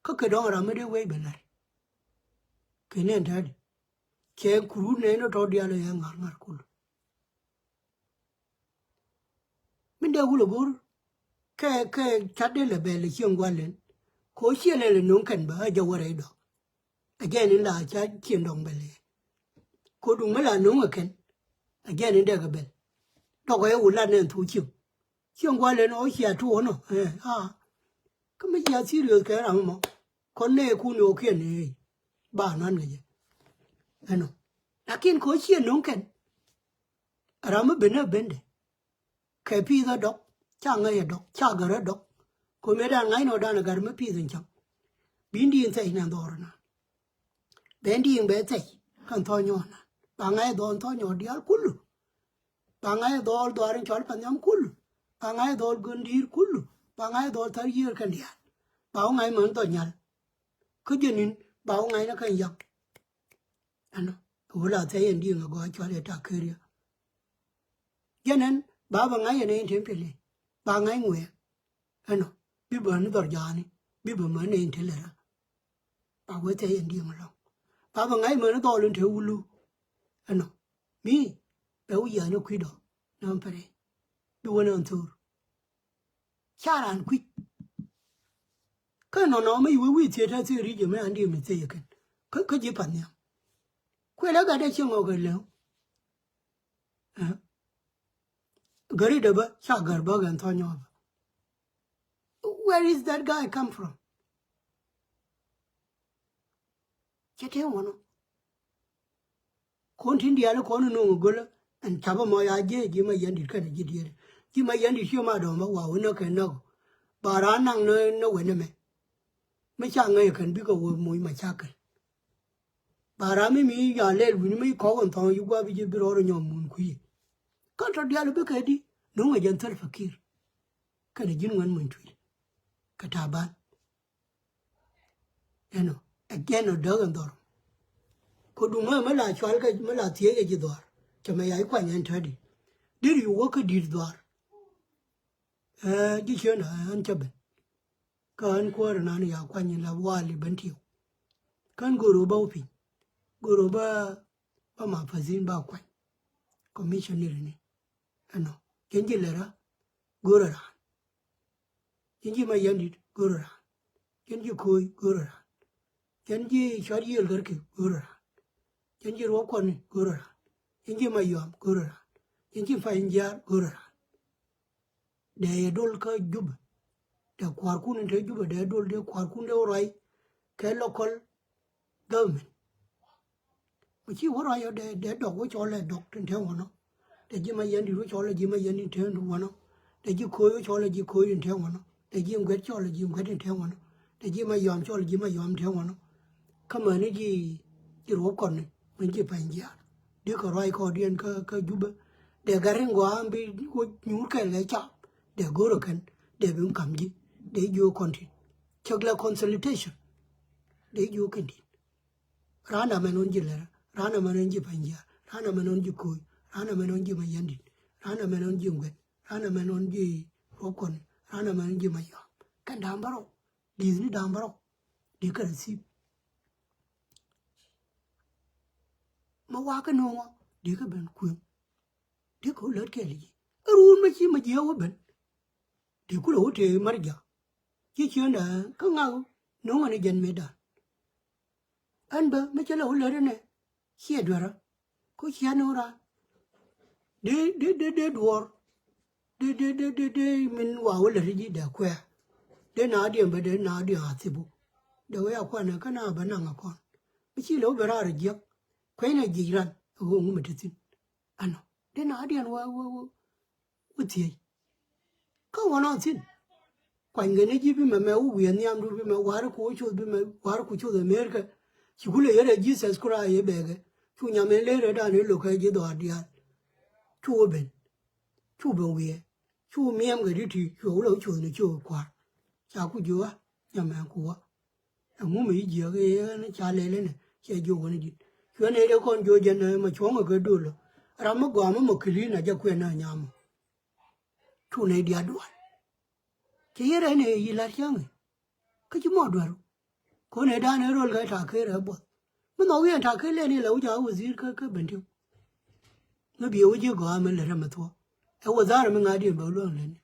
Kä kɛ dɔ̱ŋ ram mi dee wec bɛ la̱r. Kɛ nɛn täätdi. Cɛ kurut nɛn tɔ̱ diaal ɛ ŋa̱r ŋa̱r kul. Min dee wulɛ go̱r kɛ kɛ cat dee lɛ bɛl ɛ cieŋ gua̱l ɛn. Kɛ ɣöö ciɛ lɛl ɛ no̱o̱ŋ kɛn bä ɛ jɛ wä rɛy dɔ̱k. Ɛ jɛn in la ca cieŋ dɔ̱ŋ bɛl ɛ. Kɛ ɣöö duŋ mi la no̱o̱ŋ ɛ kɛn ɛ jɛn in dee kɛ bɛl. Dɔ̱k ɛ wä lat nɛn thuk cieŋ. Cieŋ gua̱l ɛn ɣöö cia tuɔɔk nɔ ɛ a. Kä mi cia serious kɛ ram mɔ kɔn nɛɛkun ɣöö kiɛn ɛ ba nan kɛ jɛ. Ɛnɔ lakin kɛ ɣöö ciɛ no̱o̱ŋ kɛn. Ram mi ben ɛ bendɛ. Kɛ pi̱i̱th ɛ dɔ̱k ca ŋäc ɛ dɔ̱k ca gär ɛ dɔ̱k. Ko̱mɛ dan ŋa̱cnɔ dan ɛ gär mi pi̱i̱th in cäŋ. Bi ndi̱i̱n thɛc nɛ dhɔr inan. Bɛ ndi̱i̱n bɛ thɛc kɛn thɔ̱ nyɔɔn inan. Ba ŋa̱c ɛ dhɔr in thɔ̱ nyɔɔn diaal kulu. Ba ŋa̱c ɛ dhɔr dhɔr in cɔl pan nhiam kulu. Ba ŋa̱c ɛ dhɔr gön di̱i̱r kulu. Ba ŋa̱c ɛ dhɔr thär yiër kɛn diaal. Ba wä ŋa̱c män dhɔr nyal. Kä jɛ ni̱n ba wä ŋa̱c ni kɛn yaŋ. Ɛnɔ ɛ wä la thɛc ɛn di̱i̱n ɛ gɔaa cɔal ɛ ta̱a̱ ker yɛ. Jɛn ɛn ba bɛ ŋa̱c ɛn ɛn tëë piɛli ba ŋa̱c ŋuɛɛ. Ɛnɔ bi bɛ ni dhɔr ja̱a̱ni bi bɛ män ɛn tëë lɛ rä. Ba wee thɛc ɛn di̱i̱n ɛlɔ̱ŋ ba bɛ ŋa̱c män dhɔl ɛn tëë wulu. Ɛnɔ mi bɛ wi̱i̱ ya̱a̱ni kui̱dɔ nɔm pɛrɛ bi wä nɔn thor. Ca raan kui̱c. Kä nɔnɔ mi wi̱i̱ wi̱i̱ thiet a thiet ri̱c ɛmɛ an diɛ mi thiec ɛ kɛn kä kä ji̱ pan nhiam. Kuël ɛ gat dee cieŋ ɔ kɛ lɛw. Ɛ gäri dee bä ca gär bä gɛn thɔ̱ nyɔɔth. Where is that guy come from? Cɛ tëë wänɔ. Kɔn tin diaal kɔn in no̱o̱ŋ ɛ gölä ɛn ca̱pä mɔ ya jiɛ ji̱ ma yɛn di̱t kɛnɛ ji̱ diɛɛri. Ji̱ ma yɛn di̱t ciö ma dɔ̱ɔ̱m bä wa wä näk kɛ näk. Ba raan naŋ ni ni wä ni mɛ. Mi ca ŋäc kɛn bikɛ wä moc ma ca kɛl. Ba raan mi mi ya lɛl wi̱ni mi kɔk in thɔŋ yi gua̱a̱p ji̱ bi rɔɔd nyɔm mun kui̱. Kɛn tɔ diaal bikɛ di no̱o̱ŋ ɛ jɛn thäl fakir. Kɛnɛ ji̱n ŋuɛn muny tui̱l kɛ ta̱a̱ ban. Ɛnɔ ɛ jɛn ɔ däk ɛn dhɔr. Kɛ duŋ mɛ mɛ la cual kɛ mɛ la thiec kɛ ji̱ dhɔr. Cɛ mɛ ya i̱ kuany ɛn tätdi. Diri wä kä di̱t dhɔr. Ɛ ji̱ ciön ɛ ɛn cä ben. Kä ɛn kuäär ɛnan ya kuany in la wali ben tiw. Kän go̱r wä bä wä piny. Go̱r wä bä bä ma pazin ba kuany. Commissioner ni ɛnɔ jɛn ji̱ lɛ ra go̱r ɛ raan. Jɛn ji̱ ma yɛn di̱t go̱r ɛ raan. Jɛn ji̱ ko̱o̱c go̱r ɛ raan. Jɛn ji̱ cuat yiëël gärki go̱r ɛ raan. Jɛn ji̱ ruɔ̱p kɔni go̱r ɛ raan. Jɛn ji̱ ma yɔam go̱r ɛ raan. Jɛn ji̱ pany jiaar go̱r ɛ raan. Dee yɛ dol kä Jubɛ. Dee kua̱rkun in te Jubɛ dee dol dee kua̱rkun dee wä ruac kɛ local government. Mi ci wä ruac ɔ dee dee dɔk wä cɔl ɛ dɔk tin te wänɔ. Dee ji̱ ma yɛn di̱t wä cɔl ɛ ji̱ ma yɛn di̱t te wänɔ. Dee ji̱ ko̱o̱c wä cɔl ɛ ji̱ ko̱o̱c tin te wänɔ. Dee ji̱ ŋuɛt cɔl ɛ ji̱ ŋuɛt tin te wänɔ. Dee ji̱ ma yɔam cɔl ɛ ji̱ ma yɔam te wänɔ. Kä mäni ji̱ ji̱ ruɔ̱p kɔn ni mäni ji̱ pany jiaar. Dee kɛ ruac kɔɔdiɛn kä kä Jubɛ. Dee gat rin gɔaa bi wä nyuur kɛl kɛ cap. Dee go̱r ɛ kɛn dee bi kam ji̱ dee ji̱ wä kɔn tin. Cäk lɛ consultation. Dee ji̱ wä kɛn tin. Raan amɛn ɣän ji̱ lɛrä, raan amɛn ɣän ji̱ pany jiaar, raan amɛn ɣän ji̱ ko̱o̱c, raan amɛn ɣän ji̱ ma yɛn di̱t, raan amɛn ɣän ji̱ ŋuɛt, raan amɛn ɣän ji̱ ruɔ̱p kɔn, raan amɛn ɣän ji̱ ma yɔam. Kɛn da̱a̱m bärɔw, li̱thni da̱a̱m bärɔw. Dee kɛ receive. Ma wakä no̱o̱ŋɔ dee kɛ ben kueŋ. Dee kɛ wä lät kɛɛl ji̱. Ɛ ruun ma ci ma jiɛ wä ben. Dee kulɛ wä tëë mär jak. Ci ciöndä kä ŋak no̱o̱ŋɔ ni jɛn mëëdan. Ɛn bä mi cä lɛ wä lät inɛ. Ciɛ duerä. Ku ciɛ ni wä raar. Dee, dee, dee, dee duɔɔr. Dee, dee, dee, dee, dee min wa wä lät ji̱ dee kuɛɛr. Dee na diɛn bä dee na diɛn a thipu. Dee wee a kuanɛ kä na bä naŋ a kɔn. Mi ci lɛ wä ben raar a jiäk. Kuɛny na jic ran. A ɣöö ŋu mi te thi̱n. Ɛnɔ. Dee na diɛn wä, wä, wä, wä thiec. Kä wä nɔ thi̱n. Kuanykɛ ni ji̱ bi mɛ mɛ wä wi̱i̱ nhiamdu bi mɛ wa̱r ku wä cuth bi mɛ wa̱r ku cuth America. Ci kulɛ yɛrɛ Jesus Christ yɛ bɛɛkɛ. Cu nyam in ler rɛdan in lo̱kɛ ji̱ dhɔaar diaal. Cu wä ben. Cu ben wi̱i̱. Cu miɛm kɛ di̱t ti cu wä lɛ wä cuth ni cu wä kua̱r. Ca ku ji̱ wä nyam ɛn ku wä. Ɛŋu mi ci jiääk i̱ ɛn ca lɛl ɛnɛ cɛ jiök ɣän i̱ di̱t. Cuɛ nɛy dee kɔn jiök jɛn ɛ mɛ cuɔ̱ŋ ɛ kɛ do̱l ɔ. Ram mi gɔaa mi mɔ kili na jɛ kuɛn na nyam ɔ. Cu nɛy diaal dual. Cɛ yɛn rɛy nɛy yi la̱r cäŋ i̱. Kä ci mɔ dua̱r ɔ. Ko̱n ɛ da̱a̱n ɛ röl kɛ ta̱a̱ ker ɛ buɔth. Mi nhɔk wi̱i̱ ɛn ta̱a̱ ker lɛn i̱ la wi̱c a wä dhir kä kä ben tiw. Mi biɛ wä ji̱ gɔaa mi lät ɛ mi thuɔ̱k. Ɛ wä dha̱a̱r mi ŋa̱diɛn bɛ luäŋ lät ni.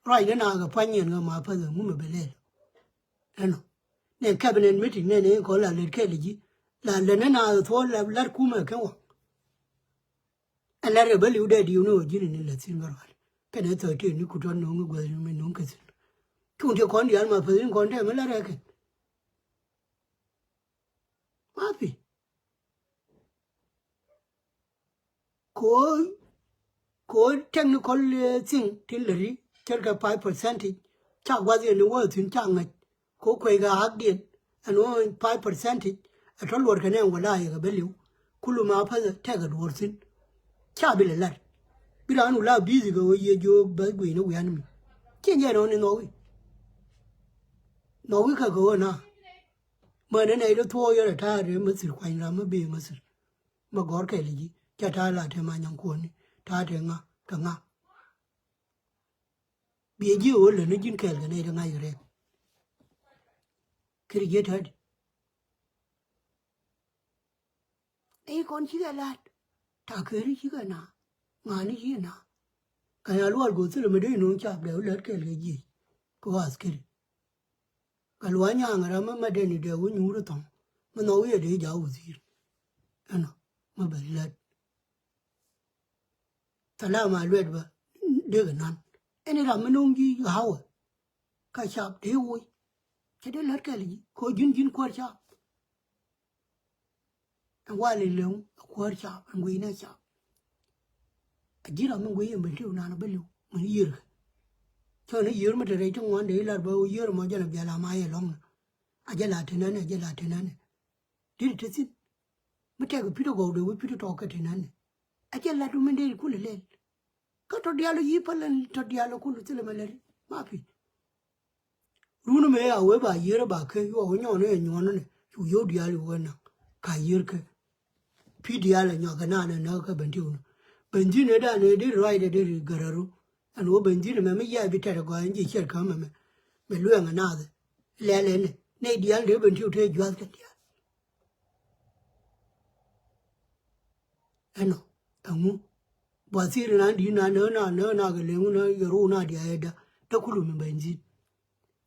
Ruacni na kɛ pua̱ny yɛn kɛ ma päth ɛŋu mi bɛ lɛl. Ɛnɔ. Nɛ cabinet meeting nɛ ni kɔn la lät kɛl ji̱. La lät ni na kɛ thuɔ̱k la lat kumɛ kɛ waŋ. Ɛn lat kɛ bä li̱w dee diw ni wä ji̱n ni la thi̱n kɛ rual. Kɛn ɛ thirteen ni ku tɔt no̱o̱ŋ i̱ guäth ni mi no̱o̱ŋ kɛ thi̱n. Cuŋ ti kɔn diaal ma päth in kɔn tɛm i̱ lat rɛɛkɛn. Ma pi. Ko, ko technical, eh, thing tin lɛ ri cɛrkɛ five percentage ca guath yɛn ni wä thi̱n ca ŋäc. Ko kuɛy kɛ hakdiɛn ɛn wä five percentage ɛ tɔ luɔr kɛ nɛn wä la yɛ kɛ bä li̱w. Kulu ma päth tɛkɛ duɔr thi̱n. Ca bi lɛ lat. Bi raan wä la busy kɛ wä yɛ jiök bä guiy ni wian mi. Cien jɛ nɔ ni nhɔwi. Nhɔwi kɛ kɛ wä na. Mänä nɛy ti thuɔɔk yɛn a ta̱a̱ tëë mi thil kuany ram mi bëë mi thil. Mi gɔ̱r kɛl ji̱ ca ta̱a̱ la te ma nyaŋ kuɔ̱ni ta̱a̱ te ŋa kɛ ŋa. Biɛ ji̱ ɣöö lät ni ji̱n kɛɛl kɛ nɛy ti ŋa̱c kɛ rɛɛk. Kiri ji̱ tätdi. Nɛy kɔn cikɛ la̱t ta̱a̱ keri cikɛ na ŋa̱ni cikɛ na. Kɛ nya lual go̱o̱th thilɛ mi dee no̱o̱ŋ cap dee wä lät kɛɛl kɛ ji̱ kɛ ɣɔ̱a̱th keri. Kɛ lua̱ny nyaŋ ram mi mɛ dee ni dee wä nyuur thɔŋ mi nhɔk wi̱i̱ dee ja̱ wä dhi̱i̱r. Ɛnɔ mi bɛ lät. Thalam a luɛt bä dee kɛ nan ɛn ram mi no̱o̱ŋ ji̱ ɣa̱wä. Ka cap dee woc cɛ dee lät kɛl ji̱ kɛ ɣöö ji̱n ji̱n kuäär cap. Ɛn wal ilëŋ a kuäär cap ɛn guiy nɛ cap. A ji̱ ram mi guiy ɛn ben ti nan a bä li̱w mɛn yiër kɛ. Cä ni yiër mi te rɛy ti ŋuan dee ilat bä wä yiër mɔ jɛn a bial a ma yɛ lɔ̱ŋ ni. A jɛ la te nɛn a jɛ la te nɛn. Dit te thi̱n. Mi tɛk pi̱t a gɔw dee wä pi̱t a tɔk kɛ te nɛn ni. A jɛ lat du min dee kulɛ lɛl. Kä tɔ diaal ɔ yi̱ pälɛ tɔ diaal ɔ kul thilɛ mɛ lɛri ma pi̱. Run mëë a wee ba yiër ba kä yuɔk wä nyɔɔn ɛ nyuɔn nɛ cu yio̱w diaal i̱ wee naŋ ka yiër kä. Pi̱ diaal ɛ nyɔak kɛ naan ɛ näk kä ben ti wun. Ben dhi̱n ɛ dan ɛ dee ruac dee dee ri gäräru. Ɛn wä ben dhi̱n ɛmɛ mi yia bi tɛt ɛ gɔaa ɛn ji̱ ciɛt kä mɛmɛ. Mɛ luɛɛŋ ɛ naath ɛ lɛl ɛn ɛ nɛy diaal dee ben ti wun te jua̱th kɛ diaal. Ɛnɔ ɛŋu buathir na di̱i̱t na nä na nä na kɛ leŋ na yɛ ro̱o̱ na diaal ɛ da dee kulu mi ben dhi̱n.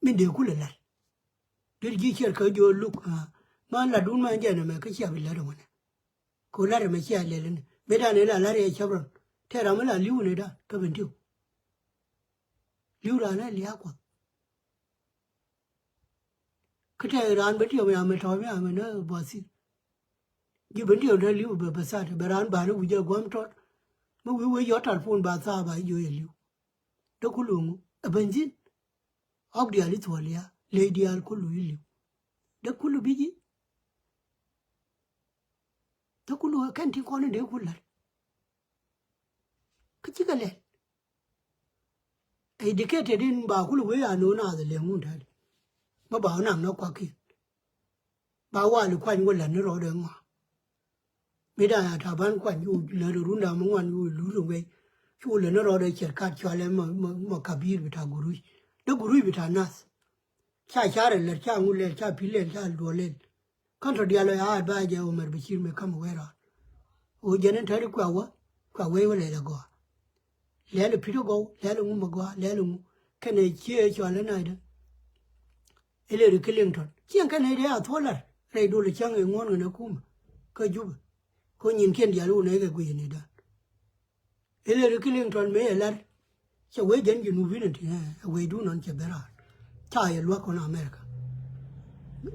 Min dee kulɛ la̱t. Dee ji̱ ciɛt kä jiɔ luk ma latdun ma jɛn ɛmɛ kä cia bi la̱t ɛŋuɛnɛ. Kɛ lat ɛmɛ cia lɛl ɛnɛ mëë dan ɛ la la̱t ɛ cäp rɔn tɛ ram mi la li̱w ni dan kä ben tiw. Li̱w ran ɛ lia̱a̱ kuɔth. Kä tɛ raan ben tiw mi amɛ tɔ̱ mi amɛ nä buathir. Ji̱ ben tiw te li̱w bɛ bɛ thaat bɛ raan banɛ wi̱c ɛ gua̱m tɔt. Mi wi̱i̱ wee yɔt talpon ba thaap ba jiɔ yɛ li̱w. Dee kulu ŋu ɛ ben dhi̱n. Ɣɔk diaal i̱ thuɔ̱ɔ̱l ya ley diaal kulu i̱ li̱w. Dee kulu bi ji̱. Dee kulu ɛ kɛn ti kɔn in dee kul la̱t. Kä cikɛ lɛl. Ɛ dikɛ te din ba kulu wee a no̱o̱ŋ naath ɛ lëŋ wun ta̱a̱di. Bä ba wä naŋ nä kuakiɛn. Ba wali kuany wä la̱t ni rɔɔdɛ ŋɔa. Mi da̱a̱ ya ta̱a̱ ban kuany cu lät run da̱a̱ mi ŋuan cu lut run wei. Cu lät ni rɔɔdɛ ciɛt kat cualɛ mɔ, mɔ, mɔ kabi̱i̱r bi ta̱a̱ guruc. Dee guruc bi ta̱a̱ nath. Ca carɛ lät ca ŋu lɛl ca pi̱ lɛl ca duɔl lɛl. Kä tɔ diaal ɔ ya advice ɛ Omar Bashir mëë ka̱m wee rɔɔd. Ɣöö jɛn in täri kua wä kua wee wä lɛl agɔaa. Lɛl i̱ pi̱t agɔw lɛl i̱ ŋum agɔaa lɛl i̱ ŋum. Kɛnɛ ciɛ cɔal i̱ naydä. Hillary Clinton ciɛŋ kɛnɛ dee a thuɔ̱l lar rɛy dol i̱ cäŋ i̱ ŋuɔ̱n ŋän ɛ kumä. kä Jubɛ. Kä nyinkiɛn diaal wun ɛ kɛ guiyɛ ni dan. Hillary Clinton mëë ɛ lar cɛ wee jɛn Junubin ti ɛ wecdun nɔn cɛ ben raar. Ca yɛ luäk kɔn America.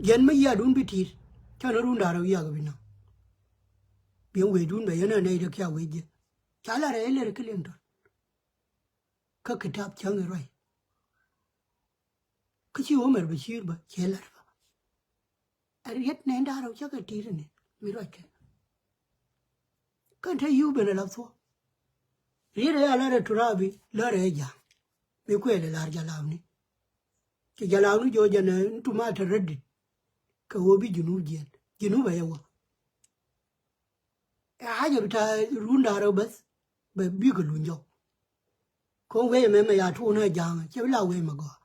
Jɛn mi yiadun bi ti̱i̱t cä ni run da̱ŋ rɛw yiak bi naŋ. Biɛn wecdun bɛ yɛn ɛ nɛy dee kia wec jɛ. Ca lar ɛ Hillary Clinton. Kä kitap cäŋ i̱ ruac. Kä ci Omar Bashir bä cɛ lat bä. Ɛ riet nɛn da̱ŋ rɛw cä kɛ ti̱i̱t ni mi ruac kɛ. Kɛn te yiu ben ala thuɔ. Riet ɛ ya lat ɛ Turabi lat ɛ ja̱a̱ŋ. Mi kuɛl ɛ lar jalabni. Cɛ jalabni jɔɔ jɛn ɛ ni tuma te rädit. Kɛ ɣöö bi Junub jiɛn. Junub ɛ yɛ wä. Ɛ haja bita run da̱ŋ rɛw bäth bɛ bikɛ luny jɔk. Kɔn wee mɛ mɛ ya tuun ɛ ja̱a̱ŋ cɛ bi la wee mɛ gɔaa.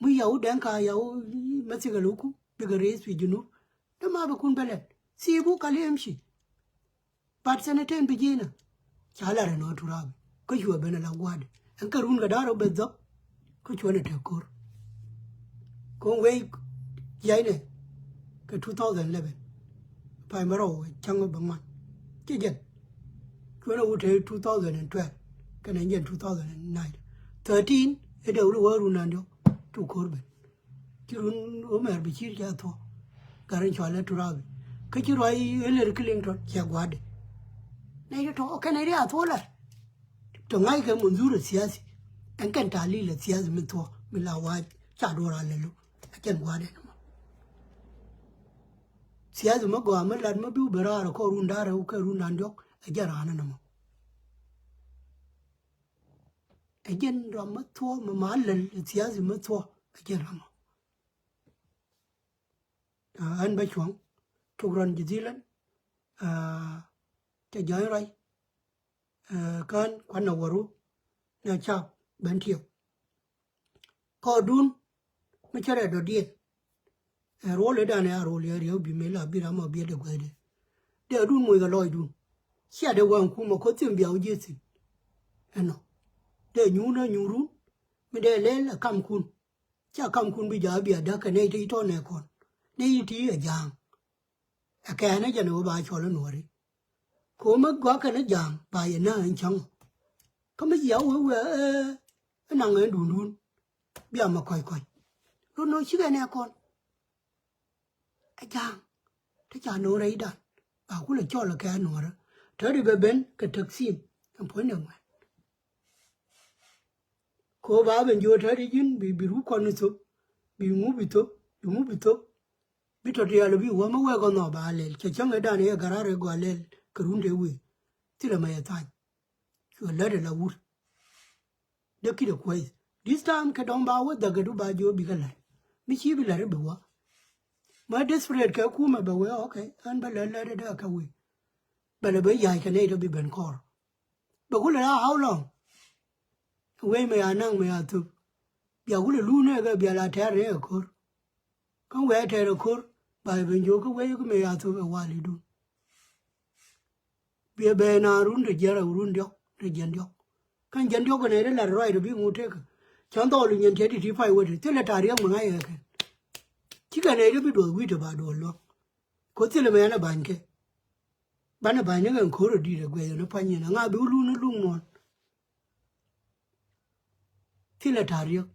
Mi yaw dɛŋ ka yaw mɛ thikɛ luku bikɛ rɛy thui̱c Junub. Dee ma bɛ kun bɛ lɛt thiibu ka liemci. But sɛnɛ ten bi ji̱n ɛ ca lar ɛnɔ Turabi kä cuɛ ben ala gua̱a̱dɛ ɛn kɛ run kɛ da̱ŋ rɛw bɛ dhɔk. Kä cuɛ nɛ te ko̱r. Kɔn wee jiaynɛ kɛ two thousand eleven. Pay bä rɔw cäŋ bä ŋuan ci jɛn. Cuɛ nɛ wut te two thousand and twelve kɛnɛ jɛn two thousand and nine. Thirteen ɛ dee wut wä run an diɔk tu ko̱r ben. Ci run Omar Bashir ca thuɔ̱k. Gat in cɔal ɛ Turabi kä ci ruac Hillary Clinton cɛ gua̱a̱dɛ. Nɛy ti tɔ̱ kɛn nɛy ti a thuɔ̱k la. Tɔ̱ ŋa̱ckɛ mundhur ɛ thiathi. Ɛn kɛn tahlil ɛ thiathi mi thuɔ̱k mi la wa̱a̱ ca duɔ̱ɔ̱r a lɛlu. Ɛ jɛn gua̱a̱dɛ ni mɔ. Thiathi mi gɔaa mi lat mi bi wä ben raar kɔn run da̱ŋ rɛw kɛ run da̱ŋ diɔk ɛ jɛn raan ni mɔ. Ɛ jɛn ram mi thuɔ̱k mi ma lɛl ɛ thiathi mi thuɔ̱k ɛ jɛn ram mɔ. Aa, ɣän bä cuɔ̱ŋ cuk rɔn ji̱ dhilän. Aa, cɛ jɔ̱ɔ̱ny ruac. Aa, kään kuan nɛ wäru nɛ cap ben tiɛw. Kɔɔdun mi cä rɛɛ dɔ̱diɛn. Ɛ ruɔl ëëdan ɛ a ruɔl yɛ riɛw bi mëë la bi ram ɔ biɛt ɛ guäthdɛ. Dee dun moc kɛ lɔcdun. Cia dee wäŋ kumɛ koth thi̱n bia wä ji̱ thi̱n. Ɛnɔ dee nyuun ɛ nyuurun mi dee lɛl ɛ kamkun. Ca kamkun bi ja̱a̱k bia däk kɛ nɛy te ci tɔ̱ nɛ kɔn nɛy ti ti ɛ ja̱a̱ŋ. Ɛ kɛɛnɛ jɛn ɛ wä ba cɔl i̱ nuɔ̱ɔ̱ri. Ko̱mä gɔakɛ ni ja̱a̱ŋ ba yɛ nääŋ ɛn cäŋ ɔ. Kä mi jiaw wee wee ɛ naŋ ɛn duundun bia mɛ kɔ̱c kɔ̱c. Run nɔ cikɛ nɛ kɔn. Ɛ ja̱a̱ŋ te ca no̱o̱ŋ rɛydan ba kulɛ cɔl ɛ kɛ nuɔ̱ɔ̱rä. Te di bɛ ben kɛ täk thim ɛn puɔ̱nydɛ ŋuɛn. Ko ba ben jiö te di ji̱n bi bi ruk kɔn ni thop bi ŋu bi thop bi ŋu bi thop. Bi tɔ̱ tiɛɛl bi wä mi wɛɛk ɔ nhɔk ba lɛl cɛ cäŋ ëëdan ëë gäraar ëë gɔaa lɛl kɛ run te wëë. Thilɛ mɛ yɛ thany. Cuɛ lät ɛ la wur. Dee ki̱t ɛ kuɛth. This time kɛ dɔ̱ŋ ba wä dhäk kɛ du ba jiö bikɛ la̱t. Mi ci bi la̱t i̱ bi wä. Mɛ desperate kɛ kumɛ bɛ wee, okay, ɣän bä lät lät ɛ dee kɛ wee. Bɛ lɛ bä ya̱c kɛ nɛy tɔ bi ben kɔr. Bɛ kulɛ la how long? Wec mɛ ya naŋ mɛ ya thop. Bia kulɛ luun nɛ kɛ bia la tɛɛr nɛ kɛ ko̱r. Kä wee tɛɛr kɛ ko̱r ba yɛ ben jiök kä wec kä mɛ ya thop ɛ walidun. Biɛ bɛ na run te jiɛn rɛw run diɔk te jiɛn diɔk. Kä jiɛn diɔk kɛ nɛ ri lat ruac te bi ŋut tekä. Cɔn dhɔl nyin tiɛt ti ti pay wä te thilɛ ta̱a̱ riɛk mi ŋa̱c kɛ kɛn. Cikɛ nɛ ri bi duɔth wi̱i̱ te ba duɔth luäk. Ko̱ thilɛ mɛ ɛn ɛ ba̱ny kɛ. Banɛ ba̱ny ni kɛn ko̱r ɛ di̱i̱t ɛ guɛc ɛn ɛ pua̱ny nyin ɛ ŋa̱ bi wä luun ni luŋ muɔ̱ɔ̱n. Thilɛ ta̱a̱ riäk.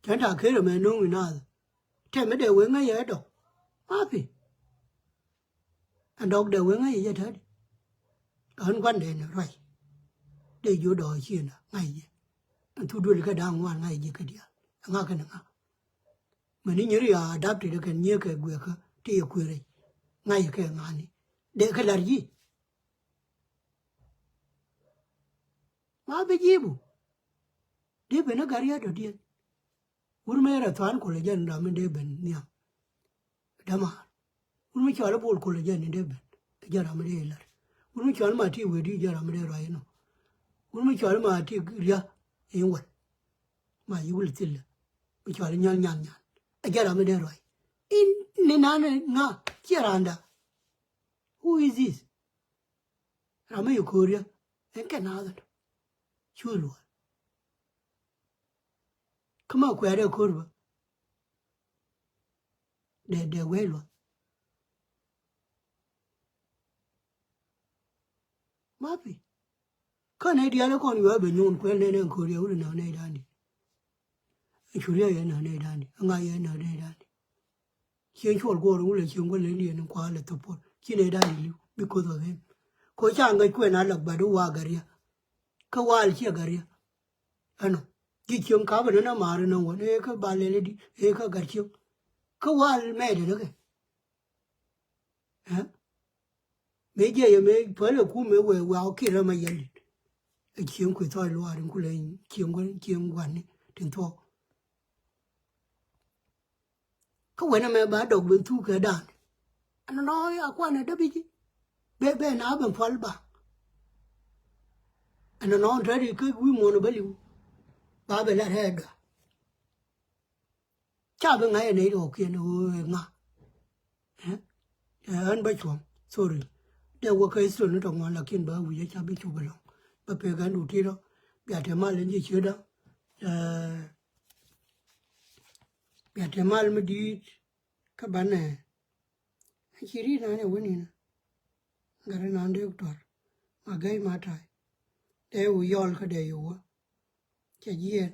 Cän ta̱a̱ ker ɛmɛ no̱o̱ŋ i̱ naath. Tɛmɛ dee wee ŋäc yɛ dɔk. Mapi. Ɛn dɔk dee wee ŋäc yɛ jɛ tätdi. Ɣän gua̱ndɛ ni ruac. Dee jiö dɔɔk ciënda ŋa̱c yɛ. Ɛn thuk duël kɛ da̱a̱ŋ ŋuan ŋa̱c yɛ jɛ kä diaal. Ɛ ŋa̱ kɛn ŋa̱. Mäni nyiri ya adapted kɛn nyiëëkɛ guɛkä ti yɛ kuëë rɛc. Ŋa̱c yɛ kɛ ŋa̱ni. Dee kɛ la̱r ji̱. Ma bi ji̱ bu. Dee ben a gari a dɔ̱diɛn. Wur mɛ rɛ thuan kulɛ jɛn ram mi dee ben nhiam. Dämaar. Wur mi cɔal i̱ bol kulɛ jɛn ni dee ben. Ɛ jɛn ram mi dee lar. Wur mi cɔal ma ti wee di jɛn ram mi dee ruac inɔ. Wur mi cɔal ma ti ria̱ in wɛl. Ma yi wul thilɛ. Mi cɔal i̱ nyal nyal nyal. Ɛ jɛn ram mi dee ruac. In ni nan ŋa ciɛ randa. Who is this? Ram mi yɛ ko̱o̱riä ɛn kɛ naath ɛn cu luɔl. Kä ma kuɛɛt ɛ ko̱r bä. Dee dee wee luɔl. Ma pi. Kä nɛy diaal ɛ kɔn yuɛ bɛ nyuun kuɛl nɛn ɛn ko̱r yɛ wut ɛ näk nɛy da̱a̱n di. Ɛ curiɛ yɛ näk nɛy da̱a̱n di. Ɛ ŋa̱c yɛ näk nɛy da̱a̱n di. Cieŋ cuɔl guɔ̱ɔ̱r in wulɛ cieŋ guɔ̱l in diɛn in kua̱a̱l ɛ thop puɔl ci nɛy da̱a̱n di li̱w because of him. Kɛ ɣöö ca ŋäc kuɛn a lak bat i̱ wa gat riä. Kä waal ciɛ gat riä. Ɛnɔ ji̱ cieŋ kapɛ ni na ma̱a̱r in ɛn wä ni kä ba lɛl in di ɛ kä gat cieŋ. Kä waal mɛɛt in ɛ kɛ. Ɛ mëë jiɛc ɛmɛ päl ɛ kum ɛ wee wee a wä kiɛ rɛm a yɛl dit. Ɛ cieŋ kui̱ thɔɔc luaar in kulɛ cieŋ gua̱n cieŋ gua̱n ni tin thuɔɔk. Kä wen ɛmɛ ba dɔk ben thuk kɛ da̱a̱n. Ɛn nɔ a kuan ɛ däbi ji̱. Bɛ bɛ na ben pual ba. Ɛn nɔ te ri kä wi̱i̱ muɔ̱n ɛ bä li̱w. Ba bɛ lat ɛ dɔa. Ca bi ŋa̱c ɛ nɛy rɔɔkiɛn ɛ ɣöö ɛ ŋa. Ɛ ɣän bä cuɔ̱ŋ. Sorry. Dee wä kä history ni tɔ ŋuan lakin bä wi̱c ɛ ca bi cop ɛlɔ̱ŋ. Bä pek ɣän du tit rɔ. Bia te mal in ji̱ ciötdä. Ɛ bia te mal mi di̱i̱t. Kä banɛ. Ci ri nan ɛ wä ninä. Gat ri nan dee tuɔr. Ma gäy ma ta̱y. Dee wu yɔl kä dee yo̱wä. Cɛ jiɛɛn.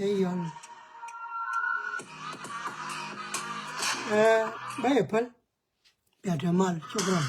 Ɛ yɔl. Ɛ bä yɛ päl. Bia te mal, shukran.